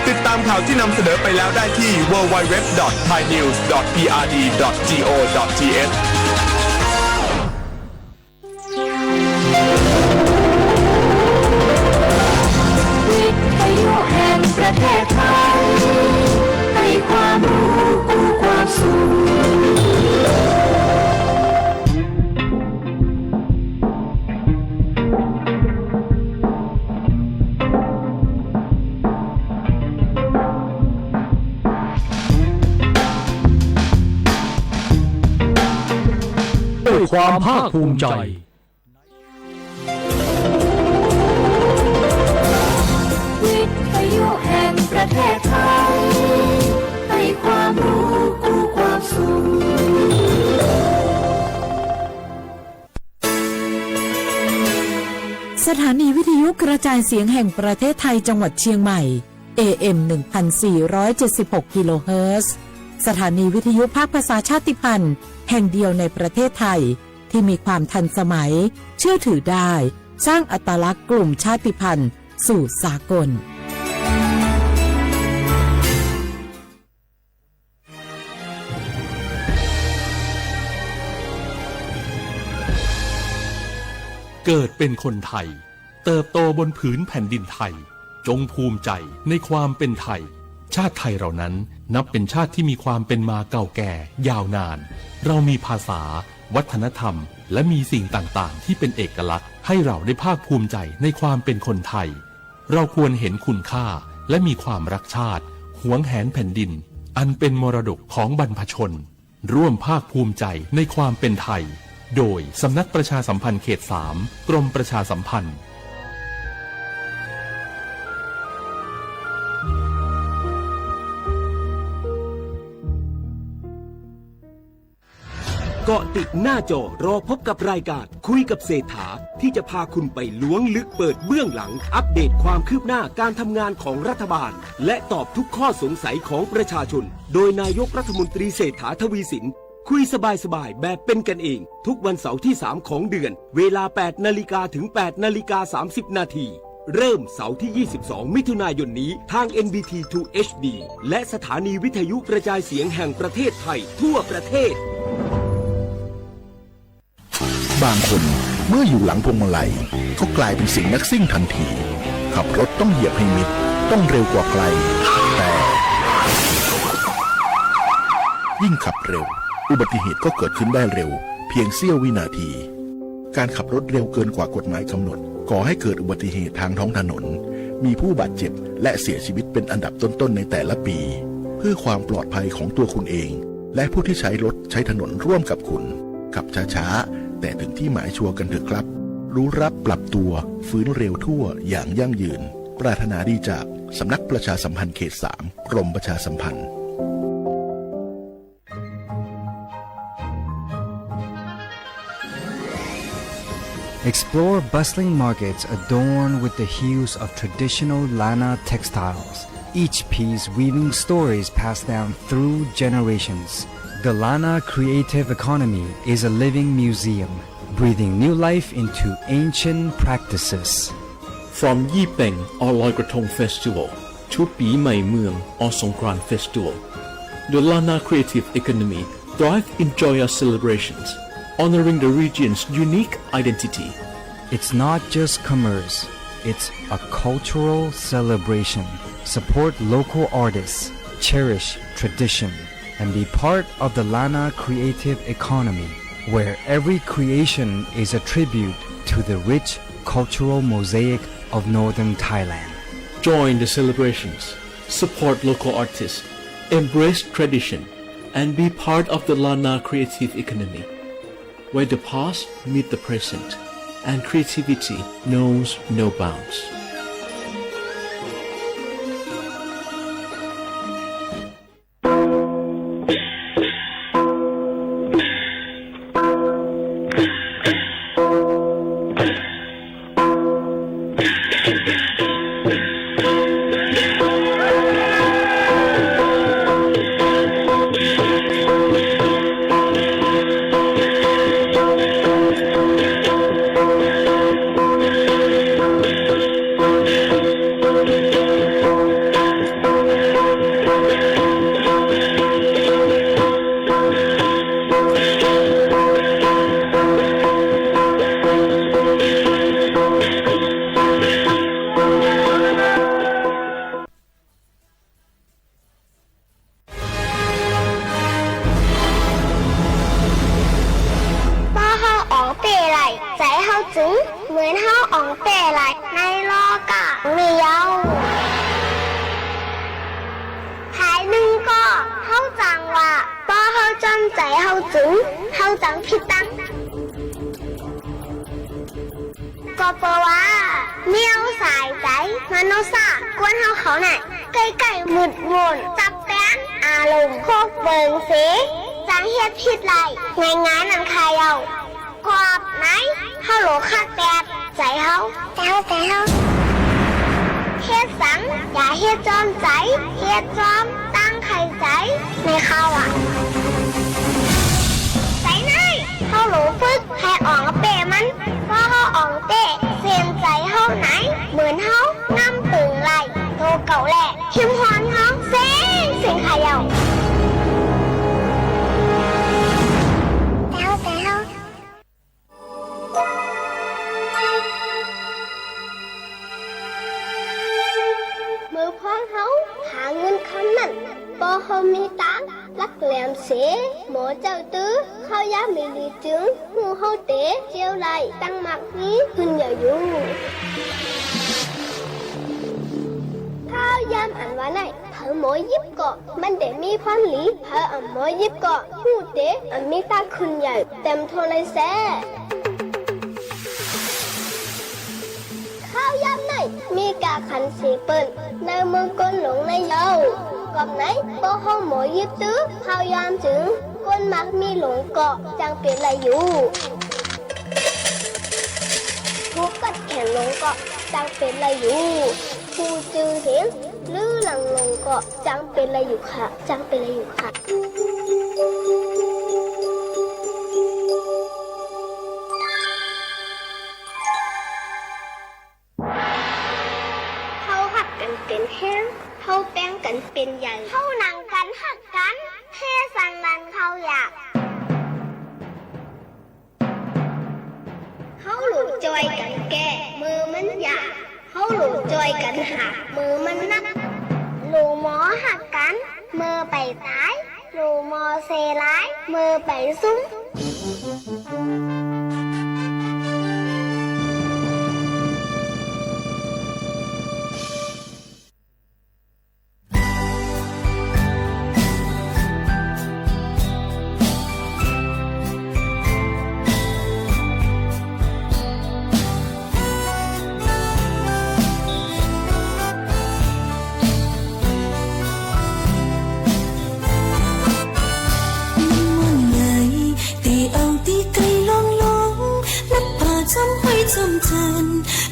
ติดตามข่าวที่นำเสนอไปแล้วได้ที่ ดับเบิลยู ดับเบิลยู ดับเบิลยู ดอท ไทยนิวส์ ดอท พีอาร์ดี ดอท จี โอ ดอท ที เอช วิทยุแห่งประเทศไทย ให้ความรู้กู้ความสุข ด้วยความภาคภูมิใจ วิทยุแห่งประเทศไทย ให้ความรู้กู้ความสุข สถานีวิทยุกระจายเสียงแห่งประเทศไทยจังหวัดเชียงใหม่ เอ เอ็ม หนึ่งพันสี่ร้อยเจ็ดสิบหก กิโลเฮิรตซ์ สถานีวิทยุภาคภาษาชาติพันธุ์แห่งเดียวในประเทศไทย ที่มีความทันสมัย เชื่อถือได้ สร้างอัตลักษณ์กลุ่มชาติพันธุ์สู่สากล เกิดเป็นคนไทย เติบโตบนผืนแผ่นดินไทย จงภูมิใจในความเป็นไทย ชาติไทยเรานั้นนับเป็นชาติที่มีความเป็นมาเก่าแก่ยาวนาน เรามีภาษา วัฒนธรรม และมีสิ่งต่างๆ ที่เป็นเอกลักษณ์ ให้เราได้ภาคภูมิใจในความเป็นคนไทย เราควรเห็นคุณค่า และมีความรักชาติ หวงแหนแผ่นดิน อันเป็นมรดกของบรรพชน ร่วมภาคภูมิใจในความเป็นไทย โดยสำนักประชาสัมพันธ์เขตสาม กรมประชาสัมพันธ์ เกาะติดหน้าจอรอพบกับรายการคุยกับเศรษฐา ที่จะพาคุณไปล้วงลึกเปิดเบื้องหลัง อัปเดตความคืบหน้าการทำงานของรัฐบาล และตอบทุกข้อสงสัยของประชาชน โดยนายกรัฐมนตรีเศรษฐา ทวีสิน คุยสบายๆ แบบเป็นกันเอง ทุกวันเสาร์ที่สามของเดือน เวลาแปดนาฬิกาถึงแปดนาฬิกาสามสิบนาที เริ่มเสาร์ที่ยี่สิบสองมิถุนายนนี้ ทาง เอ็น บี ที ทู เอช ดี และสถานีวิทยุกระจายเสียงแห่งประเทศไทยทั่วประเทศ บางคนเมื่ออยู่หลังพวงมาลัยก็กลายเป็นเสียงนักซิ่งทันที ขับรถต้องเหยียบให้มิด ต้องเร็วกว่าใคร แต่ ยิ่งขับเร็ว อุบัติเหตุก็เกิดขึ้นได้เร็ว เพียงเสี้ยววินาที การขับรถเร็วเกินกว่ากฎหมายกำหนด ก่อให้เกิดอุบัติเหตุทางท้องถนน มีผู้บาดเจ็บ และเสียชีวิตเป็นอันดับต้นๆ ในแต่ละปี เพื่อความปลอดภัยของตัวคุณเอง และผู้ที่ใช้รถใช้ถนนร่วมกับคุณ ขับช้าๆ แต่ถึงที่หมายชัวร์กันเถอะครับ รู้รับปรับตัว ฟื้นเร็วทั่วอย่างยั่งยืน ปรารถนาดีจากสำนักประชาสัมพันธ์เขตสาม กรมประชาสัมพันธ์ Explore bustling markets adorned with the hues of traditional Lanna textiles, each piece weaving stories passed down through generations. The Lanna creative economy is a living museum, breathing new life into ancient practices. From Yi Peng or Loi Krathong Festival to ปี๋ใหม่เมือง or Songkran Festival, the Lanna creative economy thrives in joyous celebrations, honoring the region's unique identity. It's not just commerce, it's a cultural celebration. Support local artists, cherish tradition, and be part of the Lanna creative economy, where every creation is a tribute to the rich cultural mosaic of northern Thailand. Join the celebrations, support local artists, embrace tradition, and be part of the Lanna creative economy, where the past meet the present and creativity knows no bounds.ป้อเฮาอ่องเป้ไหล่ ใจ๋เฮาจึง เหมือนเฮาอ่องเป้ไหล่ ในลอกา มีเย้า ผายนึ่งก่อ เฮาจังว่า ป้อเฮาจ้ำใจ๋เฮาจึง เฮาจังผิดตัง ก็เปื้อว่า เมียวสายใจ๋ มนุษย์ กวนเฮาเขาน่ะ ใก้ๆ มืดมน จับแป้น อารมณ์ พวกเปิงเส จังเฮ็ดผิดไหล่ ง่ายๆ นั้นค่าเย้า กอบไหน เฮาหลวงคักแต๊ ใจ๋เฮา ใจ๋เฮา ใจ๋เฮา เฮ็ดสัง อย่าเฮ็ดจ้อมใจ๋ เฮ็ดจ้อมตั้งใค่ใจ๋ ในคราวอะ ใจ๋ใน เฮาหลวงฝึก ใค่อ่องเป้มัน ป้อเฮาอ่องเป้ เส้นใจ๋เฮาไหน เหมือนเฮา ง่ำเปิงไหล่ โตเก่าแล เข้มข้นเฮา เส้น เส้นค่าเย้า ใจ๋เฮา ใจ๋เฮา เมื่อพวกเฮาหาเงินคำนั้น ป้อเฮามีต๋า หลักแหลมเส หมอเจ้า ตื้อข้าวยามหลีๆ จึง ฮู้เฮาเต๋เจียวไล่ ตังมักมีขึ้นเยอะอยู่ ข้าวยามอันว่าไหน เผลอหมอหยิบก็ มันเต๋มีความหลี เผลออ่ำหมอหยิบก็ ฮู้เต๋อ่ำมีตาขึ้นเยอะ แต้มโทษเลยแซ่ ข้าวยามไหน มีก้าขันสีเปิ้น ในเมืองก้นหลวงในเยาว์ กอบไหน ปอเฮาหมอหยิบตื้อ ข้าวยามจึง ก้นมักมีหลงก็ จังเป๋นไล่อยู่ ผู้กัดแขนหลงก็ จังเป๋นไล่อยู่ ผู้จื้อเหียง หรือหลังหลงก็ จังเป๋นไล่อยู่ค่ะ จังเป๋นไล่อยู่ค่ะ เฮาฮักกั๋นเป๋นแฮง เฮาแปงกั๋นเป๋นใหญ่ เฮาหนังกั๋นฮักกั๋น เฮสันหลันเข้าอยาก เฮาหลู่จอยกั๋นแก้ เมื่อมันอยาก เฮาหลู่จอยกั๋นหาบ เมื่อมันหนัก หลู่หมอฮักกั๋น เมื่อไปต๋าย หลู่หมอเซร้าย เมื่อไปสุม น้ำมนต์ไหล ตี้เอาตี้ไกลลองลอง นับผ่าจ้อมห้อยจ้อมเถิน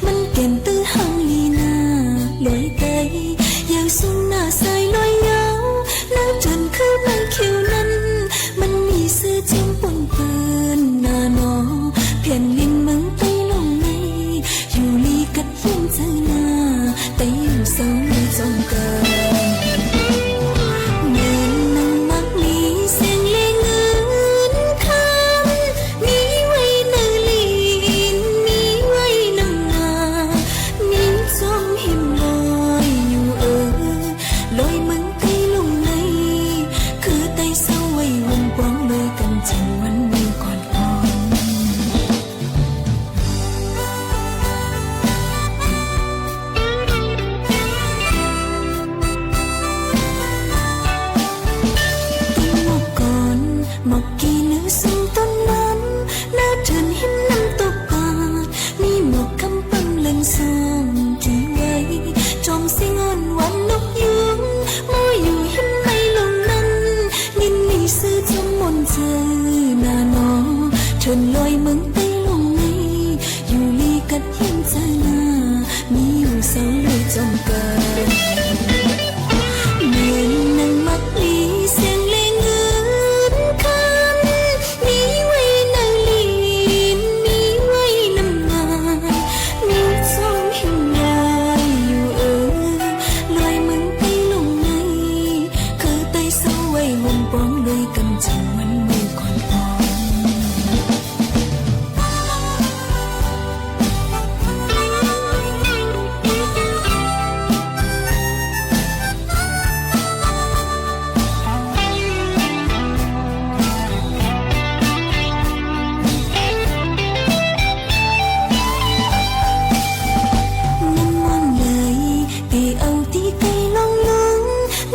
มันแก่นตื้อหางลีนา ลอยไต ยาวสูงหน้าสายลอยยาว หน้าเถินคือไม้เขียวนั้น มันมีซื่อจอมปนเปิ้นนาหนอ แผ่นดินเมืองไต้หลงใน อยู่ลีกัด เฮียนเจ้าหน้า ไต้อยู่เซาในจ้องเกิน เหมือนหนังมักมีแสงและเงินคำ มีไว้ในลิ้น มีไว้นำหน้า มีจ้อมหิมลอยอยู่เออ ลอยเมืองไต้หลงใน คือไต้เซาไว้วงปองเลยกั๋นเจิ่งวันเมื่อก่อนก่อน ตี้หมอกก้อน หมอกกี่หนึ่งสูงต้นน้ำ หน้าเถินหิมน้ำตกปาด มีหมอกคำปังเลิงส่องกี่ไว้ จอมเสียงอ่อนหวานนกยูง เมาอยู่หิมไม้หลงนั้น ยินดีซื่อจอมมนต์เจ้าหน้าหนอ เถินลอยเมืองไต้หลงใน อยู่ลีกัดเฮียนเจ้าหน้า มีอยู่เซาเลยจ้องเกิน เหมือนหนังมักมีแสงและเงินคำ มีไว้ในลิ้น มีไว้นำหน้า มีจ้อมหิมลอยอยู่เออ ลอยเมืองไต้หลงใน คือไต้เซาไว้วงปองเลยกั๋นเจิ่งวันเมื่อก่อนก่อน น้ำมนต์ไหล ตี้เอาตี้ไกลลองลอง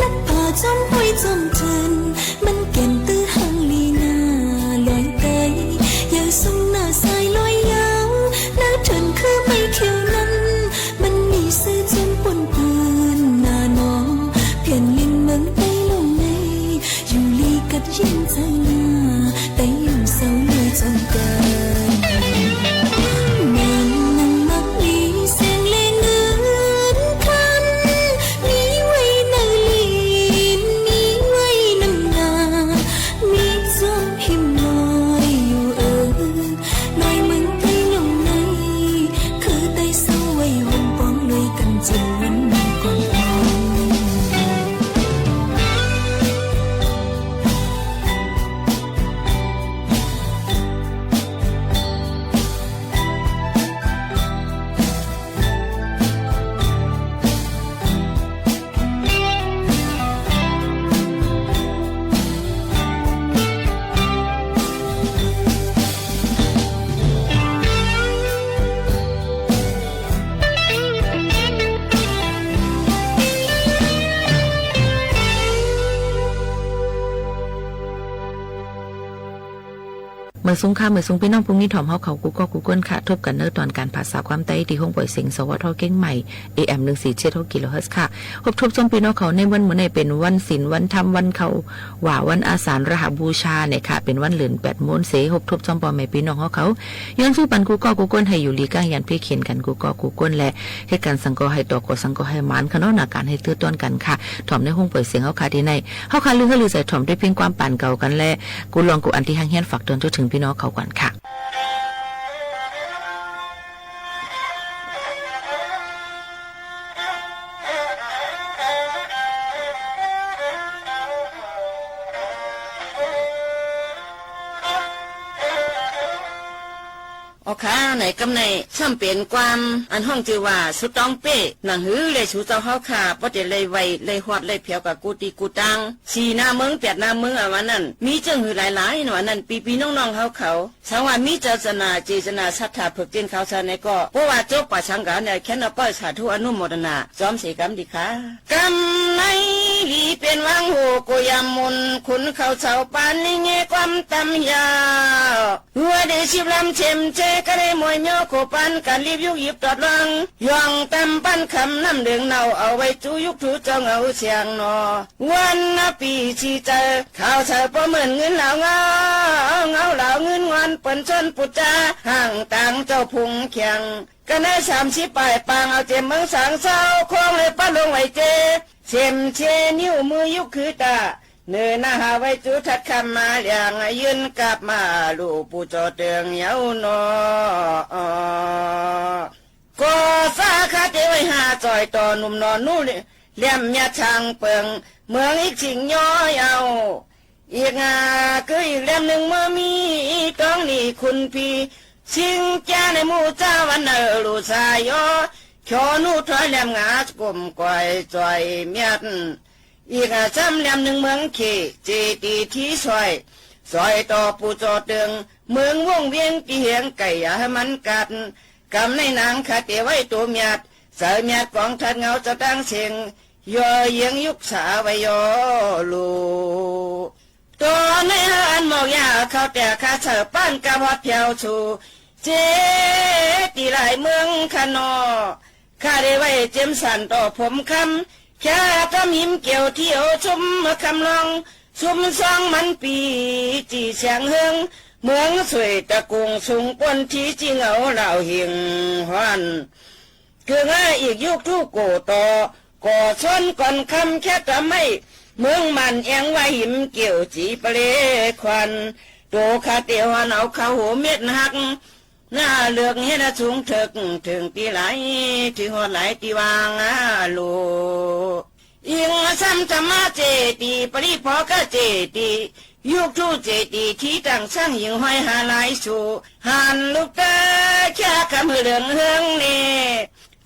นับผ่าจ้อมห้อยจ้อมเถิน มันแก่นตื้อหางลีนา ลอยไต ยาวสูงหน้าสายลอยยาว หน้าเถินคือไม้เขียวนั้น มันมีซื่อจอมปนเปิ้นนาหนอ แผ่นดินเมืองไต้หลงใน อยู่ลีกัดเฮียนเจ้าหน้า ไต้อยู่เซาเลยจ้องเกิน แม่นหนังมักมีแสงและเงินคำ มีไว้ในลิ้น มีไว้นำหน้า มีจ้อมหิมลอยอยู่เออ ลอยเมืองไต้หลงใน คือไต้เซาไว้วงปองเลยกั๋นเจิ่งวันเมื่อก่อนก่อน เ เมยสูงค่ะ เมยสูงปี้น้องผู้มีถ่อมเฮาเขากู้ก้อกู้ก้นค่ะ ทบกั๋นเนอะต๋อนก๋านผ่าสาวความใต้ตี้ห้องป่อยเสียง สวท เจียงใหม่ เอเอ็ม หนึ่งสี่เจ็ดหก กิโลเฮิรตซ์ค่ะ ฮบทบจ้อมปี้น้องเขาในวันมื้อนี้เป๋นวันศีล วันธรรม วันเข้าว่า วันอาสาฬหบูชาเนี่ยค่ะ เป๋นวันเลินแปดโมงเส ฮบทบจ้อมป้อแม่ปี้น้องเฮาเขา ย้อนสู้ปันกู้ก้อกู้ก้นหื้ออยู่หลีกายันเป๊กเข็ญกั๋นกู้ก้อกู้ก้นแล เฮ็ดก๋านสังก่อหื้อตก ก่อสังก่อหื้อหมานค่ะเนาะ นาก๋านหื้อตื้อต้อนกั๋นค่ะ ถ่อมในห้องป่อยเสียงเฮาค่ะตี้ไหน เฮาค่ะลือหื้อลือใจ๋ถ่อมตวยเพียงความปานเก่ากั๋นแล กู้ลองกู้อันตี้ฮักเฮี้ยนฝากเตือนทั่วเถิงปี้น้องเขาก่อนค่ะ อ๋อค่ะ ในกำในซ้ำเป๋นความอันฮ้องจื้อว่า สุดต้องเป๊ะ หนังหื้อแลสู่เจ้าเฮาค่ะ ป้อจะไล่ไหว้ไล่ฮอดไล่แผวกั๋นกู้ตี้กู้ตัง สี่หน้าเมืองแปดหน้าเมืองอะว่านั้น มีเจิ่งหื้อหลายๆ เนาะ อันนั้นปี้ๆ น้องๆ เฮาเขา สังว่ามีเจตนา เจตนาศรัทธาเผือกเตียนขาวใสในก็ เพราะว่าจบป่าสังกั๋นเนี่ย แค่นเอาเปิ้ลสาธุอนุโมทนา จอมเสก๋ำดีค่ะ กำในหลีเป๋นหวังโห โกยามมุน ขุนเขาเสาปานนี้เงยความตำยาว หัวดีสิบลำเข็มเจ ก็ได้มวยเมียวโขปานกั๋นรีบยุกหยิบตอดลอง ย่องตำปั้นคำน้ำเหลืองเนา เอาไว้จูยุกถูเจ้าเหงาเสียงหนอ วันนะปี๋สี่เจอ ขาวใสป้อเหมือนเงินเหลาเงา เงาเหลาเงินงอนเปิ้นชนปุจจา ห่างตางเจ้าพุงแข็ง ก็ได้สามสิบปลายปาง เอาเจียมเมืองสางเศร้า คงเลยป้าลงไหวเจ เข็มเชนิ้วมือยุกคือตา เนินหน้าหาไว้จูทัดคำมาเหลียง ยื่นกลับมาลู่ปู่จ่อเติงเหย้าหนอ ก็สาขาเตไว้ห้าจ่อยต่อหนุ่มหนอหนู แหลมเมียดช้างเปิง เมืองอีกสิ่งย้อยเอา อีกอ่า คืออีกแหลมนึ่งเมื่อมีต้องหนีคุณพี่ สิ่งจ้าในหมู่เจ้าวันเนอลูสายอ ขอหนูถอยแหลมงาก้มก่อยจ่อยเมียด อีกอ่ะซ้ำแหลมนึ่งเมืองเข เจดีย์ตี้ซอย ซอยต่อปู่จ่อเติง เมืองวงเวียงตี้เหียงไก่อย่าหื้อมันกัด กำในนางคาเตไว้ตั๋วเมียด ใส่เมียดกองทัดเหงาเจ้าตั้งเสียง ย่อเยียงยุกสาไว้ย่อลู ต๋อนในอันหมอกยาเข้าแต่ข้าเสิร์ฟป้านกะพอดแผวสู่ เจดีย์หลายเมืองคะนอ ข้าได้ไหว้เจียมสันต่อผมคำ แค่ต้อมหิมเกี่ยวเที่ยวชุมคำลอง ชุมซองมันปี๋จี่แสงเฮือง เมืองสวยตะกุงสูงป้นที่จิงเอาเหล่าหิ่งฮ้อน เกื้องอ้ายอีกยุคทู่โกต่อ ก่อซ้อนก่อนคำแค่ต๋ำไม้ เมืองมันแอ่งว่าหิมเกี่ยวจีปะเลควัน โตข้าเตียวหันเอาเข้าหัวเม็ดหัก หน้าเลือกเฮ็ดสูงเถิก เถิงตี้หลาย ตี้ฮอดหลายตี้วางอาโล อิงซ้ำธรรมะเจดีย์ ปริพอกะเจดีย์ ยุคทู่เจดีย์ ตี้ตั้งสร้างหิ่งห้อยหาหลายสู่ หันลูกตาแค่คำหือเหลืองเฮืองเน่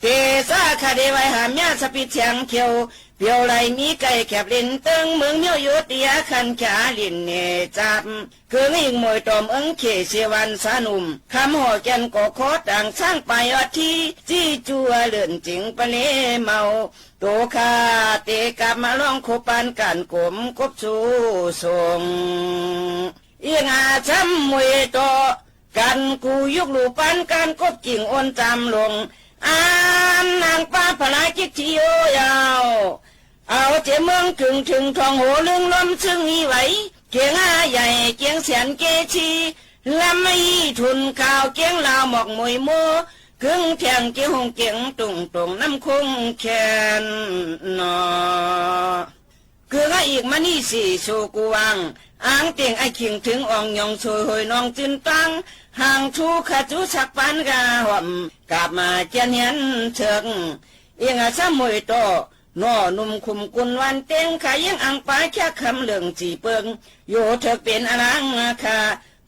เตซ่าข้าได้ไหว้หาเมียสะปิดเสียงเขียว เปียวไหลมีไก่แคบเล่นเติง เมืองเมียวโยธยาคันขาเล่นเน่จับ เกื้องอิงมวยต่อเมืองเขเสวันสาหนุ่ม คำห่อแก่นก่อคอต่างสร้างไปออดที่ จี้จั่วเลื่อนจิงปะเลเมา โตข้าเตกลับมาลองโคปานก๋านกลมกบสู่ส่ง เอียงอาซ้ำมวยต่อ กั๋นกูยุกหลู่ปานก๋านกบกิ่งโอนจำลง อันนางป้าพลาจิตที่โยยาว เอาเจเมืองกึ่งถึงทองโหลึงลมซึ่งมีไหว เกียงอาใหญ่เกียงแสนเกชี ลำไม่ทุนข่าวเกียงลาวหมอกมวยโม กึ่งแท่งเกียงหงเกียงตุงตงน้ำคงแคนนอ เกื้องอ้ายอีกมานี่สี่สู่กูวาง อ้างเตียงไอ้ขิงถึงอ่องหยองสวยหอยนองจืนตัง ห่างชูขะจูสักปานกาหอม กลับมาเจียนเฮียนเถิง เอียงอาซ้ำมวยต่อ หน่อหนุ่มขุมกุลวันเต็ง ขายเยียงอังปาแค่คำเหลืองจีเปิง โยเถิกเป๋นอลังคา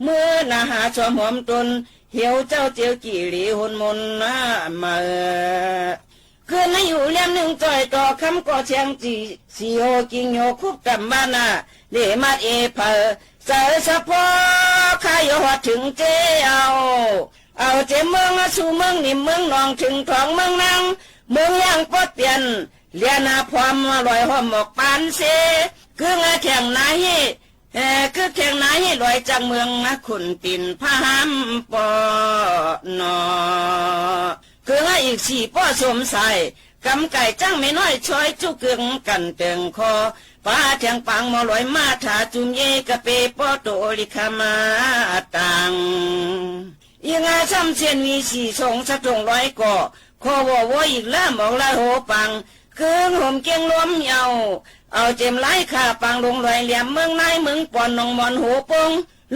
เมื่อหน้าหาสวมหอมตน เหียวเจ้าเจียวกี่หลีหุนมนหน้ามา คืนนั้นอยู่เล่มนึ่งจ่อยต่อคำก่อเสียงจี สี่โหกิ่งโยคุบต่ำบ้านนา เลมาดเอเผอ เจอสะพอข้าโยฮอดถึงเจเอา เอาเจเมืองสู่เมืองนิ่มเมืองหนองถึงทองเมืองนาง เมืองย่างปอดเปลี่ยน เลียนหาพร้อมลอยห้อมหมอกปานเซ กึ่งอาแข่งนาเฮ เอ่อ คือแข่งหนาให้ลอยจากเมืองขุนตินพะหามป้อหนอ เกื้องอีกสี่ป้อสมสาย กำก๋ายจั้งแม่น้อยซอยจุเกื้องกั๋นเติงคอ ปาแถงปางหมอลอยมาถาจุมเยกะเปป้อโตลิคามาตัง อิงาซ้ำเสี้ยนวีสี่สองสะตงร้อยก่อ คอวอวออีกล้ามออกละโหปัง เกื้องห่มเกียงลมเหย้า เอาเจ็มลายข้าปางลงลอยแหลมเมืองนายเมืองปอนหนองมอนโหปง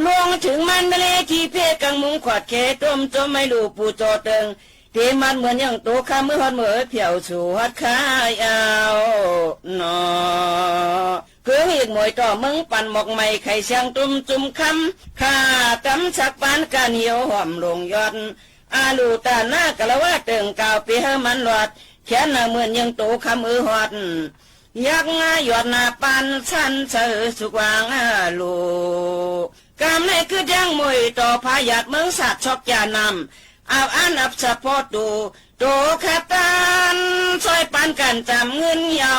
ลวงเถิงมันมาเลที่เพกังมุงขอดแขต้มจมให้ลูกปู่จ่อเติง เตมัดเหมือนอย่างโตคำเมื่อฮอดเมือเผียวสู่ฮอดข้าเอาหนอ เกื้องอีกหมวยต่อเมืองปันหมอกใหม่ไข่เสียงตุ้มจุมคำ ข้าต๋ำสักปานก๋านเหี่ยวหอมลงยอด อาลูตาหน้ากะละวะเติงกล่าวเปหื้อมันหลอด แขนหน้าเหมือนอย่างโตคำเอือฮอด ยักษ์งายอดหน้าปานสั้นเสอสุกวางอาลู กำในคือแดงมวยต่อพาหยาดเมืองสาดชอกยานำ อับอันอับสะเพาะตู โตขับตัน ซอยปานกั๋นจำเงินเหย้า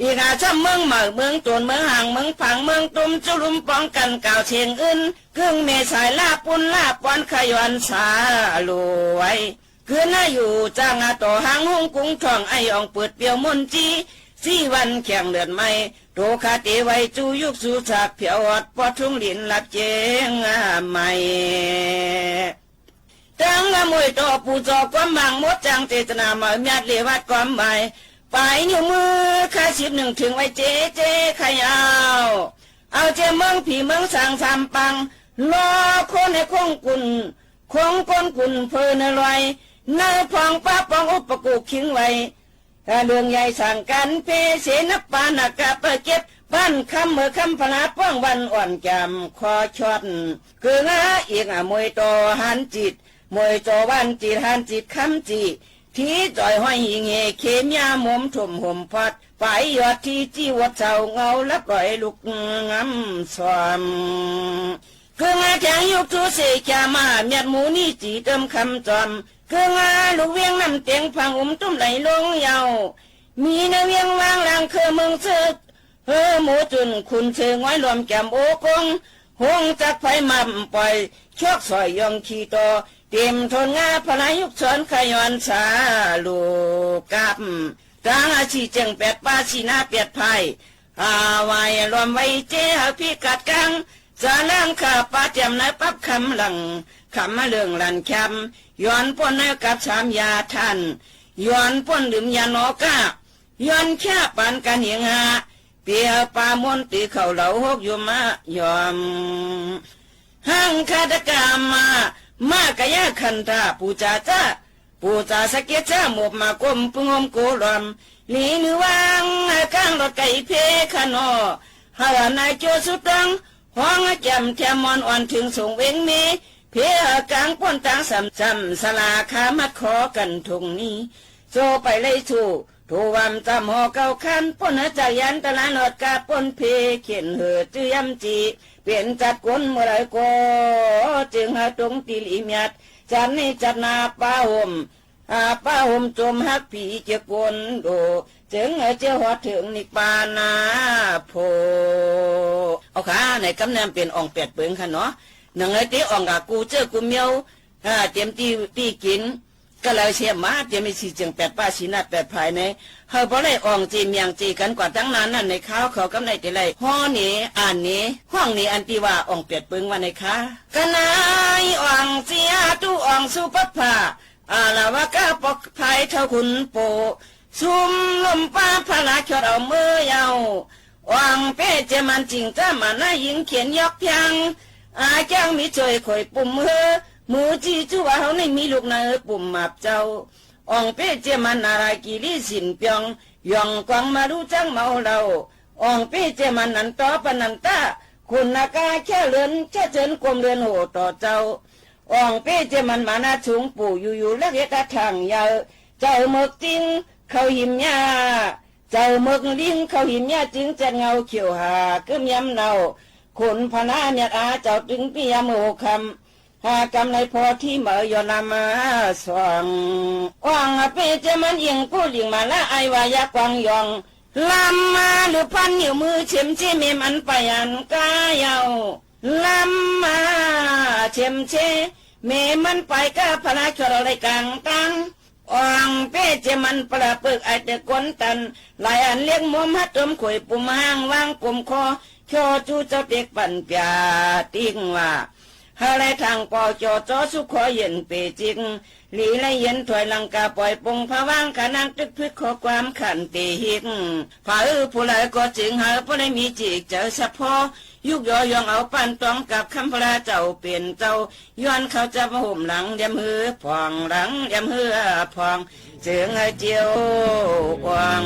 อีกอาซ้ำเมืองเหม้าเมืองโตนเมืองห่างเมืองผางเมืองตุ้มจุลุมป้องกั๋นกล่าวเสียงอื่น กึ่งแม่สายลาบปุ้นลาบปอนขย้อนสาลูไว้ คืนนาอยู่จ้างอาต่อหางหุงกุงท่องไอ้อ่องเปิดเปียวมนต์จี้ สี่วันแข่งเลือดไหม้ โตคาเตไว้จูยุกสูสากเผียวอดปอดทุ่งหลินหลับเจงใหม่ ตังละมวยต่อปู่จ่อความหวังหมดจางเจตนาเหมาเมียดเลวัดความหมาย ปลายนิ้วมือข้าสิบหนึ่งเถิงไว้เจเจไข่เอา เอาเจเมืองผีเมืองสางสามปัง รอคนให้คงกุ่น คงก้นกุ่นเพลินอร่อย ในพองป้าปองอุปกุคิงไว้ เรื่องใหญ่สั่งกันเพเสนับปานากะเปิดเก็บ บ้านคำเมือคำพลาป้องวันอ่อนแจ่มคอชอด คือละเอียงอมวยต่อหันจิต มวยจ่อวันจิตหันจิตคำจิ ที่จ่อยห้อยหิงเหเขมยาหมมถมห่มพัด ไปยอดที่จี้วัดเสาเงาลับลอยลุกงำสวม เกื้องาแข็งยุคทูเสกยามาเมียดหมูนี่จีเติมคำจอม เกื้องาลูกเวียงน้ำเต็งพังอุ้มตุ้มไหลลงเหย้า มีในเวียงวางลางเครือเมืองเสิก เฮอหมูจุ่นขุนเชิงไว้รวมแก้มโอกง หงจักไฟม่ำปล่อย ชวกสอยยองขี่ต่อ เต็มทนงาพลายุคสอนขย้อนสาลูกกับ ตางอาชีเจิงแปดป้าสีหน้าแปดภาย อาไว้รวมไว้เจหาพิกัดกลาง จะล้างข้าปาเตรียมในปับคำหลัง คำมาเรื่องหลั่นแคม ย้อนป้นในกับสามยาท่าน ย้อนป้นดื่มยาหนอกะ ย้อนแค่ปานกันเหงหา เปียปามนต์ตื้อเข้าเหลาหกอยู่มายอม หังคาตกรรมมา มากะยะคันธาปูจาจ้า ปูจาสะเก็ดจ้าหมบมาก้มปึงหมโกลอม หลีมือวางกลางรถไก่เพขะหนอ หาวนายโจสุดตัง ฮ้องแจ่มแถมมอนอ่อนถึงสงเวงเม เพกลางป้นตางสำสำสลาคามัดขอกันทงนี้ โซไปเลยสู่ ถูวามจำหอเก่าคัน ป้นเหนือจากยันตะลานอดกาป้นเพเขียนเหอจื้อยำจี เปลี่ยนจัดกลเมื่อใดก็ จึงหาตรงตีหลีเมียด จัดนี้จัดนาป้าห่ม อาป้าห่มจมฮักผีเจียกวนโด จึงเออเจียหอดถึงนิพพานาโพ เอาค่ะ ในกำแนมเป๋นอ่องแปดเปิงค่ะเนาะ หนังเออตี้อ่องกะกูเจ้อกูเมียว อ่า เตรียมตี้ ตี้กิ๋น ก็เลยเสียมาเตรียมไอ้สี่เจียงแปดป้าสีหน้าแปดภายใน เฮาบ่ได้อ่องจีเมียงจีกั๋นกว่าตั้งนานนั่นในคราวเขากำไรจะไล่ฮ้อเหน อ่านเหน ฮ้องเหน อันตี้ว่าอ่องแปดเปิงว่าในคะ กะนายอ่องเสียตู้อ่องสุปับผา อาละวะกะปอกภายเท่าขุนโป ซุมลมป้าพลาชดเอาเมื่อเยาว์ อ่องเป้เจยมันจิ่งจ้ามาหน้าหญิงเขียนยอกเพียง อาจ้างมีช่วยข่อยปุ่มเฮอ มือจี้จู้ว่าเฮานี่มีลูกในปุ่มหมาบเจ้า อ่องเป้เจยมันนารากิริสินเปียง หย่องกวางมารู้จังเมาเหล้า อ่องเป้เจยมันนันตอปนันตะ คุณนากาแค่เลินแค่เจิญกลมเลินโหต่อเจ้า อ่องเป้เจยมันมานาชุงปู่อยู่ๆ ลักเฮ็ดอาทางยาว เจ้าเมิกจิงเข้าหิมหญ้า เจ้าเมิกลิงเข้าหิมหญ้าจึงจัดเงาเขียวหา กึ้มยำเนา คนพนาเมียดอาเจ้าตึงปิยามโหคำ หากำไรพอที่เหมอยอนามาสว่าง อ่องเป้เจยมันเอียงกู้หลิงมาละอายว่ายักษ์กวางยอง ลำมาหรือพันนิ้วมือเช็มเช แม่มันไปอันก้าเย้า ลำมาเช็มเช แม่มันไปก้า พระช่อเฮาไหลก๋างตัง อ่องเป้เจมันปลาเปิก อายแต่ก้นตัน หลายอันเล็กมวม หัดตมข่อยปุ่มห้าง วางกุมคอ จ้อจู้เจ้าเต็กปั่นเปียติ๊กว่า เฮาไหลตางปอจ้อจ้อ สุขขอเย็นเปจิก หลีไหลเย็นถ้วยลังกา ปอยปงผวาง ขะนางตึกพึก ข้อความขันเตหิก ผาอือผู้ไหลก็จึง เฮาบ่ได้มีจิตใจ๋สะเพาะ ยุกยอหย่องเอาปานต้อง กับคำพระเจ้าเป๋นเจ้า ย้อนเขาจะมาห่มหลัง เหลี่ยมหื้อผ่อง หลังเหลี่ยมหื้อผ่อง จึงหื้อเจียวอ่อง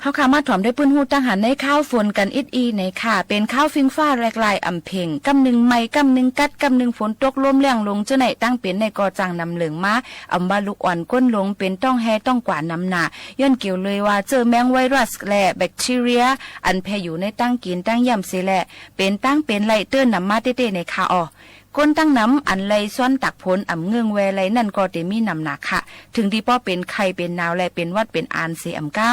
เฮาค่ะมาถ่อมได้ปื้นฮู้ตังหันในข่าวฝนกั๋นอิดอี้ในค่ะ เป๋นข่าวฟิงฟ้าแหลกลายอ่ำเพ็ง ก้ำนึ่งไหม้ ก้ำนึ่งกั๊ด ก้ำนึ่งฝนตก ลมแรงลง เจ้าไหนตั้งเป๋นในก็จั้งนำเหลิงมา อำว่าลูกอ่อนก้นหลง เป๋นต้องแฮ่ต้องกวาดนำหน้า ย้อนเกี่ยวเลยว่าเจื้อแมงไวรัสและแบคทีเรีย อันแผ่อยู่ในตังกิ๋นตังเยี่ยมเสียแหละ เป๋นตังเป๋นไหล่เตื้อนำมาเต๊ๆ ในค่ะอ่อ ก้นตังนำอันไหล่ซ้อนตักผลอ่ำเงิ่งแวไหล่นั่นก็เตมีนำหนาค่ะ เถิงตี้ป้อเป๋นไข้เป๋นหนาวและเป๋นหวัดเป๋นอานเสียอ่ำก้า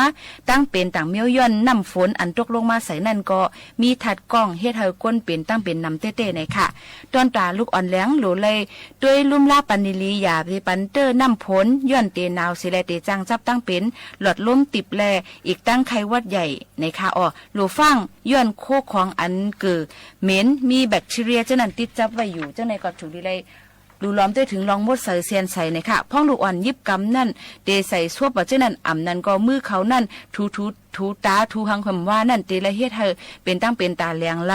ตังเป๋นต่างเมี้ยวย้อนน้ำฝนอันตกลงมาใส่นั่นก็มีถัดก้องเฮ็ดหื้อก้นเป๋นตังเป๋นนำเต๊ๆ ในค่ะ ตอนตาลูกอ่อนแหลงหลูไหล่ ตวยลุ่มลาปันดีๆ อย่าไปปันเตื้อน้ำฝน ย้อนเตหนาวเสียแลเตจั้งจับตังเป๋น หลอดลมติบแล อีกตังไข้หวัดใหญ่ ในค่ะอ่อ หลูฟั่ง ย้อนโคของอันเกิ่อเหม็น มีแบคทีเรียเจ้านั้นติดจับไว้อยู่ เจ้าในก็ถูกดีไล หลูหลอมเต๊อะเถิงลองมดใสเซียนใสในค่ะ พ่องลูกอ่อนหยิบกำนั่น เตใส่ซวบว่าเจ้านั้น อ่ำนั้นก็มือเขานั่น ถูๆ ถูต๋า ถูหัง แหมว่านั่น เตละเฮ็ดหื้อเป๋นตังเป๋นต๋าแหลงไล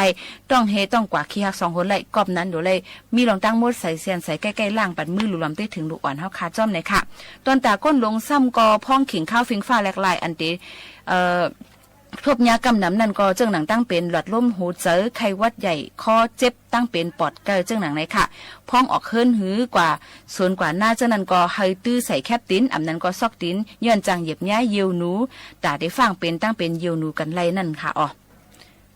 ต้องแฮ่ต้องกวาด ขี้ฮักสองคนไล กอบนั้นโดไล มีลองตั้งมดใสเซียนใส ใก้ๆ ล้างปัดมือ หลูหลอมเต๊อะเถิงลูกอ่อนเฮาค่ะ จ้อมในค่ะ ตอนตาก้นหลงซ้ำก็พ่องขิงข่าวฟิงฟ้าแหลกลาย อันเต เอ่อ ทบยากำนำนั่นก็เจื้องหนังตังเป๋นหลอดลม หัวใจ๋ ไข้หวัดใหญ่ คอเจ็บ ตังเป๋นปอดเกา เจื้องหนังในค่ะ พ่องออกเฮือนหือกว่าสวนกว่านาเจ้านั้นก็หื้อตื้อใส่แคปตี๋น อ่ำนั้นก็ซอกตี๋น ย้อนจั้งเหยียบย้ายเยี่ยวหนู ต๋าได้ฟั่งเป๋นตังเป๋นเยี่ยวหนูกั๋นไลนั่นค่ะอ่อ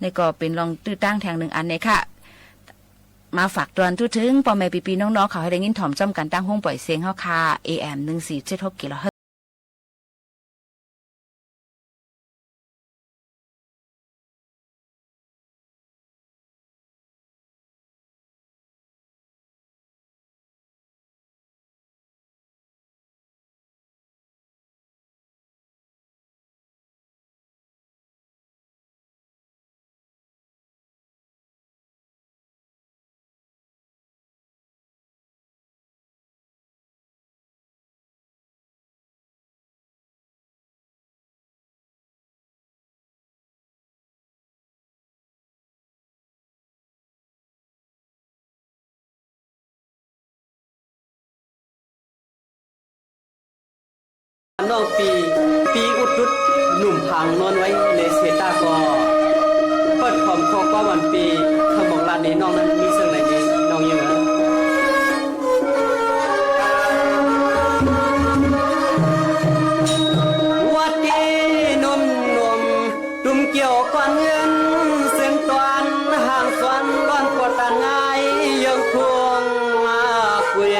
นี่ก็เป๋นลองตื้อตั้งแถงนึ่งอันในค่ะ มาฝากตวนทั่วเถิงป้อแม่ปี้ๆ น้องๆ เขาหื้อได้ยินถ่อมจ้อมกั๋นตังห้องป่อยเสียงเฮาค่ะ เอ เอ็ม หนึ่งสี่เจ็ดหก กิโลเฮิรตซ์ น้องปี ปีอุดตุ๊ด หนุ่มผางนอนไว้ในเสตาก็ เปิดพร้อมข้อความวันปี คำบอกลาในน้องนั้นมีเสิ่งใดในน้องยัง หวัดดีหนุ่มๆ ตุ้มเกี่ยวก้อนเงิน เส้นตวนห่างสวน ร้อนปวดตาง่าย เยิงพวงคุย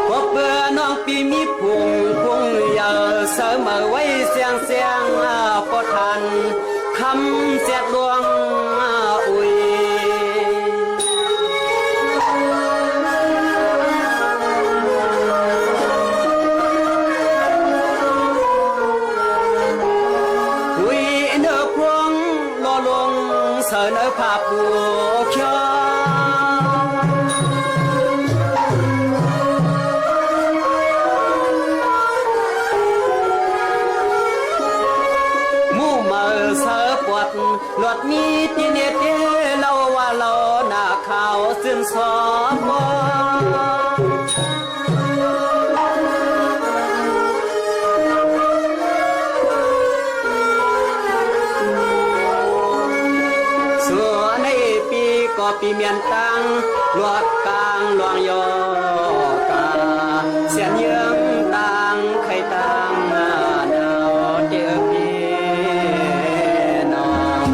พบเปื้อน้องปีมีพุง พุงใหญ่ เสมอไว้เสียงเสียง ปอทัน คำเสียดดวงอุย อุยเนอพวง ลอลงเสนอผ้าปูเขียว หมู่เหมอเสอปวด หลวดมีตีนเอเตีย เล่าว่าเล่าหน้าขาวซื่นสอปอ ส่วนในปีก็ปีเมียนตัง หลวดกลางหลวงยอกา เสียนเยื้องตังไข่ตังหน้าหนาวเตียพี่น้อง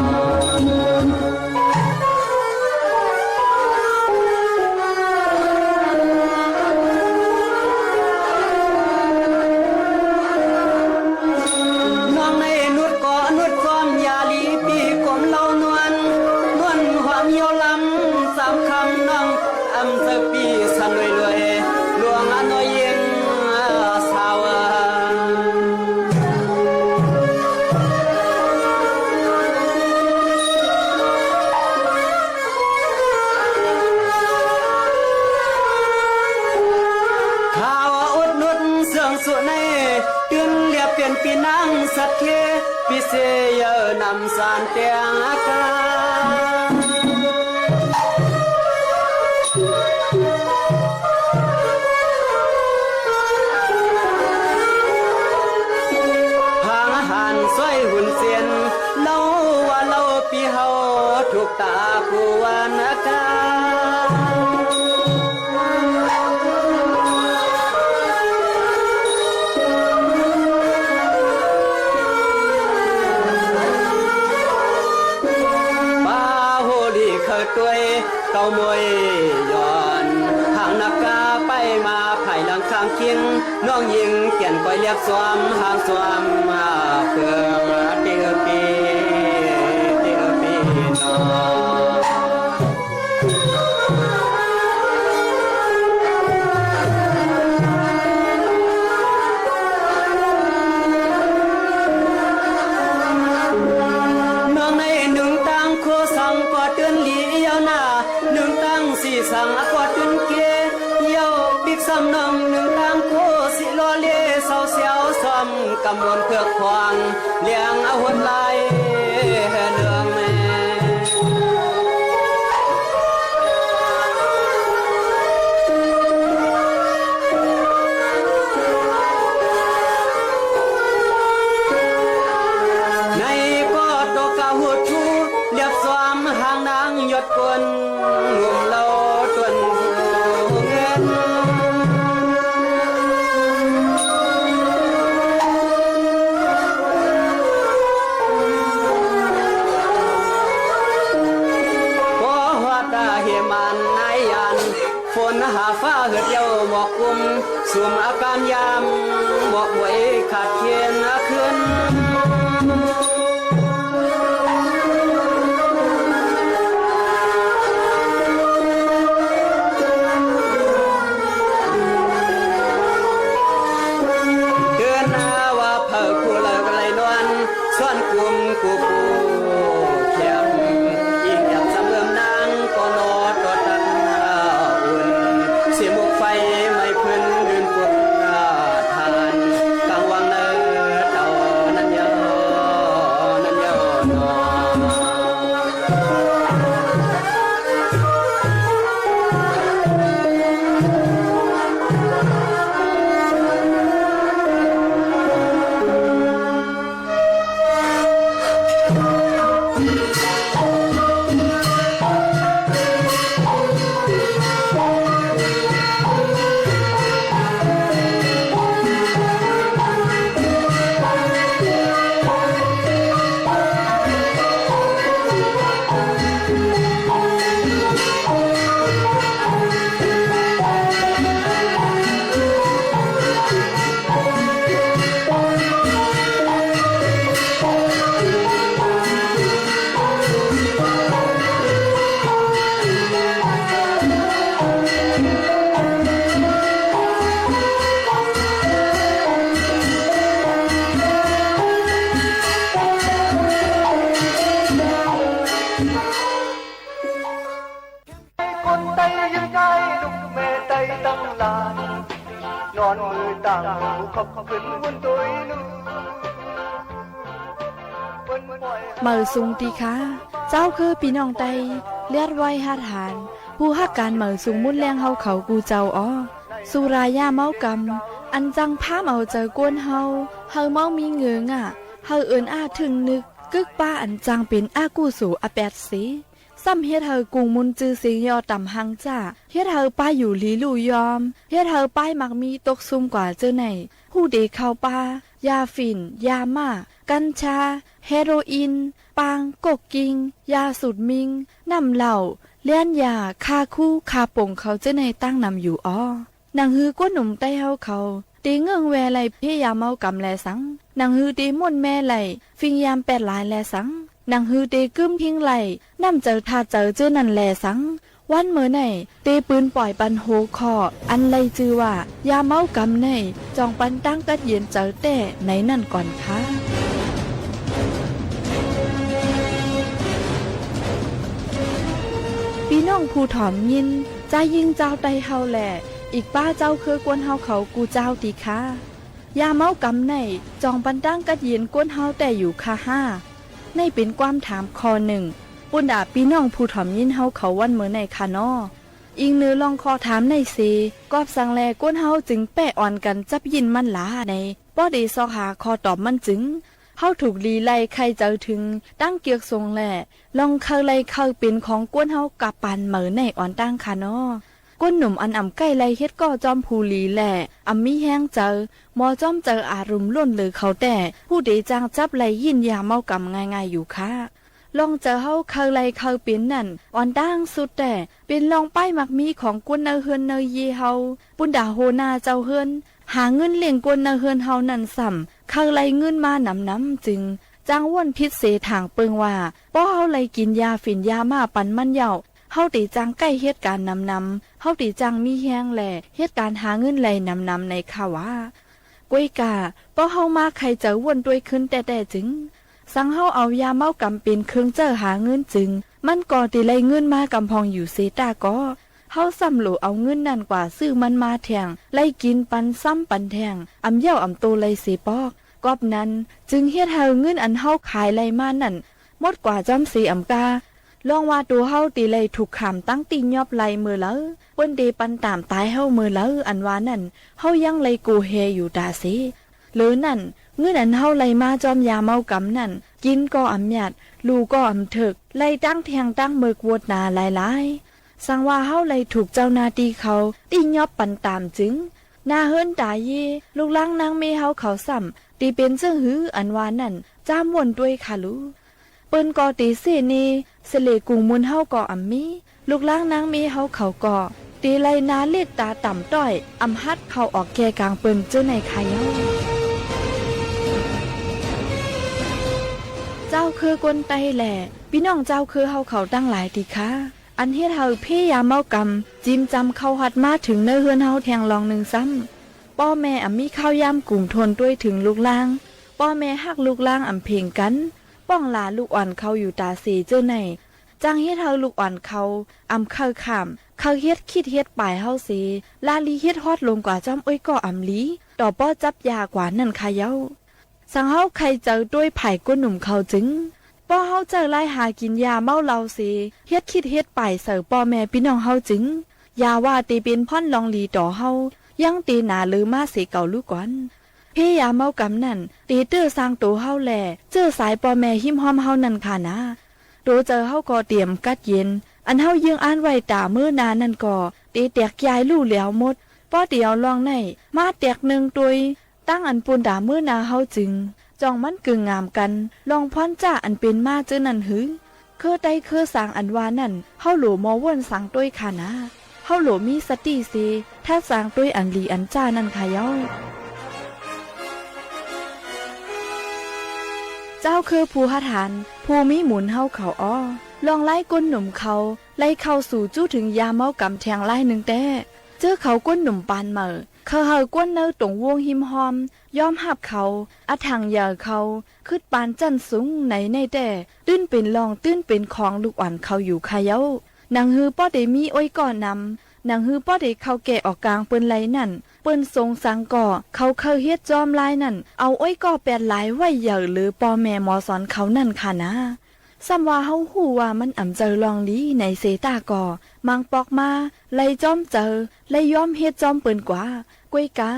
สุใน ตื่นเรียบเป๋นปี้นางสัตย์เท ปี้เซเยอะนำสานแตงอาการ หางหันซ้อยหุนเส้น เล่าว่าเล่าปี้เฮา ถูกต๋าผู้วรรณาการ ปาโหรีเขยตวย เก๊ามวยย้อน หางนักกาไปมา ภายหลังข้างคิง น้องญิงเกียรติก้อยเรียบสวม หางสวมมาเฟือง เตียวปี้ เตียวปี้น้อง เมืองในนึ่งตางโคสังก็ตื่นหลีเยียวนา นึ่งตางสี่สังก็ตื่นเกเยียว ปิ๊กซ้ำน้องนึ่งตางโคสิลอเล เศร้าเสียวซ้อมกำมวลเผือกขวาง เลี้ยงเอาหดลายเฮือเรืองแม่ ในก็ตกกะหูทู เรียบสวมหางนางยอดกล หนุ่มเล่าตวนเงิน ปอฮอดตาเหมันในอัน ฝนหาฟ้าเหือดเยี่ยวหมอกคลุม สุมอาการยาม หมอกบวยขาดเคียนขึ้น เตือนว่าเผยผู้เลิกไหลนวล ซ่อนกุมกูกูเขียม อิงหยับสำเริมนางก็นอตอดตันอุ่น เสียหมวกไฟไหม้พื้นยืนปวดทาน กลางวังเนอเต่านั้นยาว นั้นยาวหนอ คนไต้ยิงใก้ลูกแม่ไต้ตังหลาย นอนมือต่างหูขอบขึ้นบนตุยลูก เหมยสูงตี้ค่ะ เจ้าคือปี้น้องไต้ เลียดไหว้ฮัดหาน ผู้ฮักก๋านเหมยสูงมุนแรงเฮาเขากู้เจ้าอ้อ สุรายาเมากำ อันจั้งพามเอาใจ๋ก้นเฮา หื้อเมามีเงื้อง่า หื้อเอินอ้าทึ่งนึก กึ๊กป๊าอันจั้งเป๋นอากู้สูอาแปดสี ซ้ำเฮ็ดหื้อกุ้งมุนจื้อเสียงยอต่ำหังจ้า เฮ็ดหื้อป้ายอยู่หลีลู่ยอม เฮ็ดหื้อป้ายหมากมีตกซุมกว่าเจ้าไหน ฮู้เตเข้าป้า ยาฝิ่น ยาม่า กัญชา เฮโรอีน ปาง ก๊กกิ่ง ยาสูดมิง น้ำเหล้า เลียนยา คาคู คาป่งเขาเจ้าไหนตั้งนำอยู่อ้อ หนังหื้อก้นหนุ่มไต้เฮาเขา เตเงื่องแวไล่เภยยาเมากำแลสัง หนังหื้อเตม่วนแม่ไล่ ฟิงยามแปดหลายแลสัง หนังหื้อเตกึ๊มทิ้งไล่ น้ำเจ๋อทาเจ๋อเจ้านั้นแลสัง วันเมอไหน เตปืนป่อยปันหัวข้อ อันไล่จื้อว่า ยาเมากำไหน จ่องปันตังกัดเย็นเจ๋อแต๊ ในนั้นก่อนค่ะ ปี้น้องผู้ถ่อมยิน จายิ่งจาวไต้เฮาแหล่ อีกป้าเจ้าคือก้นเฮาเขากู้เจ้าตี้ค่ะ ยาเมากำใด จ่องปันตางกั๊ดเย็นก้นเฮาแต๊อยู่คะฮ่า ใดเป๋นความถามข้อนึ่ง ปูนดาปี้น้องผู้ถ่อมยินเฮาเขาวันเมื่อใดคะเนาะ อิงเนือล่องข้อถามใดเส กอบสังแลก้นเฮาจึงแป้อ่อนกั๋นจับยิ่นมันหลาใด ป้อได้ซอกหาข้อตอบมันจึง เฮาถูกหลีไล่ใค่เจิาเถิง ตังเกือกสงแหล่ ล่องใค่ไล่ใค่เป๋นของก้นเฮากาปานเหมอใดอ่อนตางคะเนาะ ก้นหนุ่มอันอ่ำใก้ไล่เฮ็ดก้อจอมผู้หลีแหล่ อ่ำมีแฮงเจิา หมอจอมเจิาอารมณ์ล้นเหลือเขาแต๊ ผู้ใดจางจับไล่ยิ่นยาเมากำง่ายๆ อยู่คะ ล่องเจิาเฮาใค่ไล่ใค่เป๋นนั้น อ่อนตางสุดแต๊ เป๋นล่องป้ายมักมีของก้นเน่อเฮือนเน่อเยียะเฮา ปูนดาหัวหน้าเจ้าเฮือน หาเงินเลี้ยงก้นเน่อเฮือนเฮานั้นซ้ำ ใค่ไล่เงินมาหนำๆ จึง จางว่นผิดเสถางเปิงว่า ป้อเฮาไล่กิ๋นยาฝิ่นยาม้าปันมันเย้า เฮาเต๋จางใก้เฮ็ดก๋านหนำๆ เฮาเต๋จางมีแฮงแหล่ เฮ็ดก๋านหาเงินไล่หนำๆ ใดคะวา ก้วยก้า ป้อเฮามาใค่เจิาว่นตวยขึ้นแต๊ๆ จึง สังเฮาเอายาเมากำเป๋นเครื่องเจ้าหาเงินจึง มันก็เต๋ไล่เงินมากำพ่องอยู่เสต๊าก่อ เฮาซ้ำหลู่เอาเงินนั้นกว่าซื้อมันมาแท่ง ไล่กิ๋นปันซ้ำปันแท่ง อ่ำเย้าอ่ำโตไล่เสปอก กอบนั้น จึงเฮ็ดหื้อเงินอันเฮาขายไล่มานั้น หมดกว่าจ้อมเสอ่ำกา ล่องว่าตั๋วเฮาเต๋ไล่ถูกข่ามตังตี้ยอบไล่เมื่อเลิว เปิ้นเต๋ปันต๋ามต๋ายเฮาเมื่อเลิว อันว่านั้น เฮายังไล่โกเฮอยู่ต๋าเส เหลือนั้น เงินอันเฮาไล่มาจอมยาเมากำนั้น กิ๋นก็อ่ำหยัด หลู่ก็อ่ำเถิก ไล่ตังแท่งตังเมิกวดหนาหลายๆ สังว่าเฮาไล่ถูกเจ้าหน้าตี้เขา ตี้ยอบปันต๋ามจึง หน้าเฮือนต๋าเยียะ ลูกหลานนางเมยเฮาเขาซ้ำ เต๋เป๋นเซิ่งหื้อ อันว่านั้น จามว่นตวยคะลู เปิ้นก็เต๋เซ่เน เสล่ห์กุ่งมูลเฮาก็อ่ำมี ลูกหลานนางเมยเฮาเขาก็ เต๋ไล่หน้าเล็ดต๋าต่ำต้อย อ่ำหัดเข้าออกแก่ก๋างเปิ้นเจ้าใดคะเย้า เจ้าเค้อก้นใต้แหล่ ปี้น้องเจ้าเค้อเฮาเขาตังหลายตี้คะ อันเฮ็ดหื้อเพยาเมากำ จิมจำเข้าฮอดมาเถิงเน่อเฮือนเฮาแท่งลองนึ่งซ้ำ ป้อแม่อ่ำมีข้าวยามกุ่มถ้วนตวยเถิงลูกหลาน ป้อแม่ฮักลูกหลานอ่ำเพ่งกั๋น ป้องหล้าลูกอ่อนเขาอยู่ต๋าเสเจ้าใด จางเฮ็ดหื้อลูกอ่อนเขา อ่ำใค่ข่าม ใค่เฮ็ดคิดเฮ็ดป๋ายเฮาเส ละลีเฮ็ดฮอดลงกว่าจ้อมอ้วยก้ออ่ำหลี ต่อป้อจับยากว่านั้นคะเย้า สังเฮาใค่เจิาตวยผ่ายก้นหนุ่มเขาจึง ป้อเฮาเจ้าไล่หากิ๋นยาเมาเหล้าเส เฮ็ดคิดเฮ็ดป๋ายใส่ป้อแม่ปี้น้องเฮาจึง อย่าว่าเต๋เป๋นพ่อนลองหลีต่อเฮา ยังเต๋หนาเหลือมาเสเก่าลูกก่อน เพยาเมากำนั้น เต๋เตื้อซางตั๋วเฮาแหล่ เจื้อสายป้อแม่ฮิมฮอมเฮานั้นคะนา ตั๋วเจิาเฮาก็เตียมกั๊ดเย็น อันเฮาเยื้องอ้านไว้ต๋าเมื่อหน้านั้นก็ เต๋แตกยายลู่แล้วหมด ป้อเต๋เอาล่องใด มาแตกนึ่งตวย ตังอันปูนต๋าเมื่อหน้าเฮาจึง จ่องมันกึ่งงามกั๋น ล่องพ่อนจ้าอันเป๋นมาเจ้านั้นหื้อ เค้อใต้เค้อสางอันว่านั้น เฮาหลู่มัวว่นสังตวยคะนา เฮาหลู่มีสติเส ทัดสางตวยอันหลีอันจ้านั้นคะเย้า เจ้าเค้อผู้ฮัดหาน ผู้มีหมุนเฮาเขาอ้อ ล่องลายก้นหนุ่มเขา ไล่เข้าสู่จู้เถิงยาเมากำแท่งลายนึ่งแต๊ เจื้อเขาก้นหนุ่มปานเหมอ ใค่หื้อก้นเน่อต๋งวงฮิมฮอม ยอมฮับเขา อะถังใหญ่เขา คึดปานจั้นสูงในในแต๊ ตื้นเป๋นล่อง ตื้นเป๋นของลูกอ่อนเขาอยู่คะเย้า หนังหื้อป้อเต๋มีอ้วยก้อนำ หนังหื้อป้อเต๋เข้าแก่ออกก๋างเปิ้นไล่นั้น เปิ้นสงสังก่อ เขาใค่เฮ็ดจอมลายนั้น เอาอ้วยก้อแปดหลายไว้ใหญ่เหลือป้อแม่หมอสอนเขานั้นคะนา ซ้ำว่าเฮาฮู้ว่ามันอ่ำเจิาล่องหลีในเสต้าก่อ มางปอกมา ไล่จอมเจิา ไล่ยอมเฮ็ดจอมเปิ้นกว่า ก้วยก้า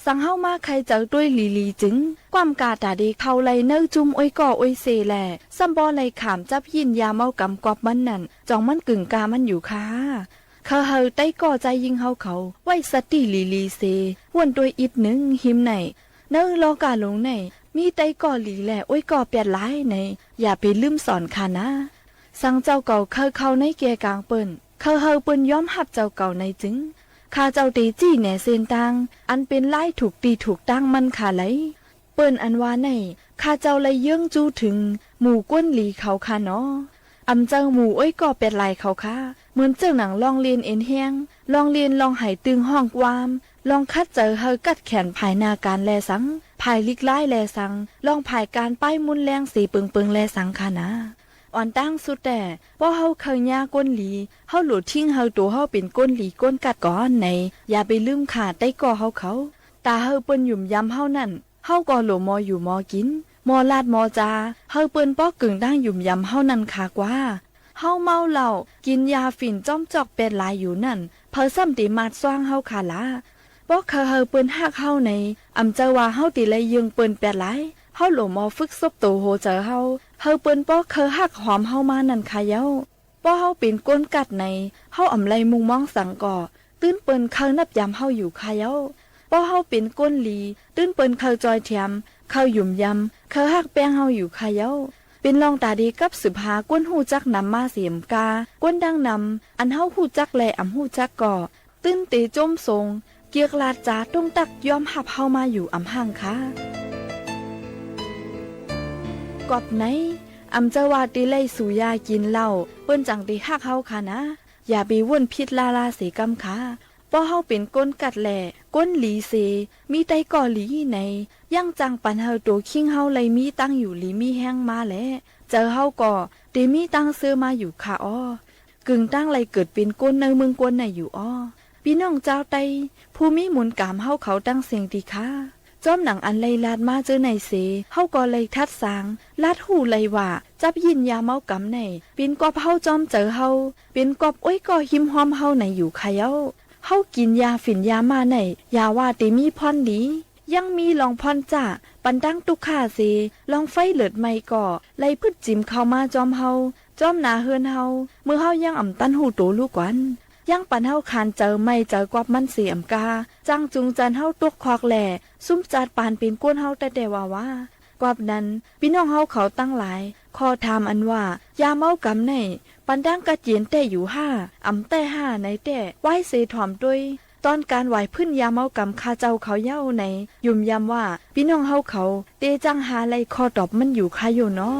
สังเฮามาใค่เจิาตวยหลีๆ จึง ความก้าต๋าเดเข้าไล่เน่อจุ้มอ้วยก้ออ้วยเซ่แหล่ ซ้ำบ่ไล่ข่ามจับยิ่นยาเมากำกอบมันนั้น จ่องมันกึ่งก้ามันอยู่คะ ใค่หื้อใต้ก้อใจ๋ยิ่งเฮาเขา ไว้สติหลีๆ เส ว่นตวยอิดนึ่ง ฮิมใน เน่อลอก้าหลงใน มีใต้ก้อหลีแหล่อ้วยก้อแปดหลายใน อย่าไปลืมสอนคะนา สังเจ้าเก่าใค่เข้าในแก่ก๋างเปิ้น ใค่หื้อเปิ้นยอมฮับเจ้าเก่าในจึง ข้าเจ้าเต๋จี้แหนเส้นตาง อันเป๋นลายถูกตี้ถูกตางมันคะไหล เปิ้นอันว่าใน ข้าเจ้าไล่เยื้องจู้เถิง หมู่ก้นหลีเขาคะหนอ อ่ำเจิาหมู่อ้วยก้อแปดหลายเขาคะ เหมือนเจิ่งหนังล่องเล่นเอนแฮง ล่องเล่นล่องไหตึงห้องความ ล่องขัดเจิาหื้อกัดแขนผายหน้าก๋านแลสัง ผายลิกลายแลสัง ล่องผายก๋านป้ายมุ่นแลงเสเปิงๆ แลสังคะนา อ่อนตางสุดแต๊ ป้อเฮาใค่เยียะก้นหลี เฮาหลู่ทิ้งหื้อตั๋วเฮาเป๋นก้นหลีก้นกัดก่อนใน อย่าไปลืมคะใต้ก้อเฮาเขา ต๋าหื้อเปิ้นหยุมยำเฮานั้น เฮาก็หลวมหมออยู่หมอกิ๋น หมอลาดหมอจ๋า หื้อเปิ้นปอเกิ่งตางหยุมยำเฮานั้นคากว่า เฮาเมาเหล้า กิ๋นยาฝิ่นจ้อมจอกแปดหลายอยู่นั้น ใผซ้ำเต๋มาดซ้างเฮาคาละ ปอใค่หื้อเปิ้นฮักเฮาใน อ่ำเจอว่าเฮาเต๋ไล่เยืองเปิ้นแปดหลาย เฮาหลวมหมอฝึกซบตั๋วหัวใจ๋เฮา หื้อเปิ้นปอใค่ฮักหอมเฮามานั้นคาเย้า ปอเฮาเป๋นก้นกั๊ดใน เฮาอ่ำไล่มุ่งมองสังก่อ ตื้นเปิ้นใค่นับยามเฮาอยู่คาเย้า ปอเฮาเป๋นก้นหลี ตื้นเปิ้นใค่จอยแถม ใค่หยุมยำ ใค่ฮักแป้งเฮาอยู่คาเย้า เป๋นรองต๋าดีกับสืบหาก้นฮู้จักนำมาเสียมกา ก้นดั้งนำ อันเฮาฮู้จักและอ่ำฮู้จักก็ ตื้นเต๋จมสง เกียกลาดจ๋าต้งตักยอมฮับเฮามาอยู่อ่ำห่างคา กอบใน อ่ำเจอว่าเต๋ไล่สูบยากิ๋นเหล้า เปิ้นจั่งเต๋ฮักเฮาคานะ อย่าไปว่นผิดลาลาเสก้ำคา ปอเฮาเป๋นก้นกั๊ดและ ก้นหลีเส มีใต้ก่อหลีใน ยังจั่งปันหื้อตั๋วคิงเฮาไล่มีตังอยู่หลีมีแฮงมาแล ใจ๋เฮาก็เต๋มีตังเซอมาอยู่คาอ้อ เกิ่งตางไล่เกิดเป๋นก้นในเมืองกวนในอยู่อ้อ ปี้น้องจาวใต้ ผู้มีมูลก๋ามเฮาเขาตังเสี้ยงตี้คา จ้อมหนังอันไล่ลาดมาเจอในเส เฮาก็ไล่ถัดสาง ลาดฮู้ไล่ว่า จับยิ่นยาเมากำใน เป๋นกอบเฮาจอมใจ๋เฮา เป๋นกอบอ้วยก่อฮิมฮอมเฮาในอยู่คาเย้า เฮากิ๋นยาฝิ่นยาม่าใน อย่าว่าเต๋มีพ่อนดี ยังมีลองพ่อนจ้า ปันตังตุ๊กข้าเส ลองไฟเลิดไหม้ก็ ไล่พึดจิ๋มเข้ามาจอมเฮา จอมหน้าเฮือนเฮา เมื่อเฮายังอ่ำตันฮู้ตั๋วลู้กวัน ยังปันเฮาขานเจอไหม้เจอกอบมันเสอ่ำกา จั่งจุงจันเฮาตกควักแล ซุ่มจาดปานเป๋นก้นเฮาแต๊ๆ ว่าๆ กอบนั้น ปี้น้องเฮาเขาตังหลาย ข้อถามอันว่า ยาเมากำใน ปันตังกั๊ดเย็นแต๊อยู่ห้า อ่ำแต๊ห้าในแต๊ วายเสถอมตวย ต๋อนก๋านหวายพื้นยาเมากำข้าเจ้าเขาเย้าใน หยุมยำว่า ปี้น้องเฮาเขา เต๋จั่งหาไล่ข้อตอบมันอยู่คาอยู่เนาะ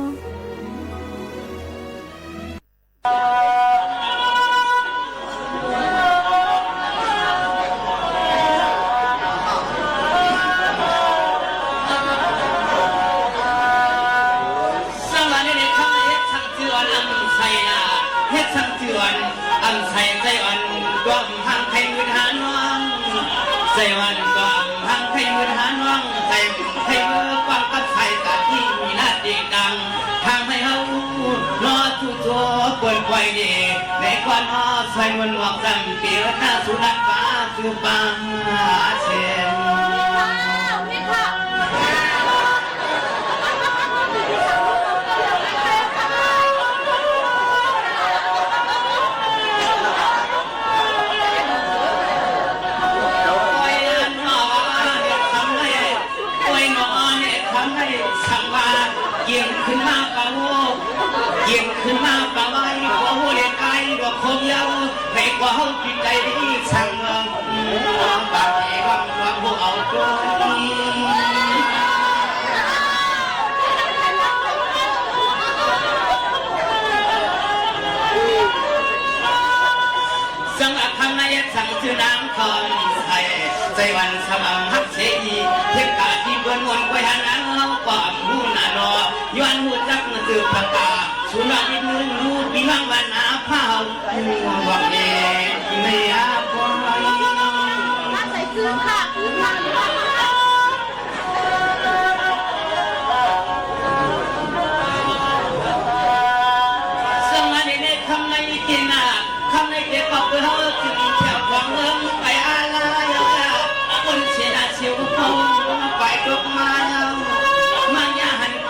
สวรรค์นี่เด็กเขาเฮ็ดสังจื้ออ่อนอ่ำใสนะ เฮ็ดสังจื้ออ่อนอ่ำใส ใจ๋อ่อนก็อ่ำห่างใค่มืดหาน้อง ใจ๋อ่อนก็อ่ำห่างใค่มืดหาน้อง ใจ๋ใค่เมื่อความกับใสตาตี้มีหน้าเด็กดัง ทางหื้อเฮาฮู้รอดทุกตัวควรปล่อยเด ในกวนฮอดซอยมนต์หมวกจำเปียวหน้าสุนัขฟ้าคือปลาเชน โอ้ยหนอเฮ็ดคำใด โอ้ยหนอเฮ็ดคำใด สังว่า เกี่ยงขึ้นมาปะโว้ เกี่ยงขึ้นมาปะไว้ โอ้โห เรียกไอ้ดอกคมยาว ในกว่าเฮาจิตใจดี สังว่า บางทีก็ ว่าพวกเอาตัวนี้ สังอักขณะยักษ์สังจื้อนางคอนใส ใจ๋วันสม่ำฮักเสรี เทพกาที่เปิ้นมนต์ไว้หานางเฮาก็ฮู้หน้าดอก ย้อนฮู้จักหนังสือประกาศ สุนัขนิดนึงรู้ปีมังวันนาพาเฮา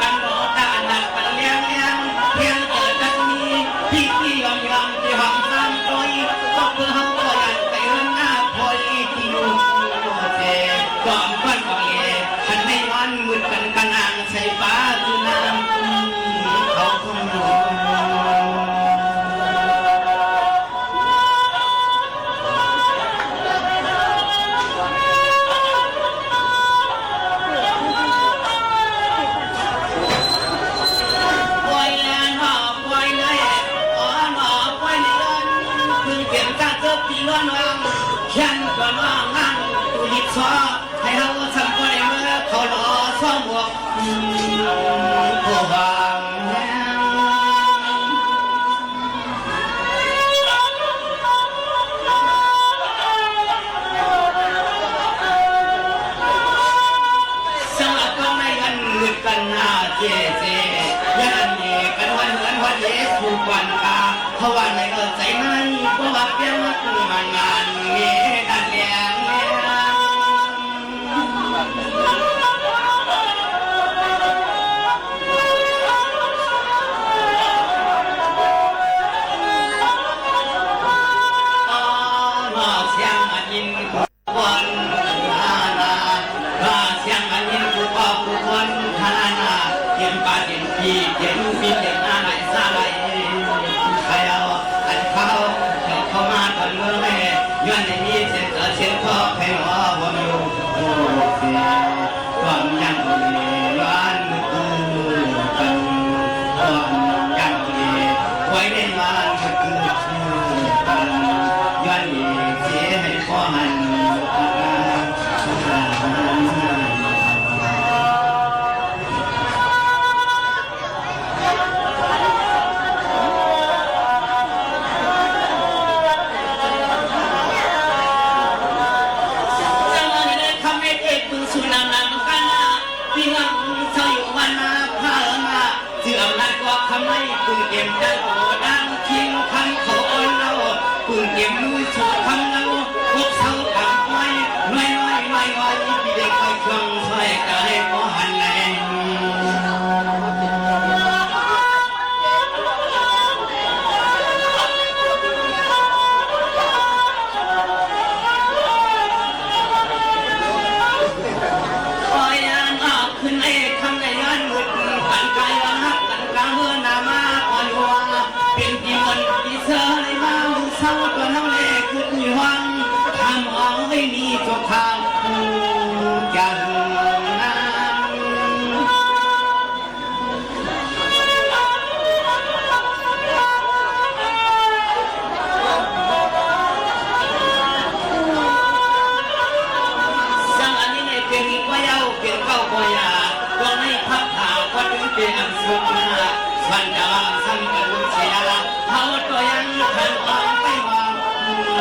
กันหนอ ถ้าอันดับปันเลี้ยงเลี้ยง เพียงเกิดจักมี พี่พี่ยอมยอม ที่หอมซ้ำโตย ก็เพื่อเฮาก็อยากไปเอิ้นหน้าพอยที่อยู่เส ก่อนก่อนก่อนเลย คันไม่ร้อนมืดกันกะนางใส่ฟ้าคือนางเขาคงรู้ เขียนกะเกิดปีร้อนวาง เขียนก่อนว่างาน ตูยิดซอ ให้เฮา เจ เจ ยะนันเย กั๋นวันเหมือนวันเยซูก่อนกา เพราะว่าในเอิ้นใจ๋ไหม เพราะว่าเปียงมาตึงมันงานเมดันแหลง เสียงอันยิน คนทานา ว่าเสียงอันนี้กูก็กูคนทานา เตียมป่าเตียมปี เตียมปีเตียมนาไหลสาไหล ใครเอาอันเขา เขาเข้ามาตอนเมืองแม่ ย้อนในนี้เสียงเกิดเสียงเคาะ ใครหนอบ่อยู่ โอ้เสีย ความยังมีย้อนมือกัน ความยังมีไว้ในบ้านมือกัน ย้อนมีเสียให้พ่อหัน จังหวะนี้ได้คำเอกเอกปืนสูนนำนำกันนะ พี่น้องเจ้าอยู่วันนาพามา จื้ออำนาจกว่าคำในปืนเกมดังโหดังคิงคำเขาอ่อนเล่า ปืนเกมมือสูงคำเล่า พวกเศร้าต่างไว้ น้อยน้อยน้อยน้อย พี่เด็กไปช่วงช่วยกายพอหันแล โอ้ย อันออกขึ้นไอ้คำในย้อนมืด กันกายย้อนฮัก กันกาเมื่อนามา โอ้ย ว่า เป๋นตี้มนต์ตี้เสยมา มื้อเช้าตัวนำแลกึ๊ดมีหวัง ทำเอาไอ้นี่จบข่าว จังนั้น ซึ่งอันนี้เนี่ยเป๋นบ่เย้าเป๋นเก่าบ่หย่า ดวงในพระผ่าก็ถึงเป๋นอันสุดหน้า ส่วนจะว่าซ้ำกันเสีย เฮาตัวยังทันต้องไปว่า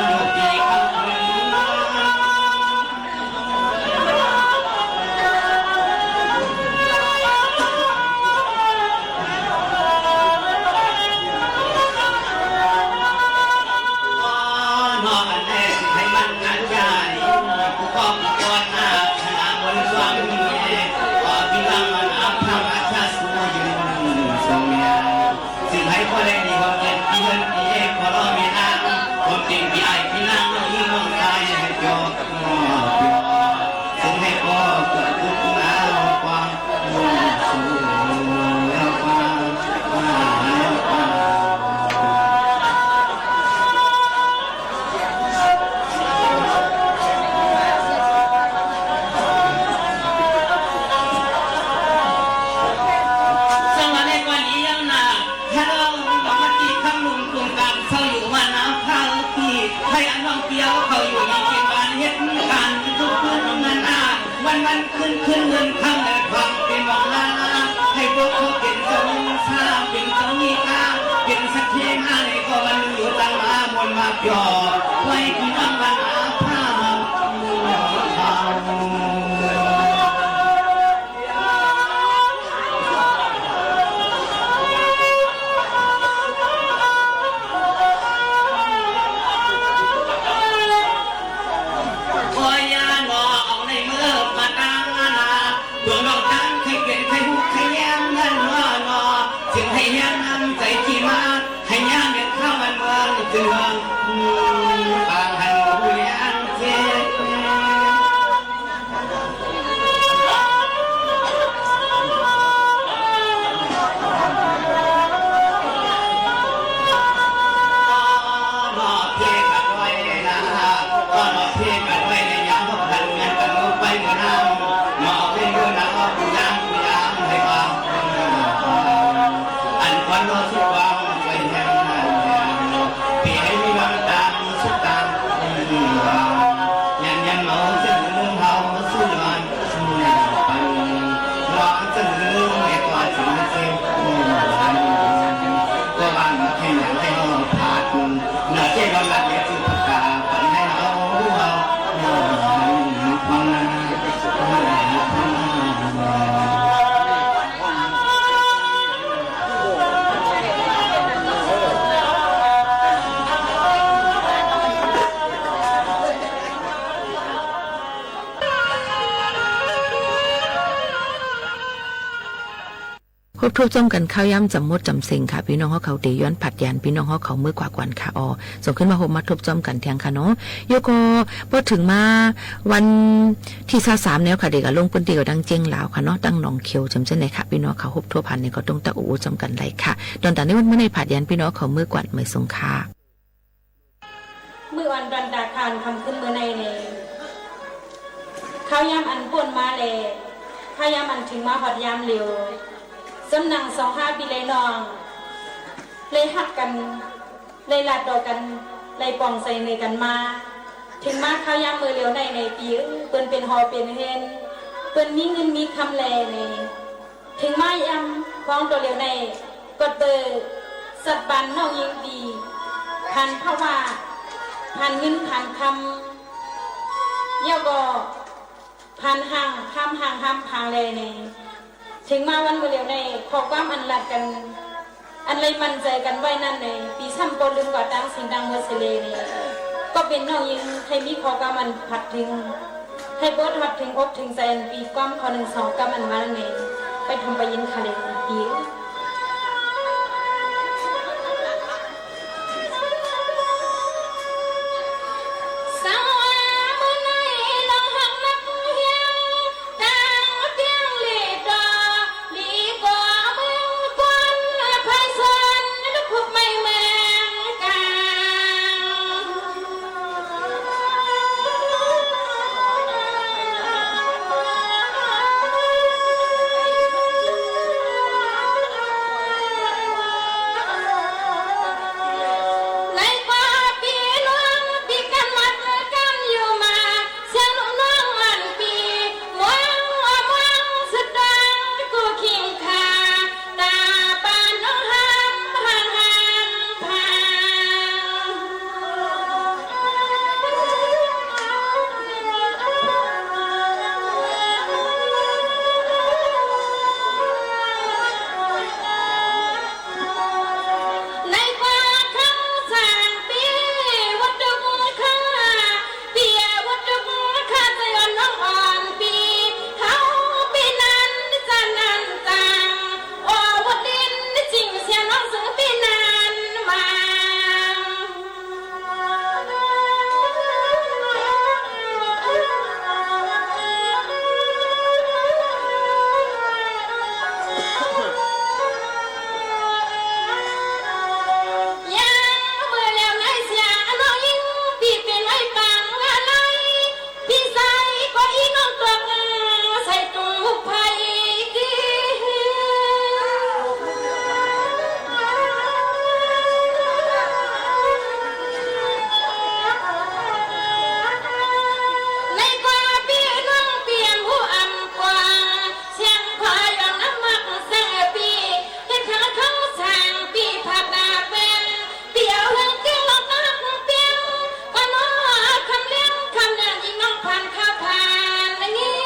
อยู่ปีคำคืน นอกอันแรกให้มันอาจารย์ กูก็ก่อนหน้าคณะบนสวงนี้ ขอพี่น้องมานับธรรมชาติสูงยืนทรงยาว ซึ่งให้พ่อได้ดีกว่าเกินที่เงินที่เอกขอรอเวลา ความจริงที่อ้ายพี่น้องน้องยิงน้องชายให้จบ ซึ่งให้พ่อเกิดทุกข์หนาวความ สวัสดีวันนี้ยังนะ ฮัลโหล ปกติคำลุงกรุงกลางเศร้าอยู่วันน้ำข้าวปี ให้อันน้องเปียวเขาอยู่ในเขตบ้านเฮ็ดการทุกคืนเงินอา วันวันคืนคืนเงินคำและความเป็นหวังลา ให้พวกเขาเป็นเจ้ามีซา เป็นเจ้ามีกา เป็นสักเทมาในก็วันอยู่ตั้งมามนต์มาเปียว ไว้ที่นั่งวันอาภาพ โอ้ย อย่าหนอเอาในเมื่อมาตั้งนานา เปื่อน้องตั้งใครเปลี่ยนใครฮู้ใครแย้มนั่นหนอหนอ จึงให้แย้มนำใจ๋ที่มา ให้ย่าเม็ดข้าวมันเมืองเจือง อืม ปางหัน ทบจ้อมกั๋นข้าวยามจ๋ำหมดจ๋ำเซ็งค่ะ ปี้น้องเฮาเขาเต๋ย้อนผัดยานปี้น้องเฮาเขาเมื่อกว่าก่อนค่ะ อ้อ ส่งขึ้นมาพบมาทบจ้อมกั๋นเทียงค่ะเนาะ แล้วก็ปอเถิงมาวันตี้ซาวสามแล้วค่ะ เดี๋ยวก็ลงปื้นตี้ก็ดังเจียงลาวค่ะเนาะ ดังหนองเขียวจ๋ำเจ้าไหนค่ะ ปี้น้องเขาพบทั่วพันเนี่ยก็ต้องตักอู้อู้จ้อมกั๋นได้ค่ะ ต๋อนต๋าในวันเมื่อในผัดยานปี้น้องเขาเมื่อก่อน หมายสงค่ะ มื้ออ่อนต๋อนต๋าข่านค่ำคืนมื้อในใน ข้าวยามอันป๊นมาแล ข้าวยามอันเถิงมาฮอดยามเหลียว สำนักสองห้าปี้เอื้อยน้อง ได้ฮักกั๋น ได้หลาดต่อกั๋น ได้ปองใจ๋เน่อกั๋นมา เถิงมาข้าวยามมื้อเหลียวในใน ปี้เอ๋ย เปิ้นเป๋นหอเป๋นเฮือน เปิ้นมีเงินมีกำแลใน เถิงมายามของตั๋วเหลียวใน ก็เป๋นสัตว์บ้านน้องญิงปี้ ผ่านภาวะ ผ่านเงินผ่านกำ แล้วก็ผ่านห้าง ห้ามห้างห้ามผางแลใน เถิงมาวันมื้อเหลียวใน ข้อความอันหลาดกั๋น อันได้มั่นใจ๋กั๋นไว้นั้นใน ปี้ซ้ำบ่ลืมกว่าตางสิ่งตางหมดเสียแลใน ก็เป๋นน้องญิง ใค่มีข้อความอันผัดเถิง ใค่เปิ้นผัดเถิงอกเถิงใจ๋ อันปี้ความข้อนึ่งสองกำอันว่านั้นใน ไปถมไปยินค่ะแล ปี้ สังวามื้อในลองฮักนักเฮียง ตางเปียงหลีต่อ หลีก่อเมืองกวน ไพศาลทุกข์ไม่แมงกลาง ในกว่าปี้น้องปี้กั๋นมัดกั๋นอยู่มา เสียงนกน้องอันปี้ ม่วงอ่อม่วงสะตาง กู้คิงคา ต๋าปานน้องห้าม ห้าม ห้าม ห้าม ในกว่าคำสั่งปี้ วัตถุคุณค่า เปียวัตถุคุณค่า ใจ๋อ่อนน้องอ่อนปี้ เฮาปี้นั้นจะนั้นจัง โอ้ วัดดินจริงเสียน้องซึ่งปี้นั้นมา ยังเมื่อแล้วในเสียน้องญิงปี้เป๋นไอ้ปางอะไร ปี้ใส่ก็อีน้องตก ใส่ตุ้งไผ่ ในกว่าปี้น้องเปียงหูอ่ำกว่า เสียงพายองน้ำมักแสงปี้ เฮ็ดให้เขาสร้างปี้ผัดหน้าแป้ง เปียวเฮืองเกี้ยงลองตักเปียง ปะน้อคำเลี้ยงคำเลี้ยงอีน้องผ่านข้าวผ่านงิน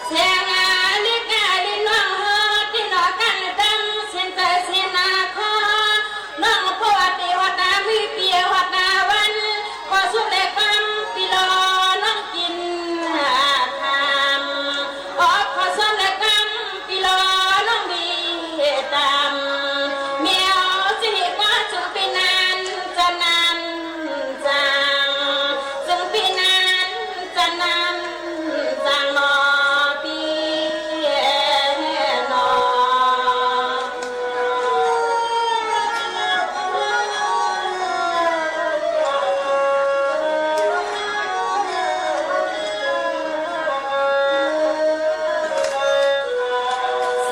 เสียงอาลิกาลิน้องเฮอ ตี้น้องกั๋นตั้งเสียนใจ๋เสียนนาคอ น้องปอดปี้ฮอดนามื้อปี้ฮอดนาวัน ขอส่งแด่กำปี้รอน้องกิ๋นคำ ขอส่งแด่กำปี้รอน้องมีตำ แมวสิกว่าจึงปี้นั้นจะนั้นจัง จึงปี้นั้นจะนั้นจังหนอปี้หนอ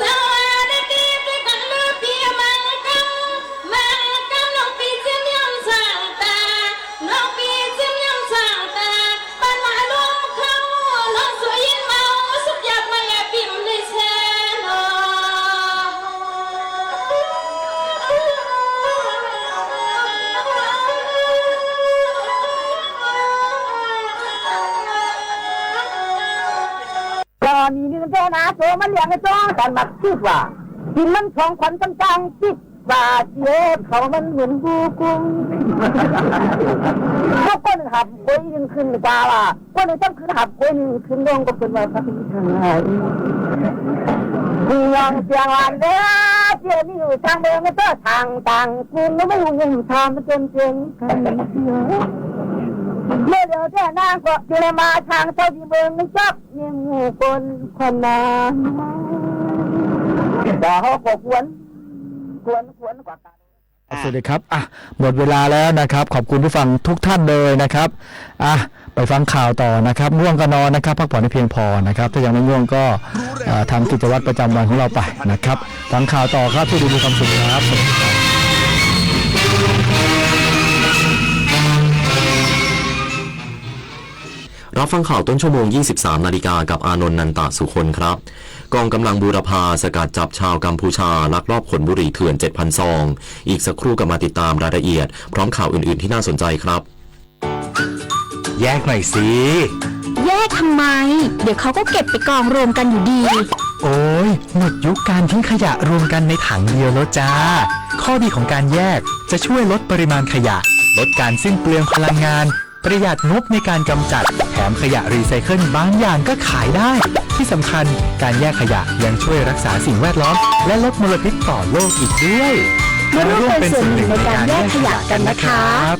สวัสดีปีกังลือปีมังกำ มังกำน้องปีเจียมยามสางตา น้องปีเจียมยามสางตา บ้านหมาลวงเขา น้องสุยินเมา สุกอยากมาอย่าปิ่มในแสนอ ก็มีนี่มันแท้นะ โตมันเลี้ยงไอ้จ้องกันมาคิดว่า กินมันของขวัญต่างๆ คิด ว่าเสียเขามันเหมือนผู้กุม ทุกคนหับกวยหนึ่งขึ้นกว่าล่ะ คนหนึ่งต้องขึ้นหับกวยหนึ่งขึ้นลงก็เป็นว่าพระพิฆาต ห่วงเสียงหวานเด้อ เสียงมีอยู่ทางเมืองก็ทางต่างกรุง ไม่รู้มุมทางมันจนเจียงกันเสีย เมื่อเดียวแต่นางก็อยู่ในมาทางเจ้าที่เมืองไม่ชอบ ยังหมู่คนคนนั้น แต่เขาก็ควร ควร ควรกว่ากัน สวัสดีครับ อ่ะ หมดเวลาแล้วนะครับ ขอบคุณผู้ฟังทุกท่านเลยนะครับ อ่ะ ไปฟังข่าวต่อนะครับ ง่วงก็นอนนะครับ พักผ่อนให้เพียงพอนะครับ ถ้ายังไม่ง่วงก็ เอ่อ ทำกิจวัตรประจำวันของเราไปนะครับ ฟังข่าวต่อครับ โชคดีมีความสุขครับ สวัสดีครับ รับฟังข่าวต้นชั่วโมง ยี่สิบสามนาฬิกา กับอานนท์ นันตะสุคนครับ กองกำลังบูรพาสกัดจับชาวกัมพูชาลักลอบขนบุหรี่เถื่อน เจ็ดพันซอง อีกสักครู่กลับมาติดตามรายละเอียด พร้อมข่าวอื่นๆที่น่าสนใจครับ แยกหน่อยสิ แยกทำไม เดี๋ยวเขาก็เก็บไปกองรวมกันอยู่ดี โอ้ย หมดยุคการทิ้งขยะรวมกันในถังเดียวแล้วจ้า ข้อดีของการแยกจะช่วยลดปริมาณขยะ ลดการสิ้นเปลืองพลังงาน ประหยัดงบในการกำจัด แถมขยะรีไซเคิลบางอย่างก็ขายได้ ที่สำคัญ การแยกขยะยังช่วยรักษาสิ่งแวดล้อม และลดมลพิษต่อโลกอีกด้วย มาร่วมเป็นส่วนหนึ่งในการแยกขยะกันนะครับ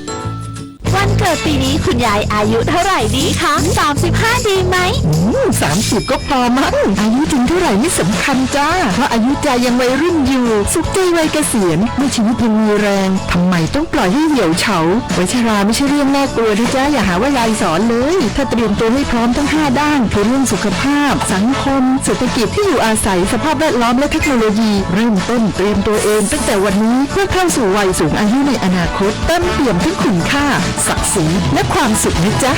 วันเกิดปีนี้คุณยายอายุเท่าไหร่ดีคะ สามสิบห้า ดีไหม อืม สามสิบ ก็พอมั้ง อายุถึงเท่าไหร่ไม่สำคัญจ้า เพราะอายุยายยังวัยรุ่นอยู่ สุขใจวัยเกษียณ เมื่อชีวิตยังมีแรง ทำไมต้องปล่อยให้เหี่ยวเฉา วัยชราไม่ใช่เรื่องน่ากลัวนะจ๊ะ อย่าหาว่ายายสอนเลย ถ้าเตรียมตัวให้พร้อมทั้งห้าด้าน คือเรื่องสุขภาพ สังคม เศรษฐกิจ ที่อยู่อาศัย สภาพแวดล้อม และเทคโนโลยี เริ่มต้นเตรียมตัวเองตั้งแต่วันนี้ เพื่อเข้าสู่วัยสูงอายุในอนาคต เต็มเปี่ยมทั้งคุณค่า ศักดิ์ศรี และความสุขนะจ๊ะ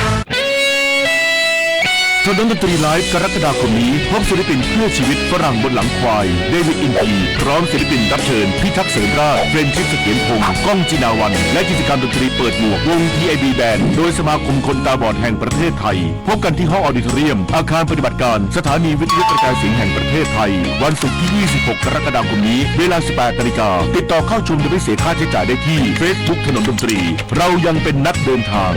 ถนนดนตรีไลฟ์ กรกฎาคมนี้ พบศิลปินเพื่อชีวิตฝรั่งบนหลังควาย เดวิด อินที พร้อมศิลปินรับเชิญ พิทักษ์เสริมราช เฟรนชิส เสถียรพงษ์ ก้อง จินาวัน และกิจกรรมดนตรีเปิดหมวก วง พีไอบี แบนด์ โดยสมาคมคนตาบอดแห่งประเทศไทย พบกันที่ห้องออดิโทเรียม อาคารปฏิบัติการ สถานีวิทยุกระจายเสียงแห่งประเทศไทย วันศุกร์ที่ ยี่สิบหก กรกฎาคมนี้ เวลา สิบแปดนาฬิกา ติดต่อเข้าชมโดยไม่เสียค่าใช้จ่ายได้ที่ เฟซบุ๊ก ถนนดนตรี เรายังเป็นนักเดินทาง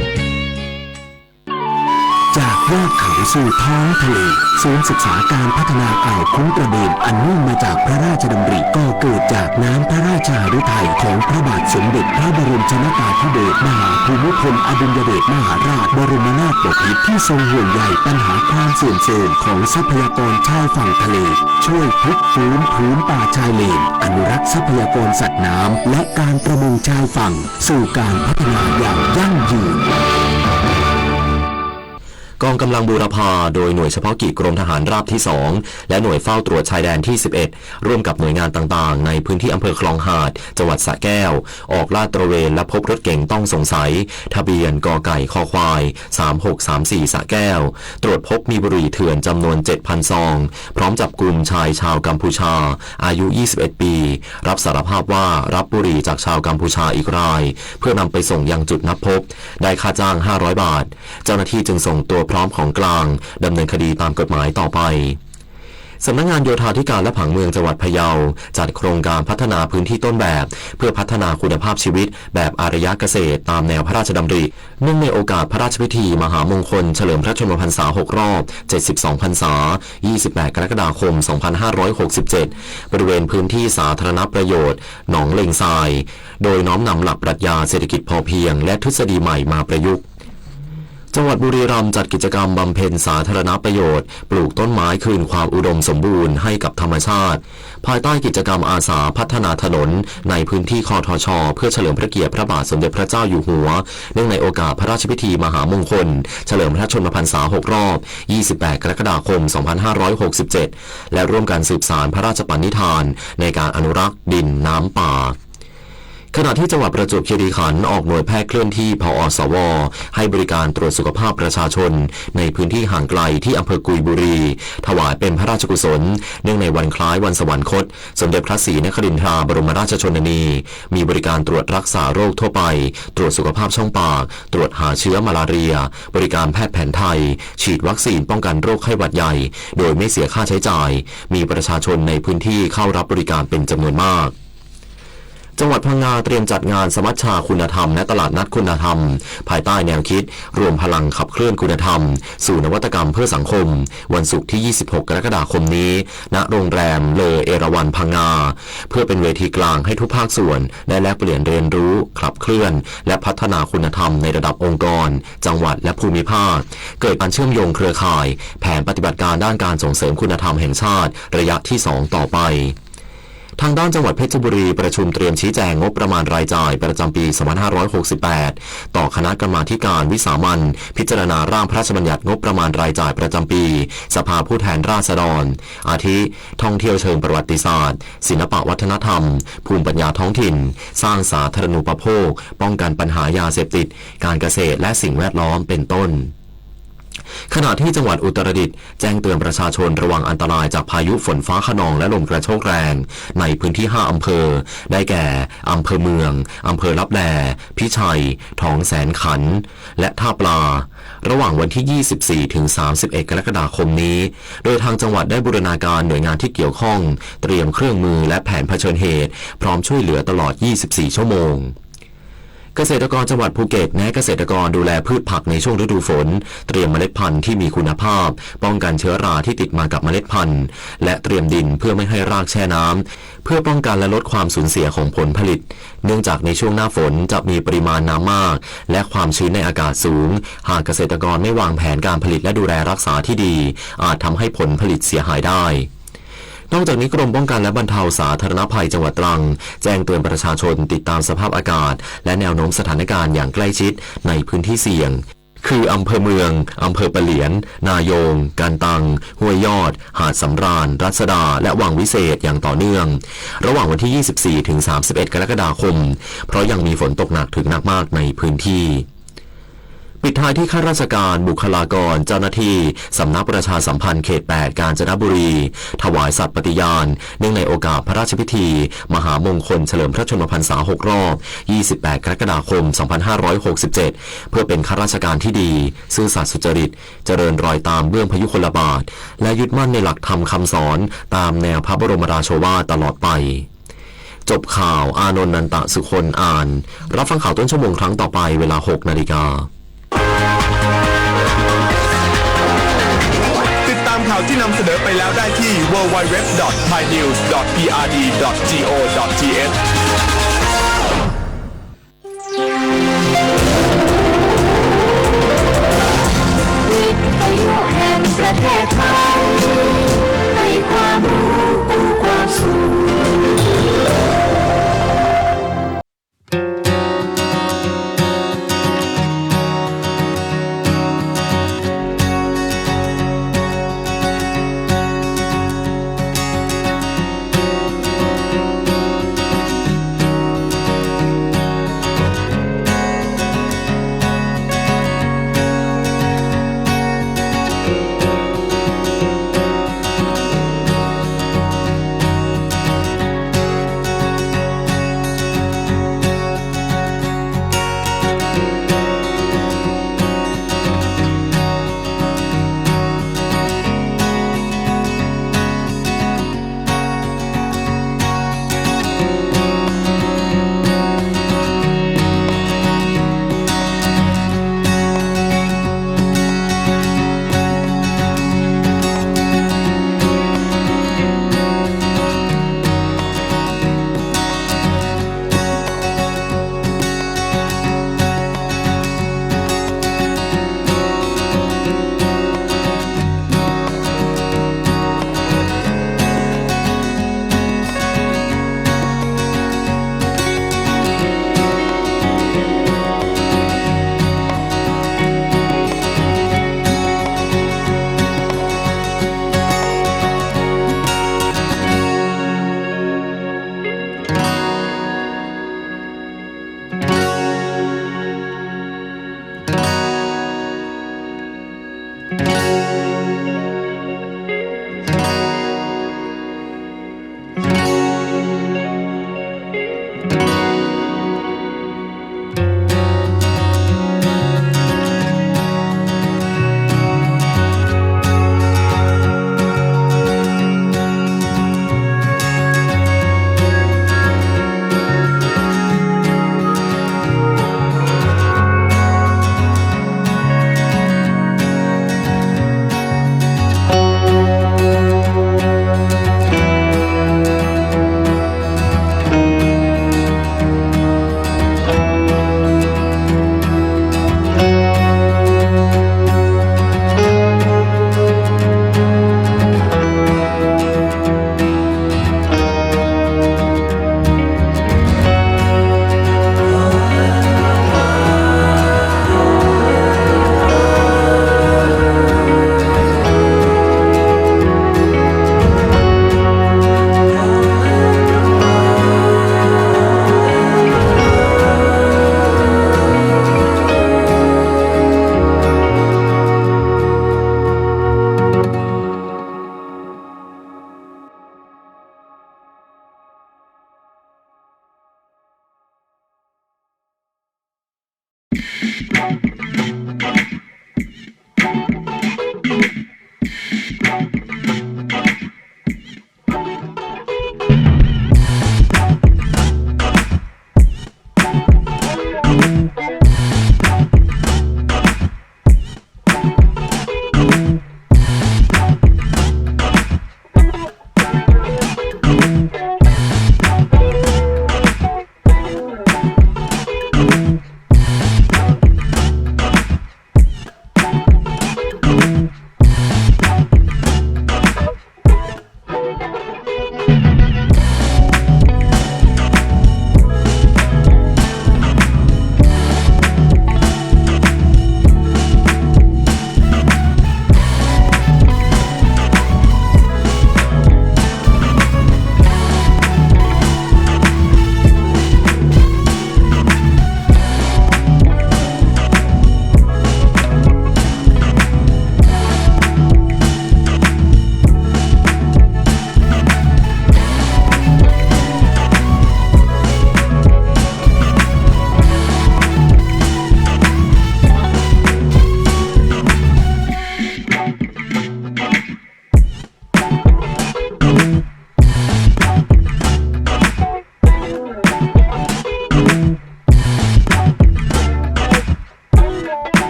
จากยอดเขาสู่ท้องทะเล ศูนย์ศึกษาการพัฒนาอ่าวคุ้งกระเบน อันเนื่องมาจากพระราชดำริ ก่อเกิดจากน้ำพระราชหฤทัยของพระบาทสมเด็จพระบรมชนกาธิเบศรมหาภูมิพลอดุลยเดชมหาราชบรมนาถบพิตร ที่ทรงห่วงใยปัญหาความเสื่อมโทรมของทรัพยากรชายฝั่งทะเล ช่วยพลิกฟื้นผืนป่าชายเลน อนุรักษ์ทรัพยากรสัตว์น้ำ และการประมงชายฝั่ง สู่การพัฒนาอย่างยั่งยืน กองกำลังบูรพา โดยหน่วยเฉพาะกิจกรมทหารราบที่สอง และหน่วยเฝ้าตรวจชายแดนที่สิบเอ็ด ร่วมกับหน่วยงานต่างๆ ในพื้นที่อำเภอคลองหาด จังหวัดสระแก้ว ออกลาดตระเวนและพบรถเก๋งต้องสงสัย ทะเบียน ก.ไก่ ค.ควาย สามหกสามสี่ สระแก้ว ตรวจพบมีบุหรี่เถื่อนจำนวน เจ็ดพันซอง พร้อมจับกุมชายชาวกัมพูชา อายุ ยี่สิบเอ็ดปี รับสารภาพว่ารับบุหรี่จากชาวกัมพูชาอีกราย เพื่อนำไปส่งยังจุดนัดพบ ได้ค่าจ้าง ห้าร้อยบาท เจ้าหน้าที่จึงส่งตัวพร้อมของกลางดำเนินคดีตามกฎหมายต่อไป สำนักงานโยธาธิการและผังเมืองจังหวัดพะเยา จัดโครงการพัฒนาพื้นที่ต้นแบบ เพื่อพัฒนาคุณภาพชีวิตแบบอารยเกษตรตามแนวพระราชดำริ เนื่องในโอกาสพระราชพิธีมหามงคลเฉลิมพระชนมพรรษาหกรอบ เจ็ดสิบสองพรรษา ยี่สิบแปดกรกฎาคมสองพันห้าร้อยหกสิบเจ็ด บริเวณพื้นที่สาธารณประโยชน์หนองเลงทราย โดยน้อมนำหลักปรัชญาเศรษฐกิจพอเพียงและทฤษฎีใหม่มาประยุกต์ จังหวัดบุรีรัมย์จัดกิจกรรมบำเพ็ญสาธารณประโยชน์ ปลูกต้นไม้คืนความอุดมสมบูรณ์ให้กับธรรมชาติ ภายใต้กิจกรรมอาสาพัฒนาถนนในพื้นที่ คทช. เพื่อเฉลิมพระเกียรติพระบาทสมเด็จพระเจ้าอยู่หัว เนื่องในโอกาสพระราชพิธีมหามงคล เฉลิมพระชนมพรรษาหกรอบ ยี่สิบแปดกรกฎาคมสองพันห้าร้อยหกสิบเจ็ด และร่วมกันสืบสานพระราชปณิธานในการอนุรักษ์ดินน้ำป่า ขณะที่จังหวัดประจวบคีรีขันธ์ออกหน่วยแพทย์เคลื่อนที่ ผอ.สว. ให้บริการตรวจสุขภาพประชาชนในพื้นที่ห่างไกลที่อำเภอกุยบุรี ถวายเป็นพระราชกุศล เนื่องในวันคล้ายวันสวรรคต สมเด็จพระศรีนครินทราบรมราชชนนี มีบริการตรวจรักษาโรคทั่วไป ตรวจสุขภาพช่องปาก ตรวจหาเชื้อมาลาเรีย บริการแพทย์แผนไทย ฉีดวัคซีนป้องกันโรคไข้หวัดใหญ่ โดยไม่เสียค่าใช้จ่าย มีประชาชนในพื้นที่เข้ารับบริการเป็นจำนวนมาก จังหวัดพังงาเตรียมจัดงานสมัชชาคุณธรรมและตลาดนัดคุณธรรม ภายใต้แนวคิดรวมพลังขับเคลื่อนคุณธรรมสู่นวัตกรรมเพื่อสังคม วันศุกร์ที่ ยี่สิบหก กรกฎาคมนี้ ณ โรงแรมเลอเอราวัณพังงา เพื่อเป็นเวทีกลางให้ทุกภาคส่วนได้แลกเปลี่ยนเรียนรู้ ขับเคลื่อน และพัฒนาคุณธรรมในระดับองค์กร จังหวัด และภูมิภาค เกิดการเชื่อมโยงเครือข่าย แผนปฏิบัติการด้านการส่งเสริมคุณธรรมแห่งชาติระยะที่สองต่อไป ทางด้านจังหวัดเพชรบุรีประชุมเตรียมชี้แจงงบประมาณรายจ่ายประจำปี สองพันห้าร้อยหกสิบแปด ต่อคณะกรรมาธิการวิสามัญพิจารณาร่างพระราชบัญญัติงบประมาณรายจ่ายประจำปี สภาผู้แทนราษฎร อาทิ ท่องเที่ยวเชิงประวัติศาสตร์ ศิลปะวัฒนธรรม ภูมิปัญญาท้องถิ่น สร้างสาธารณูปโภค ป้องกันปัญหายาเสพติด การเกษตร และสิ่งแวดล้อม เป็นต้น ขณะที่จังหวัดอุตรดิตถ์แจ้งเตือนประชาชนระวังอันตรายจากพายุฝนฟ้าคะนองและลมกระโชกแรงในพื้นที่ห้าอำเภอ ได้แก่ อำเภอเมือง อำเภอลับแล พิชัย ถองแสนขัน และท่าปลา ระหว่างวันที่ ยี่สิบสี่ ถึง สามสิบเอ็ด กรกฎาคมนี้ โดยทางจังหวัดได้บูรณาการหน่วยงานที่เกี่ยวข้อง เตรียมเครื่องมือและแผนเผชิญเหตุ พร้อมช่วยเหลือตลอด ยี่สิบสี่ ชั่วโมง เกษตรกรจังหวัดภูเก็ตแนะเกษตรกรดูแลพืชผักในช่วงฤดูฝน เตรียมเมล็ดพันธุ์ที่มีคุณภาพ ป้องกันเชื้อราที่ติดมากับเมล็ดพันธุ์ และเตรียมดินเพื่อไม่ให้รากแช่น้ำ เพื่อป้องกันและลดความสูญเสียของผลผลิต เนื่องจากในช่วงหน้าฝนจะมีปริมาณน้ำมาก และความชื้นในอากาศสูง หากเกษตรกรไม่วางแผนการผลิตและดูแลรักษาที่ดี อาจทำให้ผลผลิตเสียหายได้ นอกจากนี้กรมป้องกันและบรรเทาสาธารณภัยจังหวัดตรัง แจ้งเตือนประชาชนติดตามสภาพอากาศ และแนวโน้มสถานการณ์อย่างใกล้ชิดในพื้นที่เสี่ยง คืออำเภอเมือง อำเภอปะเหลียน นายง กันตัง ห้วยยอด หาดสำราญ รัศดา และวังวิเศษอย่างต่อเนื่อง ระหว่างวันที่ ยี่สิบสี่ ถึง สามสิบเอ็ด กรกฎาคม เพราะยังมีฝนตกหนักถึงหนักมากในพื้นที่ ปิดท้ายที่ข้าราชการ บุคลากร เจ้าหน้าที่สำนักประชาสัมพันธ์เขต แปด กาญจนบุรี ถวายสัตย์ปฏิญาณ เนื่องในโอกาสพระราชพิธี มหามงคลเฉลิมพระชนมพรรษา หก รอบ ยี่สิบแปด กรกฎาคม สองพันห้าร้อยหกสิบเจ็ด เพื่อเป็นข้าราชการที่ดี ซื่อสัตย์สุจริต เจริญรอยตามเบื้องพยุคลบาท และยึดมั่นในหลักธรรมคำสอน ตามแนวพระบรมราโชวาทตลอดไป จบข่าว อานนท์ นันตะสุคน อ่าน รับฟังข่าวต้นชั่วโมงครั้งต่อไป เวลา หก นาฬิกา ติดตามข่าวที่นำเสนอไปแล้วได้ที่ ดับเบิลยู ดับเบิลยู ดับเบิลยู ดอท ไทยนิวส์ ดอท พีอาร์ดี ดอท จี โอ ดอท ที เอช วิทยุแห่งประเทศไทย ให้ความรู้คู่ความสุข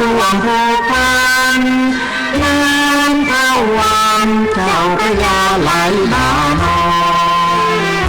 หลวงปู่ปัน น้ำพระวังเจ้าพระยาไหลบ่าน้อย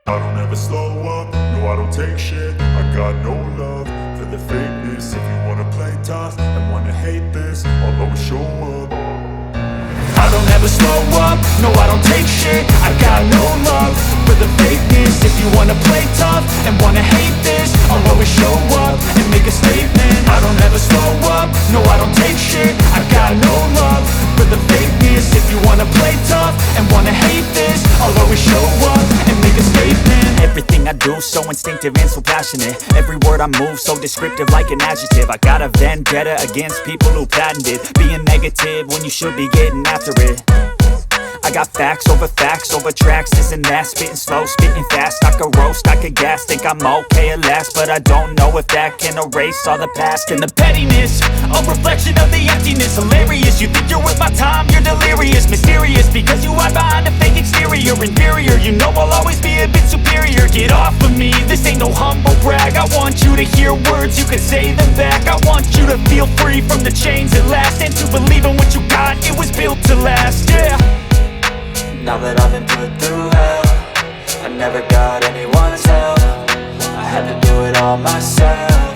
I don't ever slow up, no, I don't take shit. I got no love for the fakeness. If you wanna play tough and wanna hate this, I'll always show up. I don't ever slow up, no, I don't take shit. I got no love for the fakeness. If you wanna play tough and wanna hate this, I'll always show up and make a statement. I don't ever slow up, no, I don't take shit. I got no love for the fakeness. If you wanna play tough and wanna hate this, I'll always show up and make a statement. Everything I do so instinctive and so passionate. Every word I move so descriptive like an adjective. I got a vendetta against people who patented being negative when you should be getting after it. I got facts over facts over tracks, this and that, spitting slow, spitting fast. I could roast, I could gas, think I'm okay at last, but I don't know if that can erase all the past and the pettiness. A reflection of the emptiness, hilarious. You think you're worth my time, you're delirious, mysterious, because you hide behind a fake exterior, inferior. You know I'll always be a bit superior. Get off of me, this ain't no humble brag. I want you to hear words, you can say them back. I want you to feel free from the chains that last, and to believe in what you got, it was built to last, yeah. Now that I've been put through hell, I never got anyone's help. I had to do it all myself.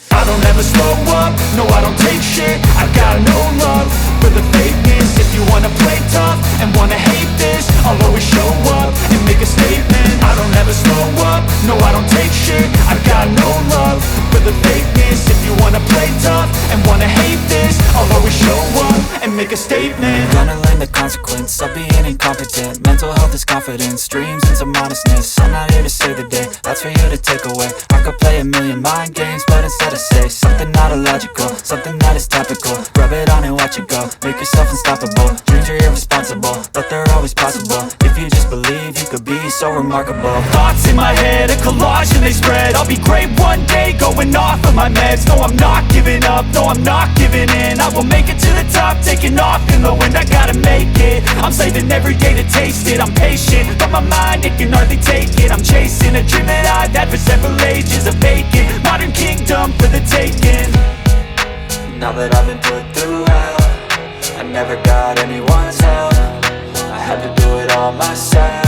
I don't ever slow up, no, I don't take shit. I got no love for the fakeness. If you wanna play tough and wanna hate this, I'll always show up and make a statement. I don't ever slow up, no, I don't take shit. I got no love for the fakeness. If you wanna play tough and wanna hate this, I'll always show up and make a statement. Gonna learn the consequence of being incompetent. Mental health is confidence, dreams and some honestness. I'm not here to save the day, that's for you to take away. I could play a million mind games, but instead I say something not illogical, something that is topical. Rub it on and watch it go, make yourself unstoppable. Dreams are irresponsible, but they're always possible. If you just believe, you could be so remarkable. Thoughts in my head, a collage and they spread. I'll be great one day, going off of my meds. No, I'm not giving up, no, I'm not giving in. I will make it to the top, taking off in the wind. I gotta make it, I'm saving every day to taste it. I'm patient, but my mind, it can hardly take it. I'm chasing a dream that I've had for several ages. A vacant modern kingdom for the taking. Now that I've been put through hell, I never got anyone's help. I had to do it all myself.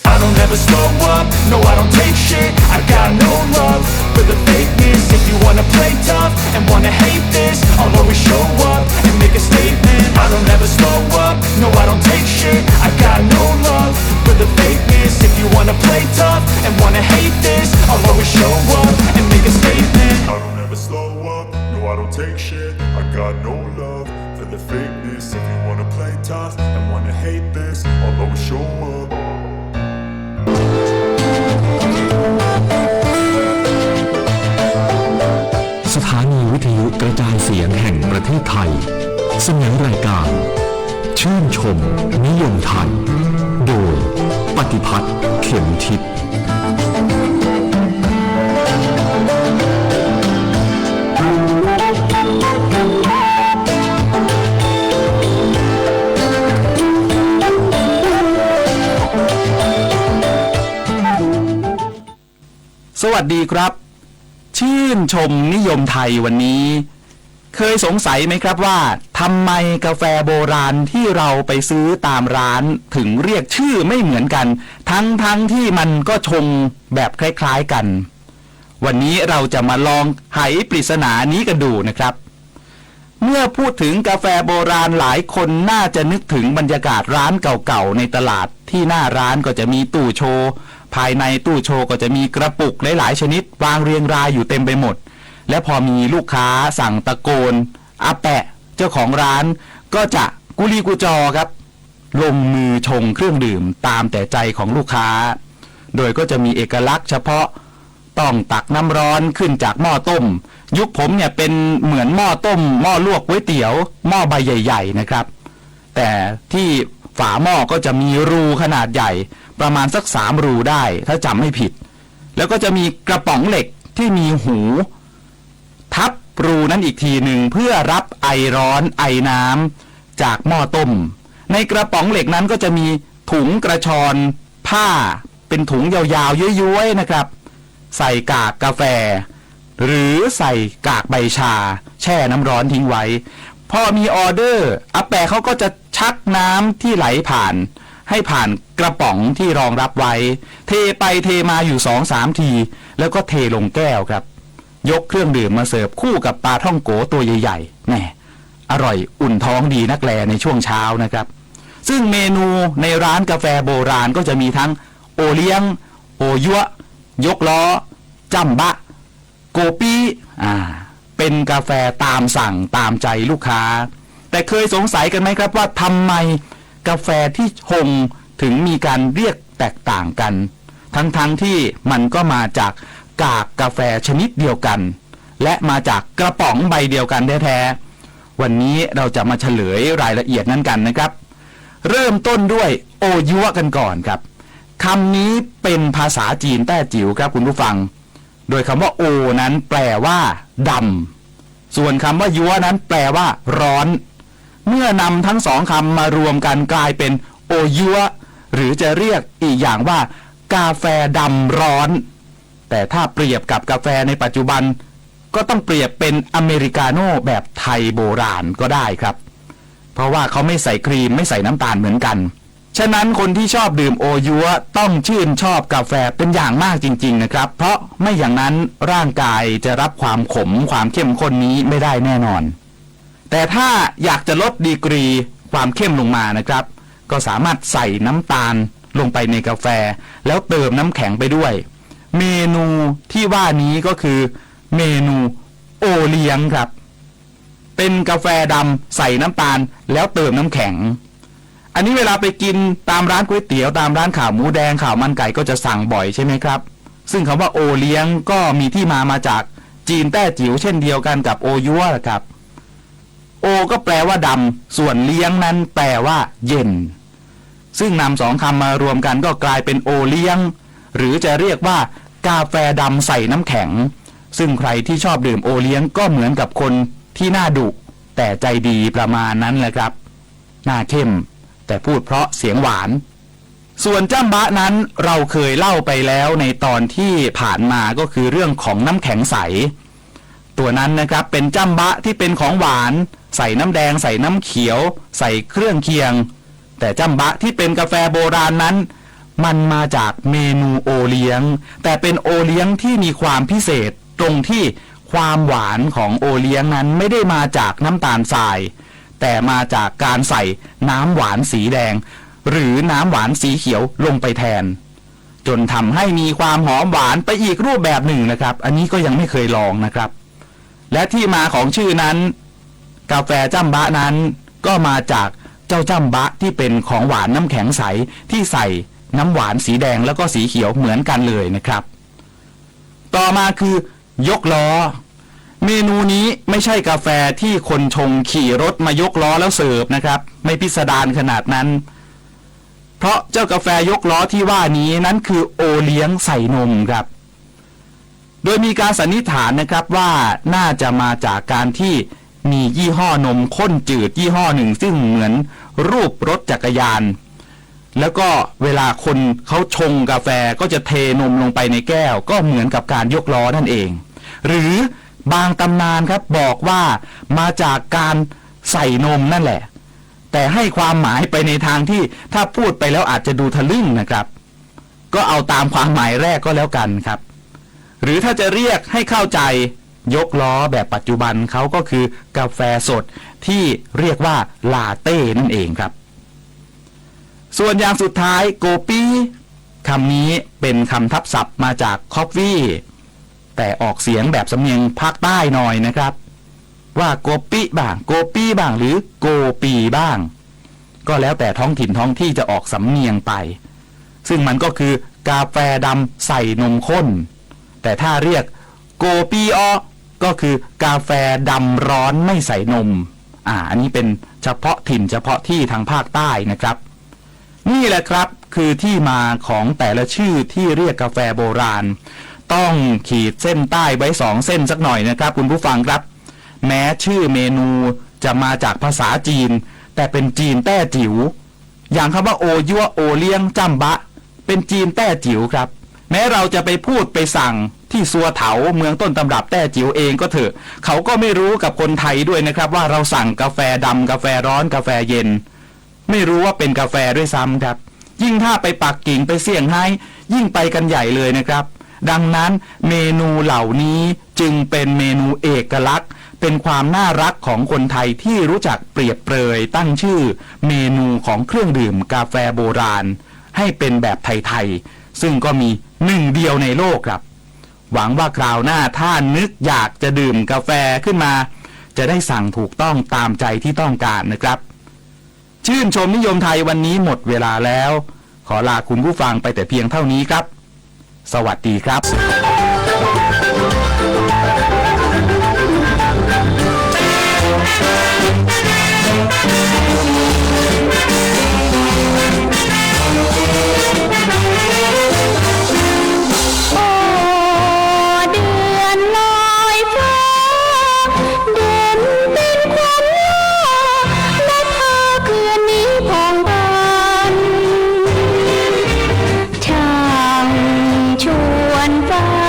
I don't ever slow up, no, I don't take shit. I got no love for the fakeness. If you wanna play tough and wanna hate this, I'll always show up and make a statement. I don't ever slow up, no, I don't take shit. I got no love for the fakeness. If you wanna play tough and wanna hate this, I'll always show up and make a statement. I don't ever slow up, no, I don't take shit. I got no love for the fakeness. If you wanna play tough and wanna hate this, I'll always show up. สถานีวิทยุกระจายเสียงแห่งประเทศไทย เสนอรายการ ชื่นชมนิยมไทย โดย ปฏิพัฒน์ เข็มทิพย์ สวัสดีครับ ชื่นชมนิยมไทยวันนี้ เคยสงสัยไหมครับว่าทำไมกาแฟโบราณที่เราไปซื้อตามร้านถึงเรียกชื่อไม่เหมือนกัน ทั้งๆ ที่มันก็ชงแบบคล้ายๆ กัน วันนี้เราจะมาลองไขปริศนานี้กันดูนะครับ เมื่อพูดถึงกาแฟโบราณ หลายคนน่าจะนึกถึงบรรยากาศร้านเก่าๆ ในตลาด ที่หน้าร้านก็จะมีตู้โชว์ ภายในตู้โชว์ก็จะมีกระปุกหลายๆ ชนิดวางเรียงรายอยู่เต็มไปหมด และพอมีลูกค้าสั่งตะโกน อาแปะ เจ้าของร้านก็จะกุลีกุจอครับ ลงมือชงเครื่องดื่มตามแต่ใจของลูกค้า โดยก็จะมีเอกลักษณ์เฉพาะ ต้องตักน้ำร้อนขึ้นจากหม้อต้ม ยุคผมเนี่ยเป็นเหมือนหม้อต้ม หม้อลวกก๋วยเตี๋ยว หม้อใบใหญ่ๆ นะครับ แต่ที่ฝาหม้อก็จะมีรูขนาดใหญ่ ประมาณสักสามรูได้ ถ้าจำไม่ผิด แล้วก็จะมีกระป๋องเหล็กที่มีหู ทับรูนั้นอีกทีหนึ่ง เพื่อรับไอร้อน ไอน้ำจากหม้อต้ม ในกระป๋องเหล็กนั้นก็จะมีถุงกระชอนผ้า เป็นถุงยาวๆ ย้วยๆ นะครับ ใส่กากกาแฟ หรือใส่กากใบชา แช่น้ำร้อนทิ้งไว้ พอมีออเดอร์ อาแปะเขาก็จะชักน้ำที่ไหลผ่าน ให้ผ่านกระป๋องที่รองรับไว้ เทไปเทมาอยู่สองสามที แล้วก็เทลงแก้วครับ ยกเครื่องดื่มมาเสิร์ฟคู่กับปลาท่องโก๋ตัวใหญ่ๆ แหม อร่อยอุ่นท้องดีนักแลในช่วงเช้านะครับ ซึ่งเมนูในร้านกาแฟโบราณก็จะมีทั้งโอเลี้ยง โอยั้ว ยกล้อ จ้ำบ๊ะ โกปี้ อ่า เป็นกาแฟตามสั่งตามใจลูกค้า แต่เคยสงสัยกันไหมครับว่าทำไมกาแฟที่ชงถึงมีการเรียกแตกต่างกัน ทั้งๆ ที่มันก็มาจากกากกาแฟชนิดเดียวกัน และมาจากกระป๋องใบเดียวกันแท้ๆ วันนี้เราจะมาเฉลยรายละเอียดนั้นกันนะครับ เริ่มต้นด้วยโอยั้วกันก่อนครับ คำนี้เป็นภาษาจีนแต้จิ๋วครับคุณผู้ฟัง โดยคำว่าโอนั้นแปลว่าดำ ส่วนคำว่ายั้วนั้นแปลว่าร้อน เมื่อนำทั้งสองคำมารวมกันกลายเป็นโอยั้ว หรือจะเรียกอีกอย่างว่ากาแฟดำร้อน แต่ถ้าเปรียบกับกาแฟในปัจจุบัน ก็ต้องเปรียบเป็นอเมริกาโน่แบบไทยโบราณก็ได้ครับ เพราะว่าเขาไม่ใส่ครีมไม่ใส่น้ำตาลเหมือนกัน ฉะนั้นคนที่ชอบดื่มโอยั้วต้องชื่นชอบกาแฟเป็นอย่างมากจริงๆ นะครับ เพราะไม่อย่างนั้นร่างกายจะรับความขมความเข้มข้นนี้ไม่ได้แน่นอน แต่ถ้าอยากจะลดดีกรีความเข้มลงมานะครับ ก็สามารถใส่น้ำตาลลงไปในกาแฟ แล้วเติมน้ำแข็งไปด้วย เมนูที่ว่านี้ก็คือเมนูโอเลี้ยงครับ เป็นกาแฟดำใส่น้ำตาลแล้วเติมน้ำแข็ง อันนี้เวลาไปกินตามร้านก๋วยเตี๋ยว ตามร้านข้าวหมูแดงข้าวมันไก่ก็จะสั่งบ่อยใช่ไหมครับ ซึ่งคำว่าโอเลี้ยงก็มีที่มามาจากจีนแต้จิ๋วเช่นเดียวกันกับโอยั้วครับ โอก็แปลว่าดำ ส่วนเลี้ยงนั้นแปลว่าเย็น ซึ่งนำสองคำมารวมกันก็กลายเป็นโอเลี้ยง หรือจะเรียกว่ากาแฟดำใส่น้ำแข็ง ซึ่งใครที่ชอบดื่มโอเลี้ยงก็เหมือนกับคนที่หน้าดุแต่ใจดีประมาณนั้นแหละครับ หน้าเข้ม แต่พูดเพราะเสียงหวาน ส่วนจ้ำบ๊ะนั้นเราเคยเล่าไปแล้วในตอนที่ผ่านมาก็คือเรื่องของน้ำแข็งใส ตัวนั้นนะครับเป็นจ้ำบ๊ะที่เป็นของหวาน ใส่น้ำแดง ใส่น้ำเขียว ใส่เครื่องเคียง แต่จ้ำบ๊ะที่เป็นกาแฟโบราณนั้น มันมาจากเมนูโอเลี้ยง แต่เป็นโอเลี้ยงที่มีความพิเศษตรงที่ความหวานของโอเลี้ยงนั้นไม่ได้มาจากน้ำตาลทราย แต่มาจากการใส่น้ำหวานสีแดง หรือน้ำหวานสีเขียวลงไปแทน จนทำให้มีความหอมหวานไปอีกรูปแบบหนึ่งนะครับ อันนี้ก็ยังไม่เคยลองนะครับ และที่มาของชื่อนั้น กาแฟจ้ำบ๊ะนั้นก็มาจากเจ้าจ้ำบ๊ะที่เป็นของหวานน้ำแข็งใสที่ใส่น้ำหวานสีแดงแล้วก็สีเขียวเหมือนกันเลยนะครับ ต่อมาคือยกล้อ เมนูนี้ไม่ใช่กาแฟที่คนชงขี่รถมายกล้อแล้วเสิร์ฟนะครับ ไม่พิสดารขนาดนั้น เพราะเจ้ากาแฟยกล้อที่ว่านี้นั้นคือโอเลี้ยงใส่นมครับ โดยมีการสันนิษฐานนะครับว่าน่าจะมาจากการที่มียี่ห้อนมข้นจืดยี่ห้อหนึ่งซึ่งเหมือนรูปรถจักรยาน แล้วก็เวลาคนเขาชงกาแฟก็จะเทนมลงไปในแก้ว ก็เหมือนกับการยกล้อนั่นเอง หรือบางตำนานครับบอกว่ามาจากการใส่นมนั่นแหละ แต่ให้ความหมายไปในทางที่ถ้าพูดไปแล้วอาจจะดูทะลึ่งนะครับ ก็เอาตามความหมายแรกก็แล้วกันครับ หรือถ้าจะเรียกให้เข้าใจยกล้อแบบปัจจุบันเขาก็คือกาแฟสดที่เรียกว่าลาเต้นั่นเองครับ ส่วนอย่างสุดท้ายโกปี้ คำนี้เป็นคำทับศัพท์มาจากคอฟฟี่ แต่ออกเสียงแบบสำเนียงภาคใต้หน่อยนะครับ ว่าโกปี้บ้าง โกปี้บ้าง หรือโกปีบ้าง ก็แล้วแต่ท้องถิ่นท้องที่จะออกสำเนียงไป ซึ่งมันก็คือกาแฟดำใส่นมข้น แต่ถ้าเรียกโกปี้ออ ก็คือกาแฟดำร้อนไม่ใส่นม อ่า อันนี้เป็นเฉพาะถิ่นเฉพาะที่ทางภาคใต้นะครับ นี่แหละครับ คือที่มาของแต่ละชื่อที่เรียกกาแฟโบราณ ต้องขีดเส้นใต้ไว้สองเส้นสักหน่อยนะครับคุณผู้ฟังครับ แม้ชื่อเมนูจะมาจากภาษาจีน แต่เป็นจีนแต้จิ๋ว อย่างคำว่าโอยั้ว โอเลี้ยง จ้ำบ๊ะ เป็นจีนแต้จิ๋วครับ แม้เราจะไปพูดไปสั่งที่ซัวเถาเมืองต้นตำรับแต้จิ๋วเองก็เถอะ เขาก็ไม่รู้กับคนไทยด้วยนะครับ ว่าเราสั่งกาแฟดำ กาแฟร้อน กาแฟเย็น ไม่รู้ว่าเป็นกาแฟด้วยซ้ำครับ ยิ่งถ้าไปปักกิ่ง ไปเซี่ยงไฮ้ ยิ่งไปกันใหญ่เลยนะครับ ดังนั้นเมนูเหล่านี้จึงเป็นเมนูเอกลักษณ์ เป็นความน่ารักของคนไทยที่รู้จักเปรียบเปรยตั้งชื่อเมนูของเครื่องดื่มกาแฟโบราณ ให้เป็นแบบไทยๆ ซึ่งก็มีหนึ่งเดียวในโลกครับ หวังว่าคราวหน้าถ้านึกอยากจะดื่มกาแฟขึ้นมา จะได้สั่งถูกต้องตามใจที่ต้องการนะครับ ชื่นชมนิยมไทยวันนี้หมดเวลาแล้ว ขอลาคุณผู้ฟังไปแต่เพียงเท่านี้ครับ สวัสดีครับ โอ้ เดือนลอยฟ้า เด่นเป็นขวัญล่อ และเธอคืนนี้ผ่องพัน ช่างชวนฝั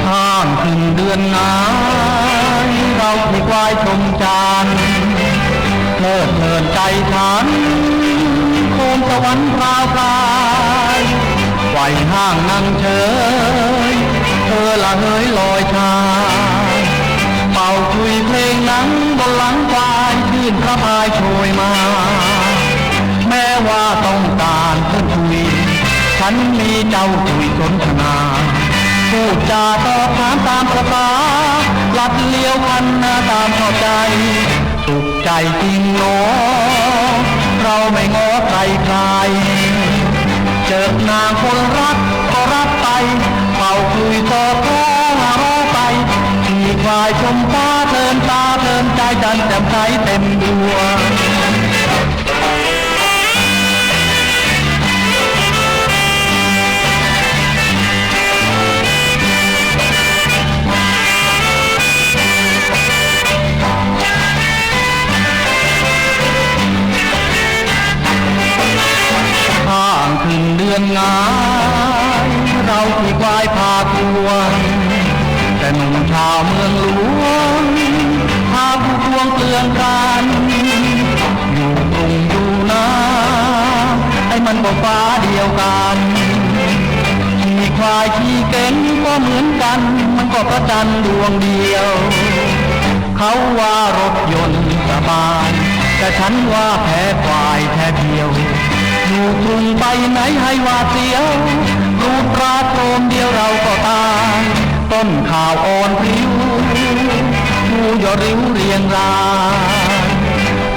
ข้างขึ้นเดือนหงาย เราขี่ควายชมจันทร์ เพลิดเพลินใจฉัน โคมสวรรค์พราวพราย ไขว่ห้างนั่งเฉย เธอละเหยลอยชาย เป่าขลุ่ยเพลงหนังบนหลังควาย คลื่นพระพายโชยมา แม้ว่าต้องการเพื่อนคุย ฉันมีเจ้าคุยสนทนา พูดจาสอบถามตามประสา ลัดเลี้ยวคันนาตามชอบใจ สุขใจจริงหนอ เราไม่ง้อใครใคร เจอนางคนรักก็รับไป เป่าขลุ่ยสอดคล้องหัวเราะไป ขี่ควายชมฟ้าเพลินตาเพลินใจ จันทร์แจ่มใสเต็มดวง ข้างขึ้นเดือนหงาย เราขี่ควายพาทวง แต่หนุ่มชาวเมืองหลวง พาผู้ทวงเกลื่อนกลาด อยู่กรุงอยู่นา ไอ้มันก็ฟ้าเดียวกัน ขี่ควายขี่เก๋งก็เหมือนกัน มันก็พระจันทร์ดวงเดียว เขาว่ารถยนต์สบาย แต่ฉันว่าแพ้ควายแท้เทียว อยู่กรุงไปไหนให้หวาดเสียว รูดราดโครมเดียวเราก็ตาย ต้นข่าวอ่อนพริ้ว ชูยอดริ้วเรียงราย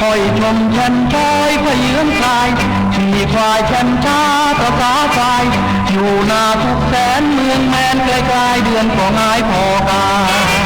ค่อยชมแช่มช้อยพะเยื้องคลาย ขี่ควายแช่มช้าประสาควาย อยู่นาสุขแสนเมืองแมนไกลๆ เดือนก็หงายพอกาย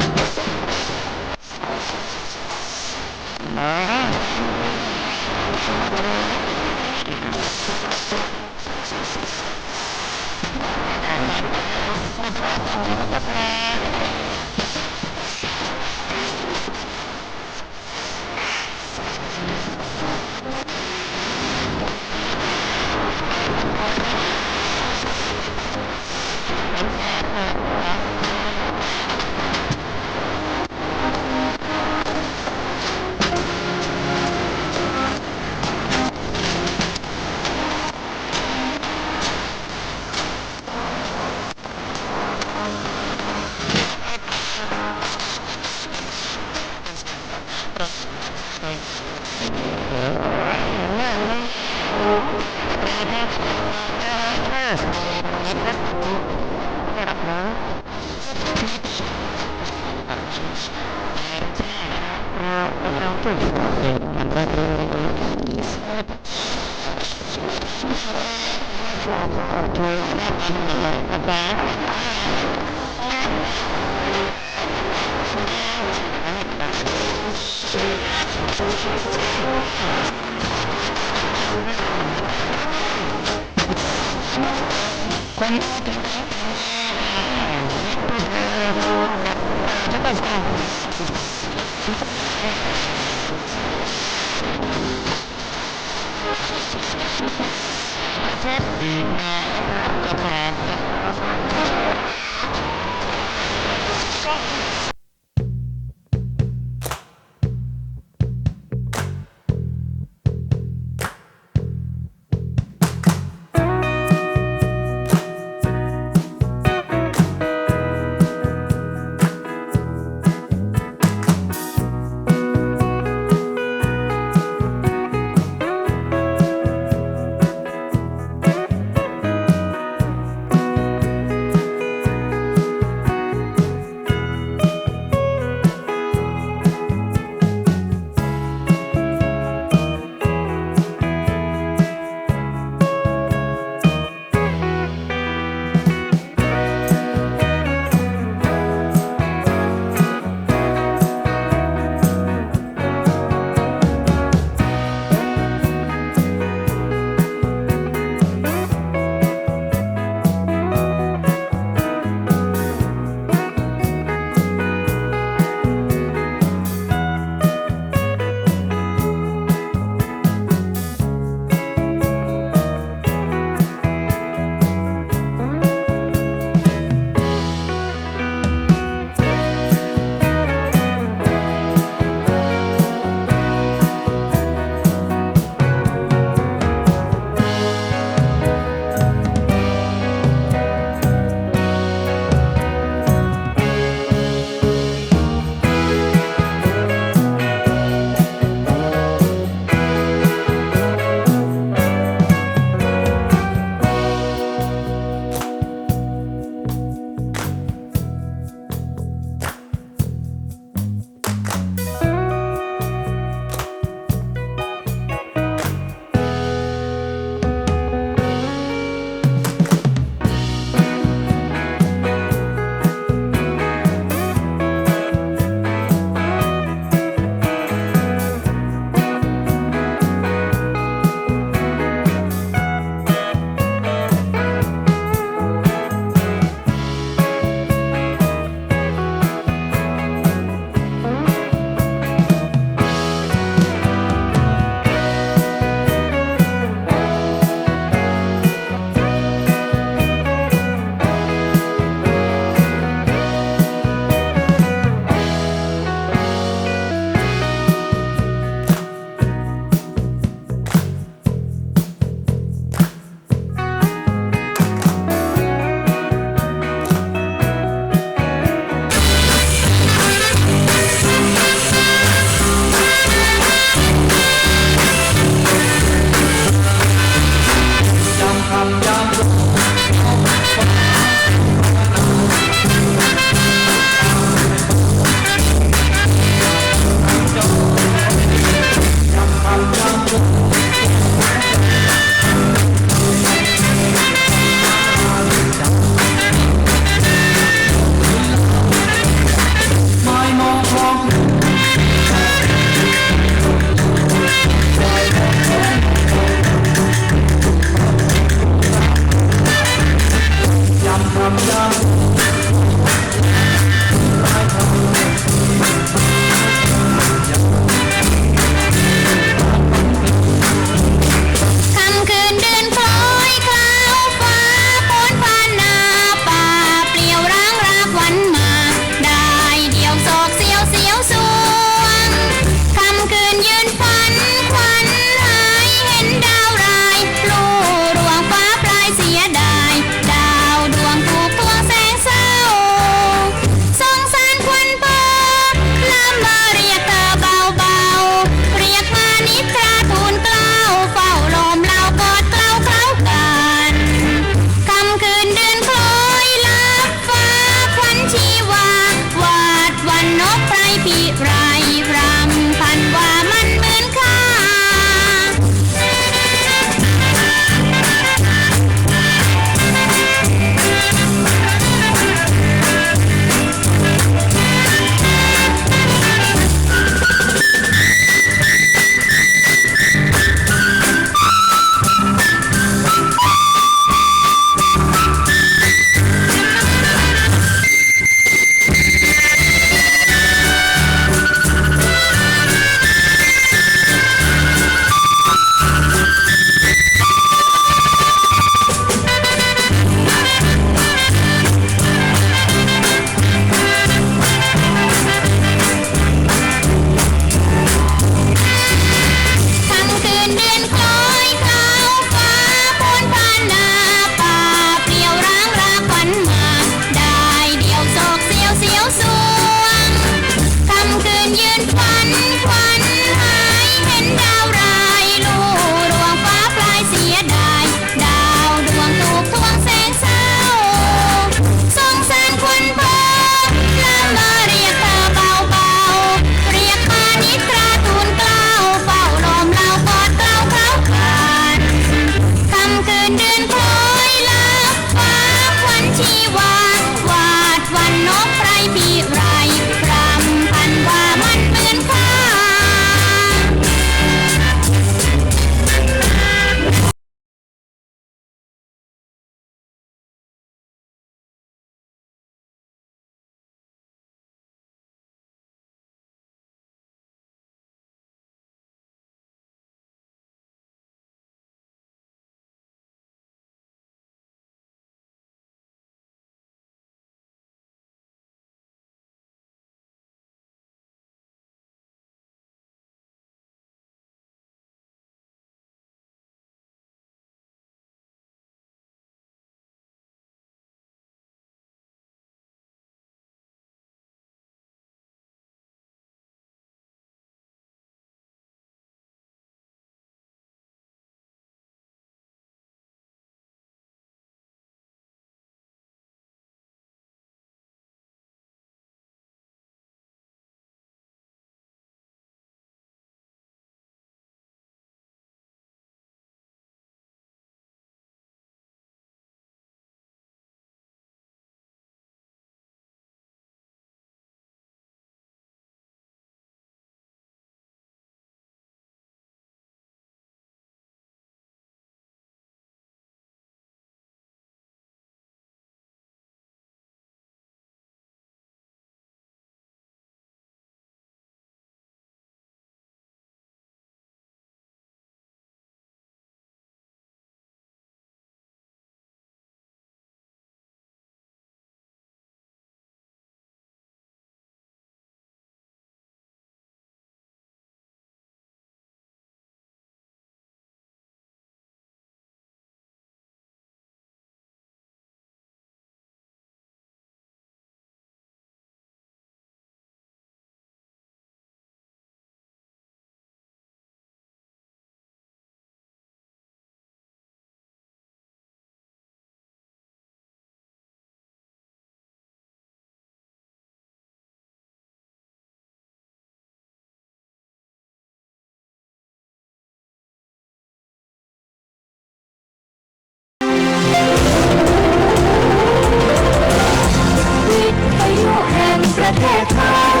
แพร่ไทย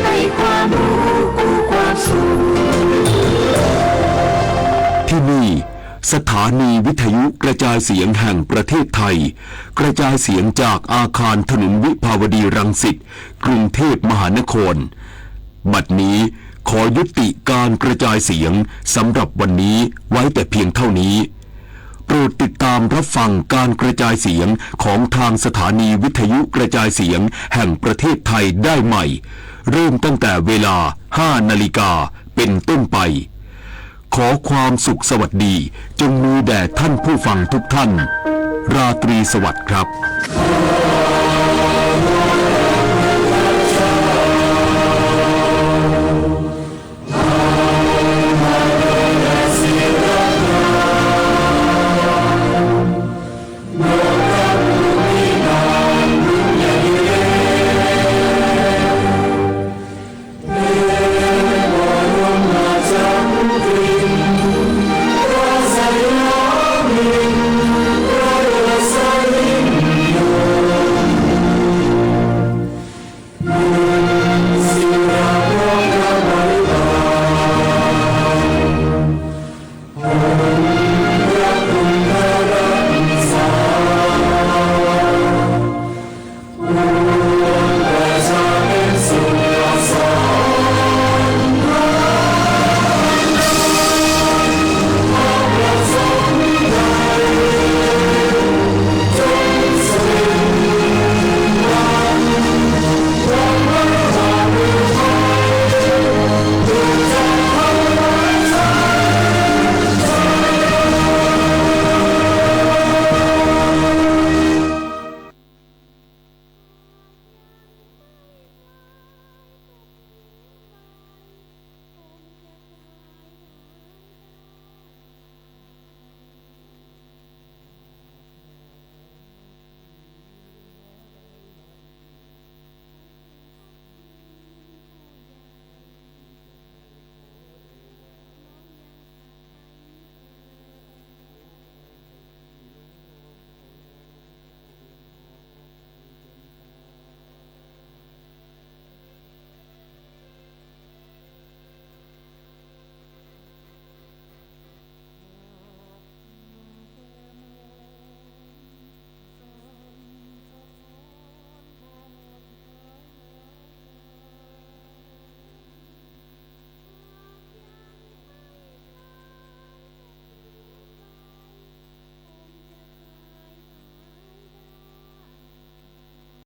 ให้ความรู้กู้ความสุข ที่นี่ สถานีวิทยุกระจายเสียงแห่งประเทศไทย กระจายเสียงจากอาคารถนนวิภาวดีรังสิต กรุงเทพมหานคร บัดนี้ขอยุติการกระจายเสียงสำหรับวันนี้ไว้แต่เพียงเท่านี้ โปรดติดตามรับฟังการกระจายเสียงของทางสถานีวิทยุกระจายเสียงแห่งประเทศไทยได้ใหม่ เริ่มตั้งแต่เวลา ห้านาฬิกาเป็นต้นไป ขอความสุขสวัสดีจงมีแด่ท่านผู้ฟังทุกท่าน ราตรีสวัสดิ์ครับ